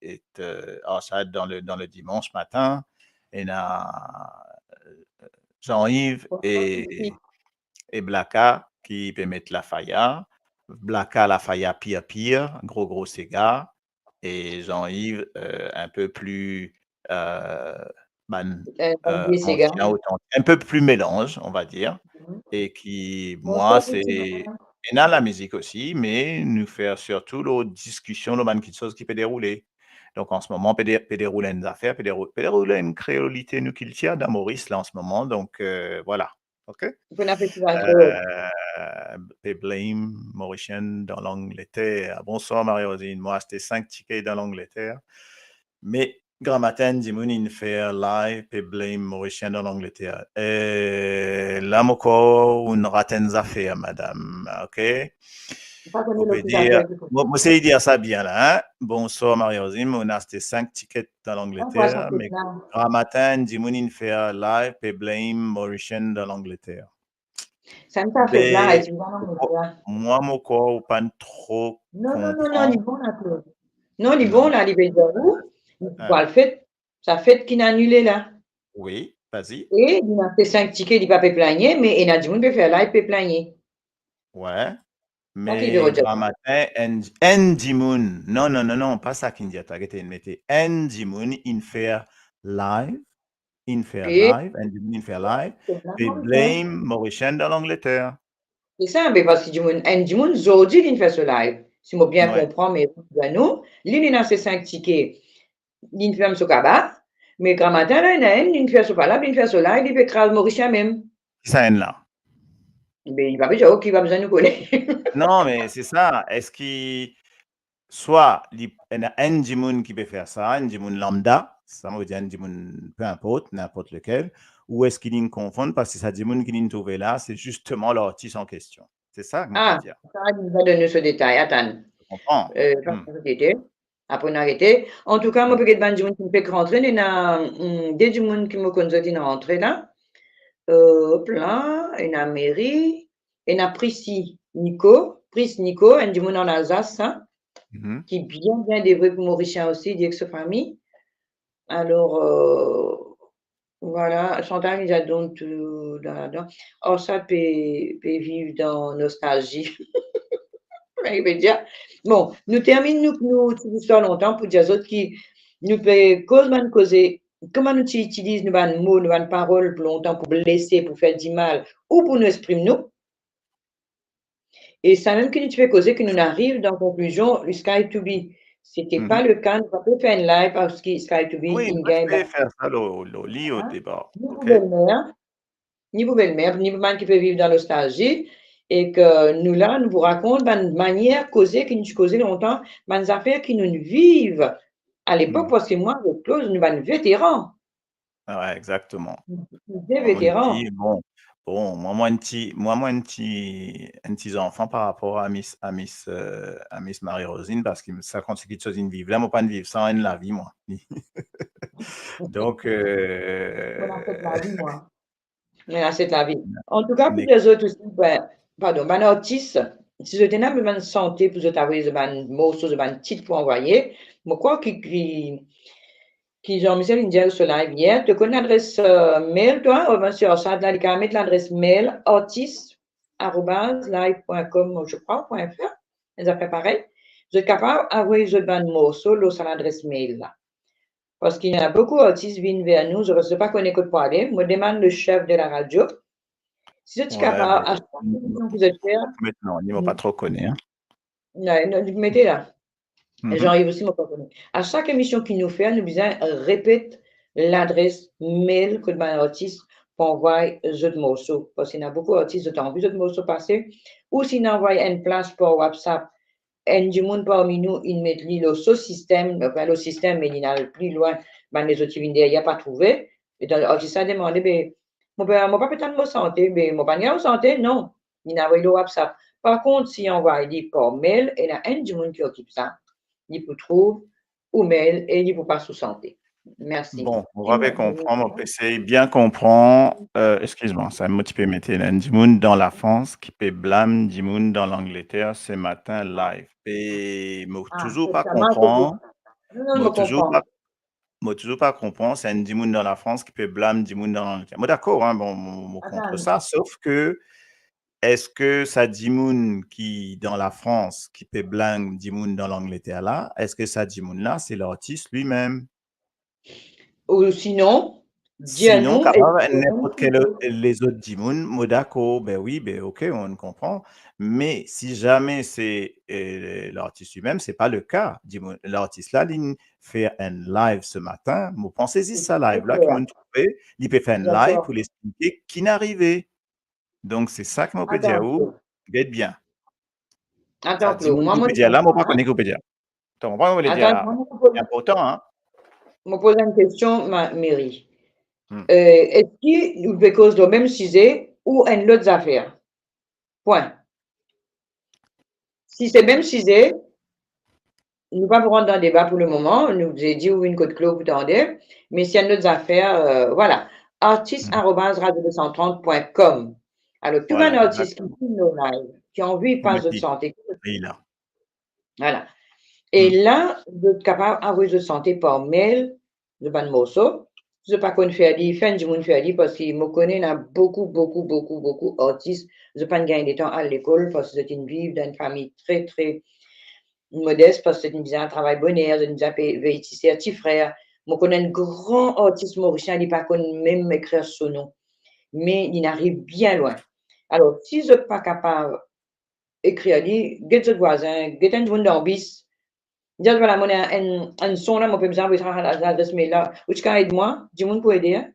et, eh, Arshad dan le, dan le dimans matin, ena, eh, Jean-Yves e, e Blaka ki pe met lafaya, Blaka lafaya pir pir, gro gro sega, e Jean-Yves, eh, un peu plus, eh, bann, eh, bann eh, vie sega, ansien, autant-, un peu plus mélange, on va dire, mhm, e ki, mwa, se, ena lamizik osi, me nou fer sirtou lor diskision, lor bann kiksoz ki pe deroule. Donk, an se moman, pe de-, pe deroule enn zafer, pe derou-, pe deroule enn kreolite nou kiltir dan Moris, la, an se moman. Donk, eh, vwala. Ok? Pou nou festival kreol. Eh, pe blame Morisien dan Langleter. Bonswar, Marie-Rosine. Mwa, aste sink tike dan Langleter. Me gramatin, dimoun inn fer live, pe blame Morisien dan Langleter. Eh, la, mo krwar ou'nn rat enn zafer, madam. Ok? Ou pe dir, mo, mo sey dir sa bien la, hein? Bonswar, Marie-Rosine, mo aste sink tiket dan Langleter, me gramatin, dimoun inn fer live, pe blame Morisien dan Langleter. Sa enn zafer la, e ti dan Langleter. Mwa, mo krwar ou pa'nn tro konpran. Non, non, non, non, li bon la, Claude. Non, li bon la, li pe dir ou, li pou al fet, sa fet ki inn anile la. Wi. Vas-y. E li ena se sink tike, li pa pe pligne, me ena dimoun pe fer live, pe pligne. Wi. Me Gramatin, enn, enn dimoun, non, non, non, non, pa sa ki'nn dir, to gete, inn mete enn dimoun inn fer live, inn fer live, enn dimoun inn fer live, pe blame Morisien dan Langleter. Se sa, me parski dimoun, enn dimoun zordi li'nn fer so live. Si mo bien konpran, me nou, li, li ena se sink tike, li'nn ferm so kaba, me Gramatin la, ena enn, li'nn fer so palab, li'nn fer so live, li pe kraz Morisien mem. Ki sa enn la? Be, li pa bizin, ok, pa bizin nou kone. Non, me se sa. Eski swa li ena enn dimoun ki pe fer sa, enn dimoun lambda, sa mo dir enn dimoun, peu importe, n'importe lequel, ou eski li'nn konfonn, parski sa dimoun ki li'nn trouve la, se zisteman lartis an kestion. Se sa ki mo pe dir. Sa, li va donn nou so detay. Atann. Konpran. Euh, pa sa, ok. Apre nou arete. Antouka, mo pe get bann dimoun ki pe rantre, ena, mm, de dimoun ki mo konn zot inn rantre la. Euh, op la, ena Mary, ena Prisi Nico, Pris Nico, enn dimoun an Alzas, sa, ki bien, bien devwe pou Morisien osi, li ek so fami. Alor, euh, vwala, Chantal, li a donn tou dan ladan. Arsad pe, pe viv dan nostalzi. Kouma li pe dir. Bon, nou terminn nou, nou ti listwar lontan pou dir zot ki nou pe koz bann koze, kouma nou ti itiliz nou bann mo, nou bann parol pou lontan, pou blese, pou fer dimal, ou pou nou exprim nou. E sa mem ki nou ti pe koze, ki nou ariv dan konklizion, le sky to be. Sete pa le ka, nou pa pe fer enn live parski sky to be inn gagn. Wi, nou pa ti pe fer sa lor, lor li o depar. Ni pou belmer, ni pou belmer, ni pou bann ki pe viv dan nostalzi, e ki nou la, nou pou rakont bann manier koze ki nou ti koze lontan, bann zafer ki nou viv alepok, parski mwa avek Claude, nou bann veteran. Ah ouais, exactement. Kouma nou dir, bon, bon, mwa, mwa enn ti, mwa, mwa enn ti, enn ti zanfan par rapor a Miss, a Miss, euh, a Miss Marie-Rosine, parski sa, kan ti kiksoz inn viv la, mo pa'nn viv sa enn lavi, mwa. Donk, euh, Mo ena set lavi, mwa. Mo ena set lavi. Antouka, pou dir zot osi, ben, pardon, bann artis, si zot ena bann sante pou zot avoy zot bann morso, zot bann tit pou anvoye, mo krwar ki, ki, ki Jean-Michel inn dir so live yer, to konn ladres, euh, mail, twa? Oubien si Arsad la, li kapav met ladres mail, artis arobaz live point com, je crois, point F R, enn zafer parey. Zot kapav avoy zot bann morso lor sa ladres mail la. Parski ena boukou artis vinn ver nou, zot, zot pa kone kot pou ale. Mo demann le chef de la radio, si zot ti kapav, a sak emision ki zot fer, non, li mo pa tro kone, hein. Non, non, li mete la. Jean-Yves osi, mo pa kone. A sak emision ki nou fer, nou bizin repet ladres mail kot bann artis pou anvoy zot morso. Parski ena boukou artis, zot anvi zot morso pase, ou sinon anvoy enn plas par WhatsApp, enn dimoun parmi nou inn met li lor so sistem, anfin, lor sistem, me li inn al pli lwin, bann lezot ki vinn deryer pa trouve. E dan, artis la demande, be, mo pa, mo pa pe tann mo sante, be, mo pa gagn mo sante, non. Li inn avoy lor WhatsApp. Par kont, si anvoy li par mail, ena enn dimoun ki okip sa, li pou trouv ou mail e li pou pas ou sante. Mersi. Bon, mo pa pe konpran, mo pe esey bien konpran, euh, exkiz mwa, sa mo ti pe mete la, enn dimoun dan Lafrans ki pe blam dimoun dan Langleter se matin live. E mo touzour pa konpran, mo touzour pa, mo touzour pa konpran, se enn dimoun dan Lafrans ki pe blam dimoun dan Langleter. Mo dakor, hein, bon, mo, mo kont sa, sof ke eski sa dimoun ki dan Lafrans, ki pe blam dimoun dan Langleter la, eski sa dimoun la, se lartis limem? Ou sinon, sinon, kapav enn ninport ki lezot dimoun, mo dakor, be wi, be ok, mo konpran. Me si zame se, eh, lartis limem, se pa le ka. Dimoun, lartis la, li fer enn live se matin. Mo panse zis sa live la ki mo trouve, li pe fer enn live pou li explike ki inn arive. Donk, se sa ki mo pe dir ou, get bien. Atann, Claude, mwa, mo pe dir la, mo pa kone ki ou pe dir. Atann, mwa, mo pe dir, inportan, hein. Mo poz enn kestion, ma, Mary. Euh, eski nou pe koz lor mem size ou enn lot zafer? Pwin. Si se mem size, nou pa pou rant dan deba pou le moman, nou bizin dir ou vinn kot Claude pou tande, me si enn lot zafer, euh, vwala. Artis arobaz radio deux cent trente point com. Alor, tou bann artis ki finn nou live, ki anvi pas zot sante, vwala. E la, zot kapav avoy zot sante par mail, zot bann morso, si zot pa konn fer li, fer enn dimoun fer li, parski mo kone ena boukou, boukou, boukou, boukou artis, zot pa'nn gagn letan al lekol, parski zot inn viv dan enn fami tre, tre modes, parski zot inn bizin al travay boner, zot inn bizin pe vey ti ser, ti frer. Mo konn enn gran artis morisien, li pa konn mem ekrir so nom. Me li inn ariv bien lwin. Alor, si zot pa kapav ekrir li, get zot vwazin, get enn dimoun dan bis, dir, "Vwala, mo ena enn, enn son la, mo pe bizin avoy sa, la, ladres mail la. Ou ti kav ed mwa?" Dimoun pou ede, en.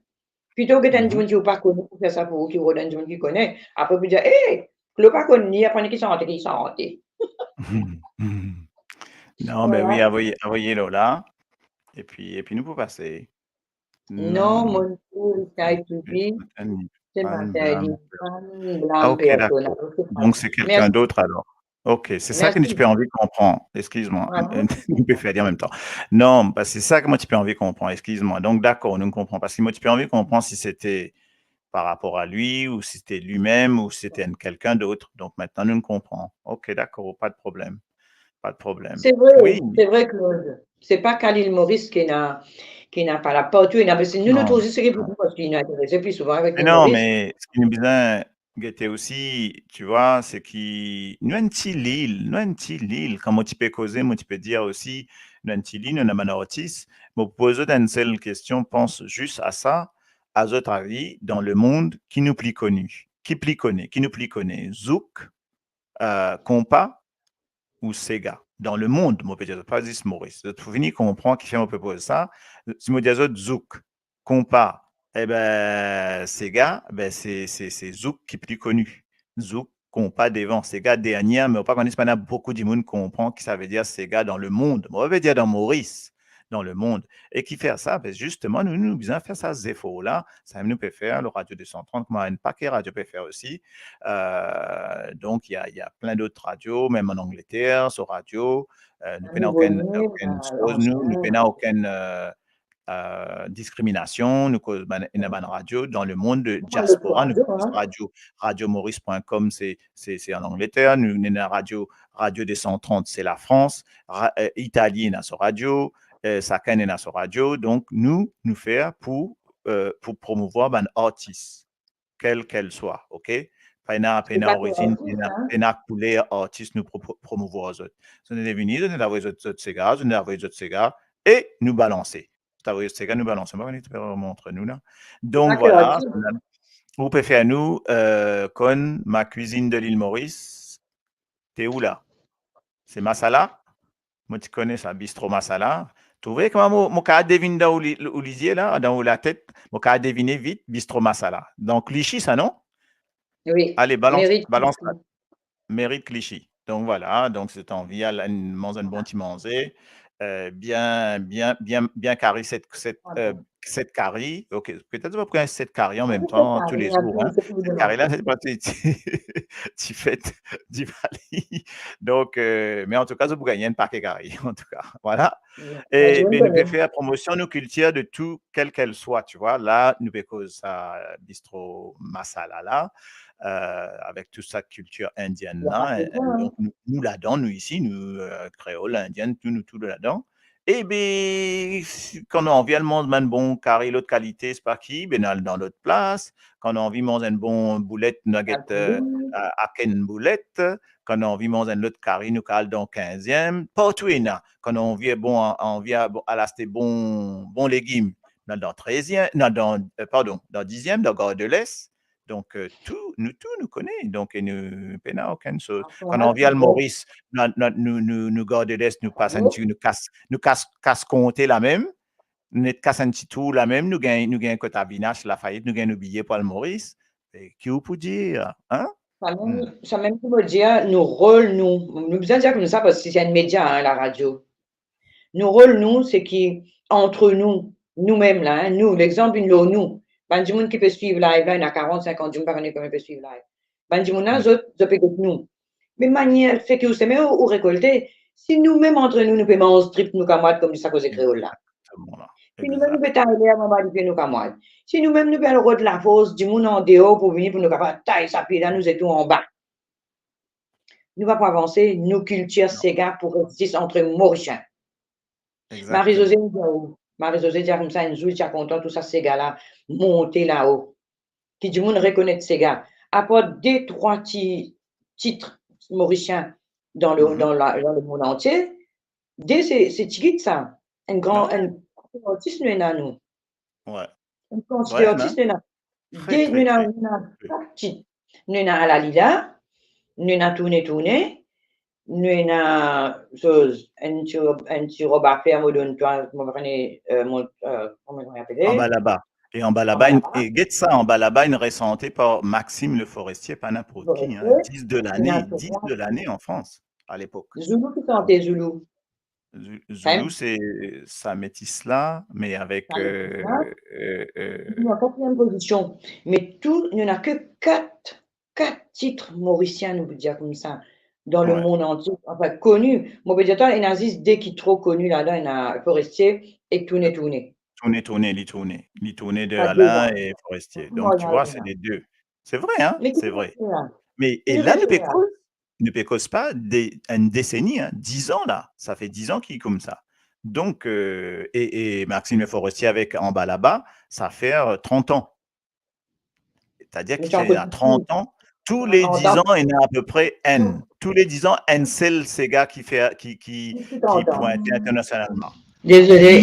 Plito get enn dimoun ki ou pa kone pou fer sa pou ou, ki ou rod enn dimoun ki kone. Apre pou dir, "Eh, Klo pa konn li, aprann li ki sante, ki sante." Non, me wi, avoy, avoy li la. Epi, epi nou pou pase. Non, non, mo pou Skype li. Se pa sa, li pa blam personal. Ok, dakor. Donk se kelkenn dot alor. Ok, se sa ki nou ti pe anvi konpran. Eskiz mwa. Nou pe fer li an mem tan. Non, parski se sa ki mo ti pe anvi konpran. Eskiz mwa. Donk dakor, nou konpran. Parski mo ti pe anvi konpran si sete par rapor a li, ou si sete limem, ou si sete enn kelkenn dot. Donk, aster nou konpran. Ok, dakor, pa de problem. Pa de problem. Se vre, wi, se vre, Claude. Se pa ka Lil Moris ki ena, ki ena pa la, partou ena, parski nou, nou trouv zis seki pou nou, parski nou interese pli souvan avek Lil Moris. Me non, me seki nou bizin gete osi, tu vois, seki nou enn ti lil, nou enn ti lil. Kan mo ti pe koze, mo ti pe dir osi, nou enn ti lil, nou ena bann artis. Mo poz zot enn sel kestion, pans zis a sa, a zot avi, dan lemond, ki nou pli koni? Ki pli kone? Ki nou pli kone? Zouk, eh, konpa ou sega? Dan lemond, mo pe dir, pa zis Moris. Zot pou vini konpran kifer mo pe poz sa. Si mo dir zot zouk, konpa, ebe, sega, be, se, se, se zouk ki pli koni. Zouk, konpa devan, sega dernie, me mo pa kone si pena boukou dimoun konpran ki savedir sega dan lemond. Mo pa pe dir dan Moris, dan lemond. E kifer sa? Be, zisteman, nou, nou bizin fer sa zefor la. Samem nou pe fer, lor Radio deux cent trente, kouma enn pake radio pe fer osi. Eh, donk, ena, ena plin dot radio, mem an Angleter, so radio, eh, nou pena okenn, okenn soz, nou, nou pena okenn, eh, eh, diskriminasion, nou koz bann, ena bann radio dan lemond, diaspora, nou koz radio, radio moris point com, se, se, se an Angleter, nou, nou ena radio, Radio deux cent trente, se Lafrans, ra-, eh, Itali ena so radio, eh, sakenn ena so radio, donk nou, nou fer pou, eh, pou promouvwar bann artis, kel ke li swa, ok? Pena, pena orizinn, pena, pena kouler artis nou pro-, pro-, promouvwar zot. Zot ena vini, zot ena avoy zot, zot sega, zot ena avoy zot sega, e nou balanse. Zot avoy zot sega, nou balanse. Mo pa kone si to pe montre nou la. Donk, vwala, ou pe fer nou, eh, konn ma cuisine de l'île Maurice. Te ou la? Se Masala? Mo ti kone sa, Bistro Masala. Trouve kouma mo, mo kav devinn dan ou li-, ou lizie la, dan ou latet, mo kav devine vit, Bistro Masala. Dan Clichy sa, non? Wi. Ale, balans, balans la. Meri Clichy. Donk, vwala, donk, si to anvi al enn, manz enn bon ti manze, eh, bien, bien, bien, bien kari, set, set, eh, set kari, ok, petet zot pe pran set kari an mem tan, toulezour, hein. Set kari la, se pa ti, ti, ti fet Divali. Donk, eh, me antouka, zot pou gagn enn pake kari, antouka. Vwala. E, be, nou pe fer promosion nou kiltir de tou, kel ke li swa, tu vois. La, nou pe koz sa, Bistro Masala la, eh, avek tou sa kiltir indienn la. Eh, donk, nou, nou ladan, nou isi, nou, eh, kreol, indien, tou, nou tou ladan. E be, si, kan nou anvi al manz bann bon kari lot kalite, sepa ki, be, nou al dan lot plas. Kan nou anvi manz enn bon boulet, nou get, eh, Aken Boulet. Kan nou anvi manz enn lot kari, nou kav al dan kinziem. Partou ena. Kan nou anvi bon, anvi al aste bon, bon legim, nou al dan treziem, nou al dan, eh, pardon, dan diziem, dan Gare de l'Est. Donk, eh, tou, nou tou, nou kone. Donk, e nou pena okenn soz. Kan nou anvi al Moris, nou, nou, nou, nou, nou Gare de l'Est, nou pas enn ti, nou kas, nou kas, kas konte lamem. Nou net kas enn ti tour lamem, nou gagn, nou gagn kot Avinash, Lafayette, nou gagn nou biye pou al Moris. E ki ou pou dir, hein? Samem, samem ki mo dir, nou rol nou, nou bizin dir koumsa parski se enn media, hein, laradio. Nou rol nou, se ki antre nou, noumem la, hein, nou, lexanp vinn lor nou. Bann dimoun ki pe swiv live la, ena karant, sinkant dimoun, pa kone konbien pe swiv live. Bann dimoun la, zot, zot pe get nou. Me manier, seki ou seme, ou, ou rekolte. Si noumem antre nou, nou pe manz trip nou kamwad, kouma sa koze kreol la. Si noumem nou pe tay lerb anba lipie nou kamwad. Si noumem nou pe al rod lafors dimoun andeor pou vini pou nou kapav tay sa pie la, nou zet ou anba. Nou pa pou avanse, nou kiltir sega pou res zis antre Morisien. Marie-Josée, nou dir ou, Marie-Josée dir koumsa, enn zour li ti a kontan tou sa sega la monte lao, ki dimoun rekonet sega. Apar de trwa ti, tit morisien dan le, dan la, dan lemond antie, de se, se tigit sa. Enn gran, enn artis nou ena nou. Enn kantite artis nou ena. De, nou ena, nou ena kat tit. Nou ena Alalila, nou ena Tourne Tourne, nou ena, soz, enn ti rob, enn ti rob afer mo donn twa, mo pa kone, eh, mo, eh, kouma, kouma li apele? Anba laba. E Anba laba, e get sa, Anba laba, inn resante par Maxime Le Forestier, pa ninport ki, hein, disque de l'année, disque de l'année en France, à l'époque. Zoulou ki sante Zoulou. Zou-, Zoulou, se sa metis la, me avek, eh, eh, eh, li an katriem pozision. Me tou, nou ena ke kat, kat tit morisien, nou pou dir koumsa, dan lemond antie, anfin, koni. Mo pe dir twa, ena zis de ki tro koni ladan, ena Forestier ek Tourne Tourne. Tourne Tourne, li tourne. Li tourne de Alain e Forestier. Donk, tu vois, c'est les deux. C'est vrai, hein? C'est vrai. Me, e la, nou pe koz, nou pe koz pa de, enn deseni, hein, diz an la. Sa fer diz an ki koumsa. Donk, eh, e, e Maxime Le Forestier avek Anba Laba, sa fer, eh, trant an. C'est-à-dire que c'est à trant an, tou le diz an, ena apepre enn. Tou le diz an, enn sel sega ki fer, ki, ki, ki pwinte internasionalman. Dezole.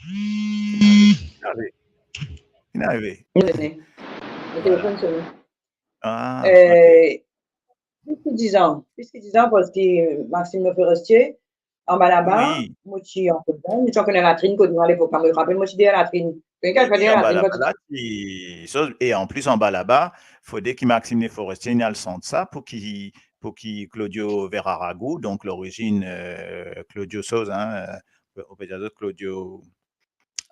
Inn arive. Inn arive. Inn arive. Inn arive. Mo telefon sone. Ah, ok. Eh, plis ki diz an, plis ki diz an, parski Maxime Le Forestier, Anba Laba, mo ti ankor zenn, mo ti ankor ena latrinn kot mwa lepok la, mo rapel mo ti deryer latrinn. Wi, Anba Laba la, ti, soz, e an plis, Anba Laba, fode ki Maxime Le Forestier inn al sant sa pou ki, pou ki Claudio Veraragou, donk lorizinn, eh, Claudio soz, hein, eh, on pe dir zot Claudio,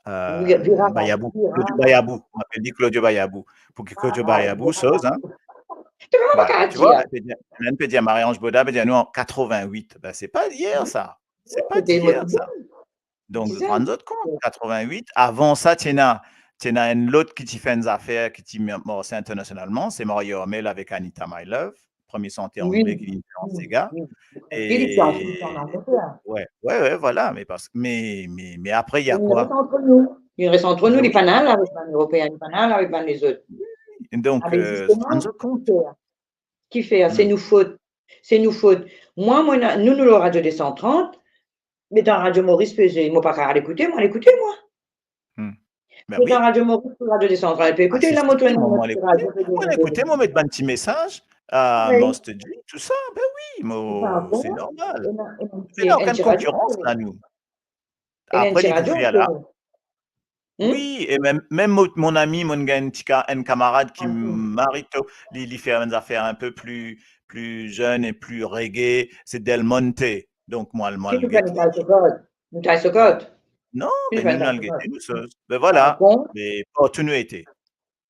eh, Bayabou. Claudio Bayabou. On apel li Claudio Bayabou. Pou ki Claudio Bayabou soz, hein. Bah, tu vois, pe dir, ena enn pe dir, Marie-Ange Baudard pe dir nou an katrevin-wit. Ben, se pa yer sa. Se pa yer sa. Donk, rann zot kont, katrevin-wit, avan sa, ti ena, ti ena enn lot ki ti fer enn zafer, ki ti marse internasionalman, se Mario Armel avek Anita My Love, premie santer angle ki vinn fer an sega. E, wi, wi, wi, voilà, me pas, me, me, me apre, ena kwa? Li res ant nou. Li res ant nou, li pa'nn al avek bann Eropeen, li pa'nn al avek bann lezot. Donk, eh, rann zot kont. Kifer? Kifer? Se nou fot. Se nou fot. Mwa, mwa, nou, nou lor Radio deux cent trente, me dan Radio Maurice, pe zwe, mo pa kapav al ekoute, mo al ekoute, mwa. Me dan Radio Maurice, Radio deux cent trente, pe ekoute, la, mo tourn mo al ekoute, mo al ekoute, mo met bann ti mesaz, ah, Master G, tou sa, ben wi, mo, se normal. Ena, ena, ena okenn konkirans la, nou. Apre, li pou fer la. Wi, e mem, mem mo, mon ami, mo gagn enn ti ka-, enn kamarad ki mari to, li, li fer enn zafer inpe pli, pli zenn e pli reggae, se Del Monte. Donk, mo al, mo al gete. Nou ti al so kot? Non, be nou, nou al gete, nou, so, be voilà. Me partou nou ete.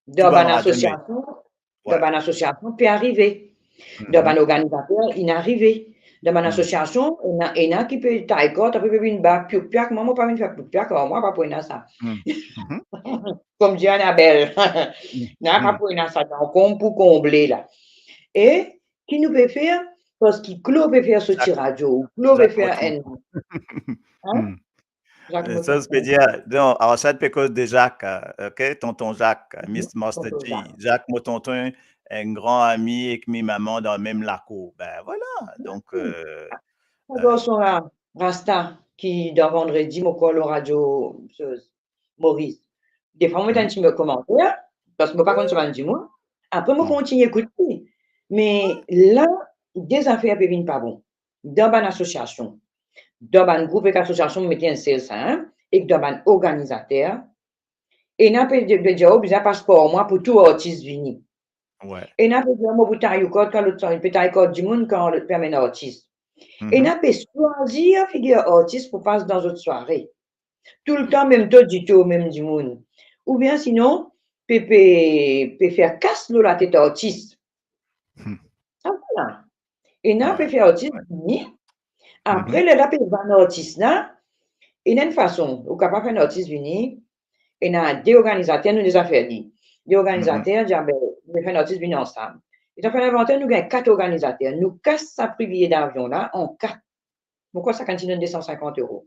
Dan bann asosiasion, dan bann asosiasion pe arive. Dan bann organizater, inn arive. Dan bann asosiasion, ena, ena ki pe tay kart, apre pe vinn bat piou piak, mwa, mo pa vinn fer piou piak, mwa pa pou ena sa. Kouma dir Anabel, non, pa pou ena sa, dan konb pou konble la. E ki nou pe fer? Parski Claude pe fer so ti radio, Claude pe fer enn, hein? Zak Moton. Sa, se pe dir, non, alor sa, nou pe koz de Zak, eh, ok? Tonton Zak, eh, Mister Master G. Zak, mo tonton, enn gran ami ek mi mama dan mem lakour. Ben, voilà. Donk, eh, sa garson la, Rasta, ki dan Vandredi, mo krwar lor Radio, eh, Maurice. Defwa, mo met enn ti komanter, parski mo pa konn so bann dimoun. Apre, mo kontign ekout li. Me la, de zafer pe vinn pa bon. Dan bann asosiasion, dan bann group ek asosiasion, mo mete enn sel sa, hein, ek dan bann organizater, ena pe, pe dir, oh, bizin pas par mwa pou tou artis vini. Ena pe dir, mo pou tay ou kart kan lot sware, pe tay kart dimoun kan lot pe amenn artis. Ena pe swazir figir artis pou pas dan zot sware. Toultan mem to, ditou mem dimoun. Oubien sinon, pe, pe, pe fer kas lor latet artis. Sa, voilà. Ena pe fer artis vini. Apre, lerla pe vann artis la. Ena enn fason ou kapav fer enn artis vini. Ena de organizater, nou deza fer li. De organizater dir, ah ben, nou fer enn artis vini ansam. Letan fer linvanter, nou gagn kat organizater. Nou kas sa pri biye davion la an kat. Mo krwar sakenn ti donn de san sinkant euro.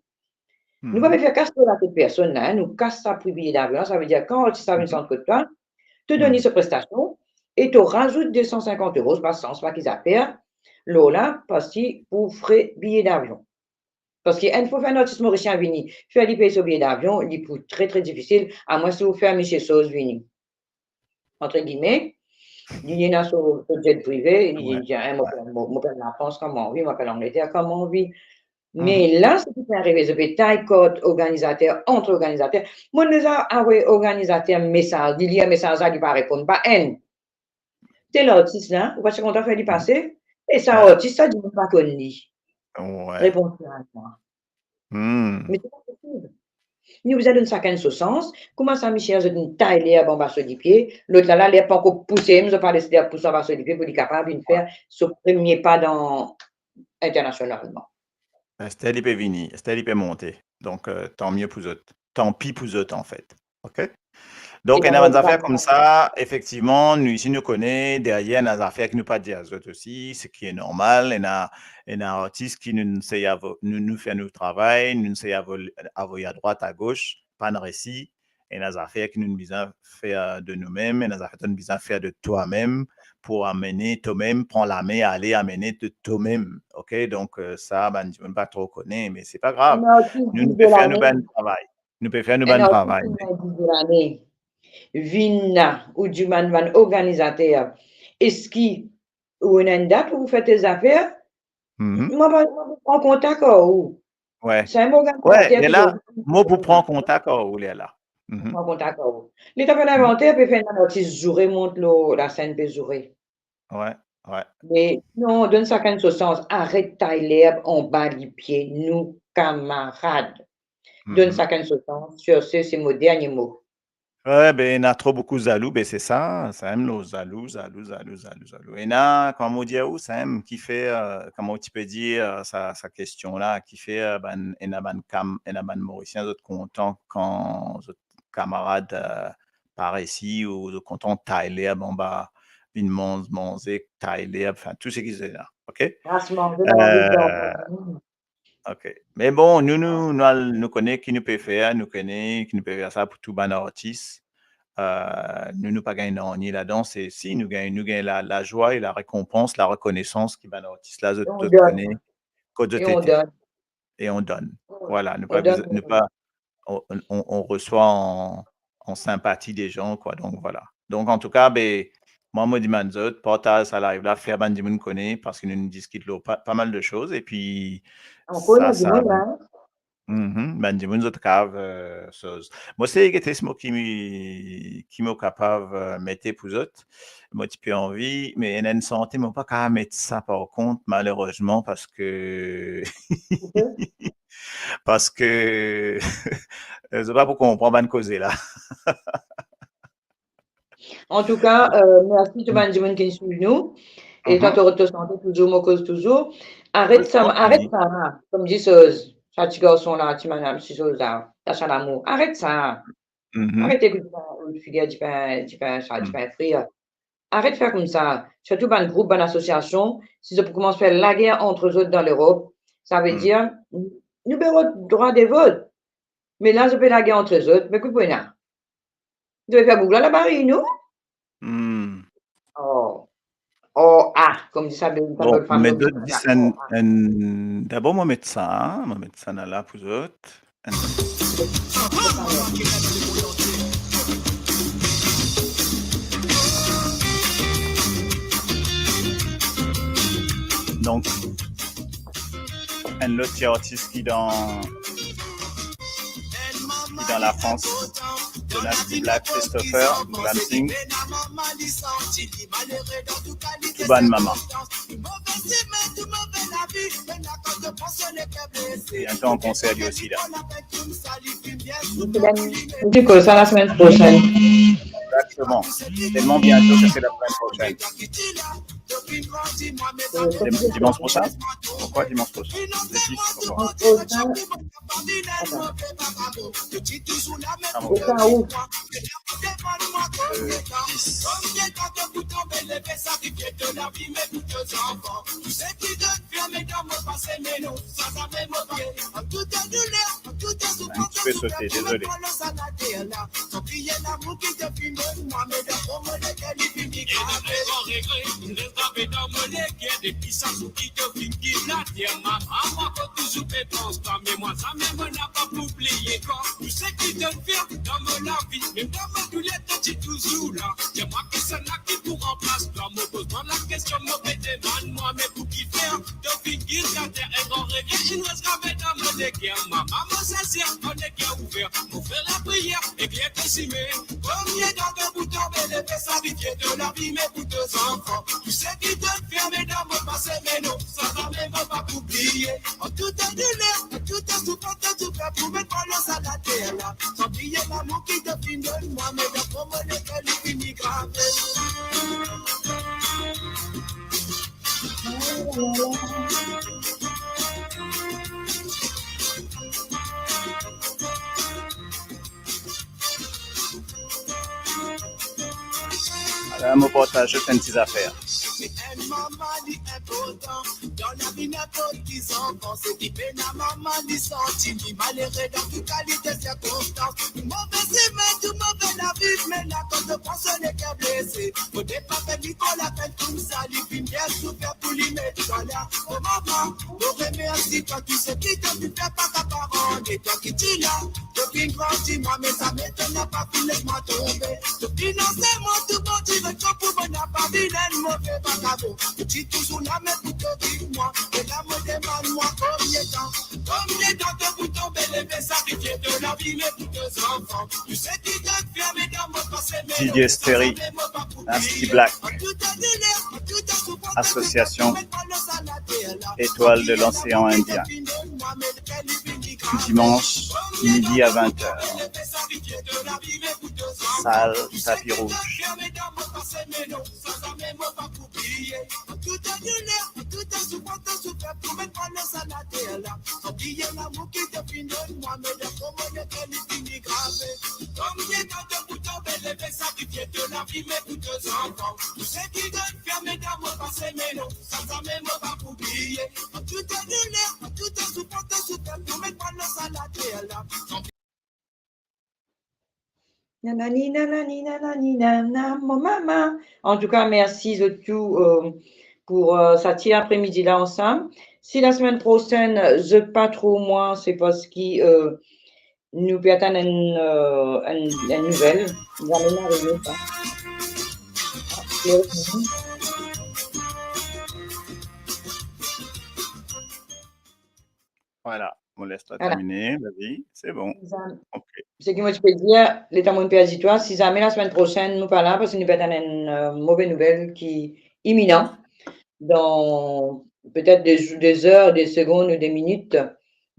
Nou pa pe fer kas lor latet personn la, hein, nou kas sa pri biye davion, savedir kan artis la vinn sant kot twa, to donn li so prestasion e to razout de san sinkant euro, pa san, pa ki zafer, lor la, parski pou fre biye davion. Parski enn fwa fer enn artis morisien vini, fer li pey so biye davion, li pou tre, tre difisil, amwins si ou fer misie Soz vini. Entre guillemets, li ena so, so jet prive, li dir, eh, mo, mo, mo pe al Lafrans kan mo anvi, mo pe al Angleter kan mo anvi. Me la, seki pe arive, zot pe tay kart organizater, ant organizater. Mo deza avoy organizater mesaz, li lir mesaz la, li pa reponn, pa enn. Tel artis la, ou pa ti kontan fer li pase? E sa artis sa, dimoun pa konn li. Repons la, mwa. Me se pa posib. Nou bizin donn sakenn so sans. Kouma sa misie, zot inn tay lerb anba so lipie, lot la, la, lerb pankor pouse, me zot pa les lerb pous anba so lipie pou li kapav vinn fer so premie pa dan, internasionalman. Aster li pe vini, aster li pe monte. Donk, euh, tanmie pou zot. Tanpi pou zot, anfet. Ok? Donk, ena bann zafer koumsa, efektivman, nou isi nou kone, deryer, ena zafer ki nou pa dir zot osi, seki normal, ena, ena artis ki nou sey avo-, nou, nou fer nou travay, nou sey avo-, avoy adrwat, agos, pa'nn resi, ena zafer ki nou bizin fer de noumem, ena zafer to bizin fer de twamem, pou amene tomem, pran lame, ale amene de tomem, ok? Donk, euh, sa, bann dimoun pa tro kone, me se pa grav. Nou, nou pe fer nou bann travay. Nou pe fer nou bann travay. Enn artis ki vinn la, ou dimann bann organizater, eski ou ena enn dat pou fer tel zafer? Mwa, mwa, mwa, an kontak ar ou. Wi. Sa enn organizater ki la, mo pou pran kontak ar ou, lerla. Pran kontak ar ou. Li ta fer linvanter, pe fer enn artis zoure, mont lor lasenn, pe zoure. Wi, wi. Me non, donn sakenn so sans, aret tay lerb anba lipie nou kamarad. Donn sakenn so sans, sur ce, se mo dernie mo. Wi, be, ena tro boukou zalou, be, se sa, samem lor zalou, zalou, zalou, zalou, zalou. Ena, kouma mo dir ou, samem, kifer, euh, kouma ti pe dir, euh, sa, sa kestion la, kifer, euh, bann, ena bann kam-, ena bann Morisien, zot kontan kan zot kamarad, euh, pa resi, ou zot kontan tay lerb anba, vinn manz-, manze, tay lerb, anfin, tou seki zot ena, ok? Ras manze, euh, manze, ok. Me bon, nou, nou, nou al, nou kone ki nou pe fer, nou kone ki nou pe fer sa pou tou bann artis. Euh, nou, nou pa gagn nanye ladan, se si nou gagn, nou gagn la, lazwa e larekonpans, larekonesans ki bann artis la, zot, zot kone kot zot ete. E on donn. Vwala, nou pa, nou pa, on, on, on reswa an, an sinpati de zan, kwa. Donk, vwala. Donk, antouka, be, mwa, mo dimann zot, partaz sa live la, fer bann dimoun kone, parski nou, nou diskit lor pa, pa mal de soz, epi ankor sa, ena dimoun, sa, hein? Mhm, bann dimoun, zot kav, euh, soz. Mo sey gete si mo ki, ki mo kapav, euh, mete pou zot. Mo ti pe anvi, me ena enn sante, mo pa kav met sa, par kont, malerezman, parski, parski, zot pa pou konpran bann koze la. Antouka, euh, mersi tou bann dimoun ki swiv nou. E twa, to, to sante touzour, mo koz touzour. Aret sa, aret sa, kom dir soz, sa ti garson la, ti madam, ti soz la, Tasha Lamour. Aret sa. Aret ekout sa, lot figir dipin, dipin sa, dipin frir. Aret fer koumsa. Sirtou bann group, bann asosiasion, si zot pou koumans fer lager ant zot dan Lerop, savedir, nou pe rod drwa de vot. Me la, zot pe lager ant zot, me ki pou ena? Zot pe fer boug la, labari, non? Hmm. Oh. Oh, ah, kom dir sa, ben, bon, me zot dis enn, enn, dabor, mo met sa, mo met sa la pou zot. Enn. Donk, enn lot ti artis ki dan, ki dan Lafrans, Jonas Black, Christopher, Glam Sing, tou bann mama. Biento an konser li osi la. Ou koz sa lasemenn prosenn. Exactement. Telman biento, sa se lasemenn prosenn. Dim-, dimans prosenn? Pourkwa dimans prosenn? Le dis, pourkwa? Dimans prosenn. Atann. Oka ou. Euh, dis. Un petit peu sauté, désolé. Ala, mo partaz zot enn ti zafer. Didier Sterry, Nasty Black, association Étoile de l'Océan Indien. Dimanche, midi à vingt heures. Salle Tapis Rouge. Nanani, nanani, nanani, nana, mo mama. Antouka, mersi zot tou, euh, pou, euh, sa ti apremidi la ansam. Si lasemenn prosenn zot pa trouv mwa, se parski, euh, nou pe atann enn, euh, enn, enn nouvel. Zame nou arive sa. Voilà, mo les twa termine, vas-y, c'est bon. Zam-, ok. Seki mo ti pe dir, letan mo perdi twa, si zame lasemenn prosenn nou pa la, parski nou pe atann enn, euh, move nouvel ki iminan, dan petet de jou, de zer, de segonn ou de minit,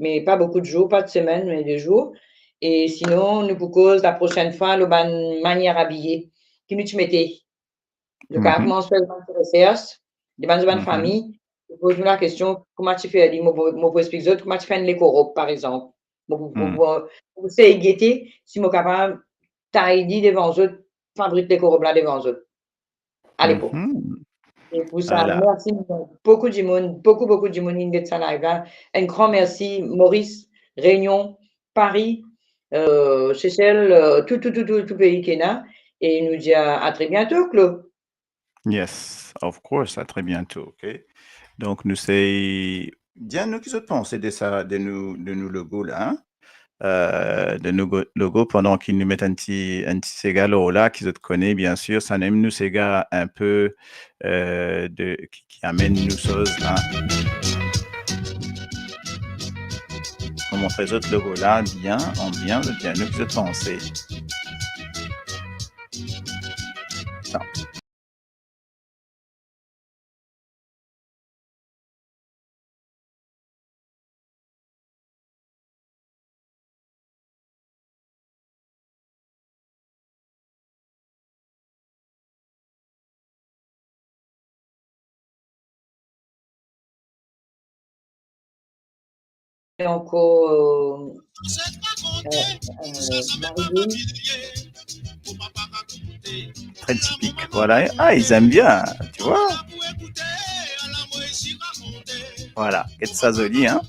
me pa boukou de zour, pa de semenn, me de zour. E sinon, nou pou koz laprosenn fwa lor bann manier abiye ki nou ti mete. Donk, mhm, koumans fer bann ti resers, demann zot bann, mhm, fami, poz nou lakestion, kouma ti fer li, mo, mo pou explik zot, kouma ti fer enn lekor rob, par exanp. Mo pou, mo, mhm, pou, mo pou sey gete si mo kapav tay li devan zot, fabrik lekor rob la devan zot. Alepok. Mhm. E pou sa, ala, mersi, boukou dimoun, boukou, boukou dimoun inn get sa live la. Enn gran mersi, Moris, Reunion, Pari, euh, Sesel, euh, tou, tou, tou, tou, tou pei ki ena. E nou dir a, a tre biento, Claude. Yes, of course, a tre biento, ok? Donk, nou sey, dir nou ki zot panse de sa, de nou, de nou logo la, hein? Euh, de nou go-, logo, pandan ki nou met enn ti, enn ti sega lor la, ki zot kone, bien sir, samem nou sega inpe, euh, de, ki, ki amenn nou soz la. Mo montre zot logo la, bien, an bien, zot dir nou ki zot panse. Sa. Ankor, euh, euh, Marie-Line. Très typique, voilà. Ah, ils aiment bien, tu vois. Voilà, get sa zoli, hein.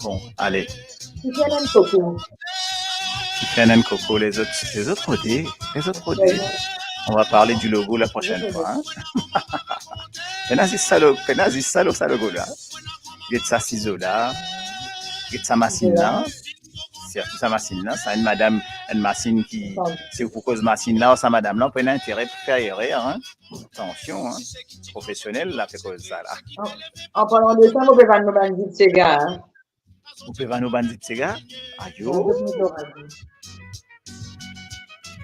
Bon, ale. Tikenn and Coco. Tikenn and Coco, lezot, lezot rode, lezot rode. Ouais. On va parler du logo la prochaine fois, hein. Pena zis sa lo-, pena zis sa lo-, sa logo la. Get sa sizo la. Get sa masinn la. Sirtou sa masinn la. Sa enn madam, enn masinn ki, si ou pou koz masinn la, sa madam la, ou pena intere pou fer erer, hein. Atansion, hein. Profesionel la pe koz sa la. An, an parlan de sa, mo pe vann mo bann zip sega, hein. Ou pe vann ou bann zip sega? Ayo. Ayo, mo pe vann.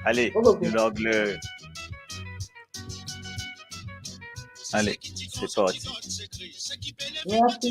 Ale, nou larg le. Ale, se parti. Mersi.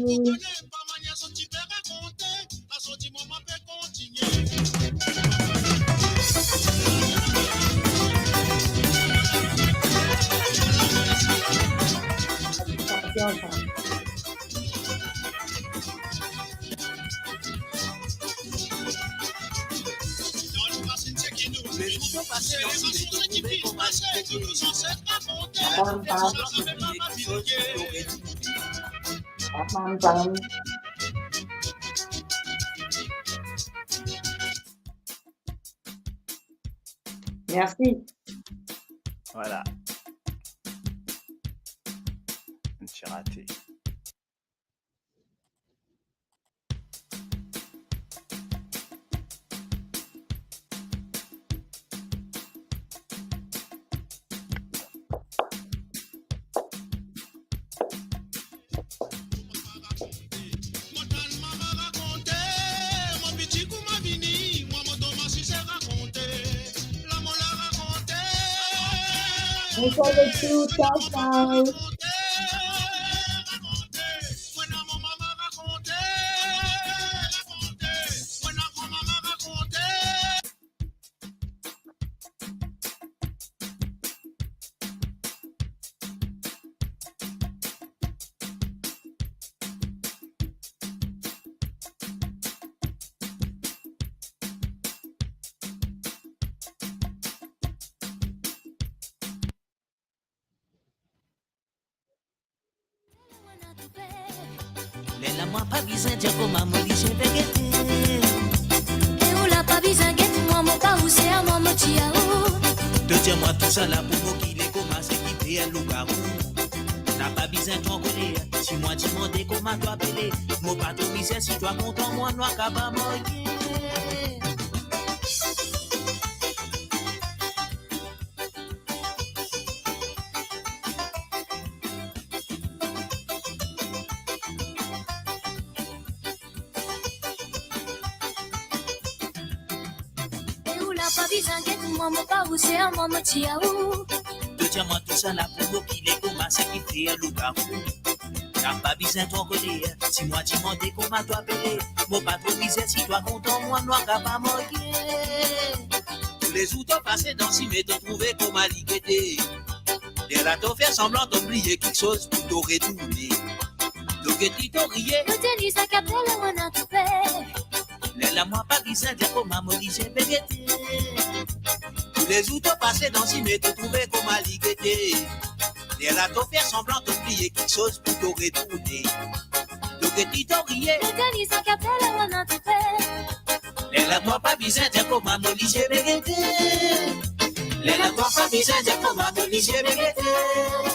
Mersi. Vwala. Enn ti rate. Lerla mwa pa bizin dir kouma mo lizye pe gete. E ou la pa bizin get mwa, mo pa ou se a mwa, mo ti a ou. To dir mwa tousala pou mo kile kouma seki pe enn lougarou. Na pa bizin tro koler, si mwa dimande kouma twa apele, mo pa tro bizin si twa kontan mwa nou a kapav marye. E ou la pa bizin get mwa, mo pa ou se a mwa, mo ti a ou. To dir mwa tousala pou mo kile kouma seki pe enn lougarou. Na pa bizin tro koler, si mwa dimande kouma twa apele, mo pa tro bizin si twa kontan mwa nou a kapav marye. Toulezour to pase dan sime, to trouve kouma li gete. Lerla to fer sanblan to bliye kiksoz pou to retourne. To get li to riye. To dir li sa ki apel mwa na to per. Lerla mwa pa bizin dir kouma mo lizye pe gete. Toulezour to pase dan sime, to trouve kouma li gete. Lerla to fer sanblan to bliye kiksoz pou to retourne. To get li to riye. To dir li sa ki apel mwa na to per. Lerla mwa pa bizin dir kouma mo lizye pe gete. Lerla mwa pa bizin dir kouma mo lizye pe gete.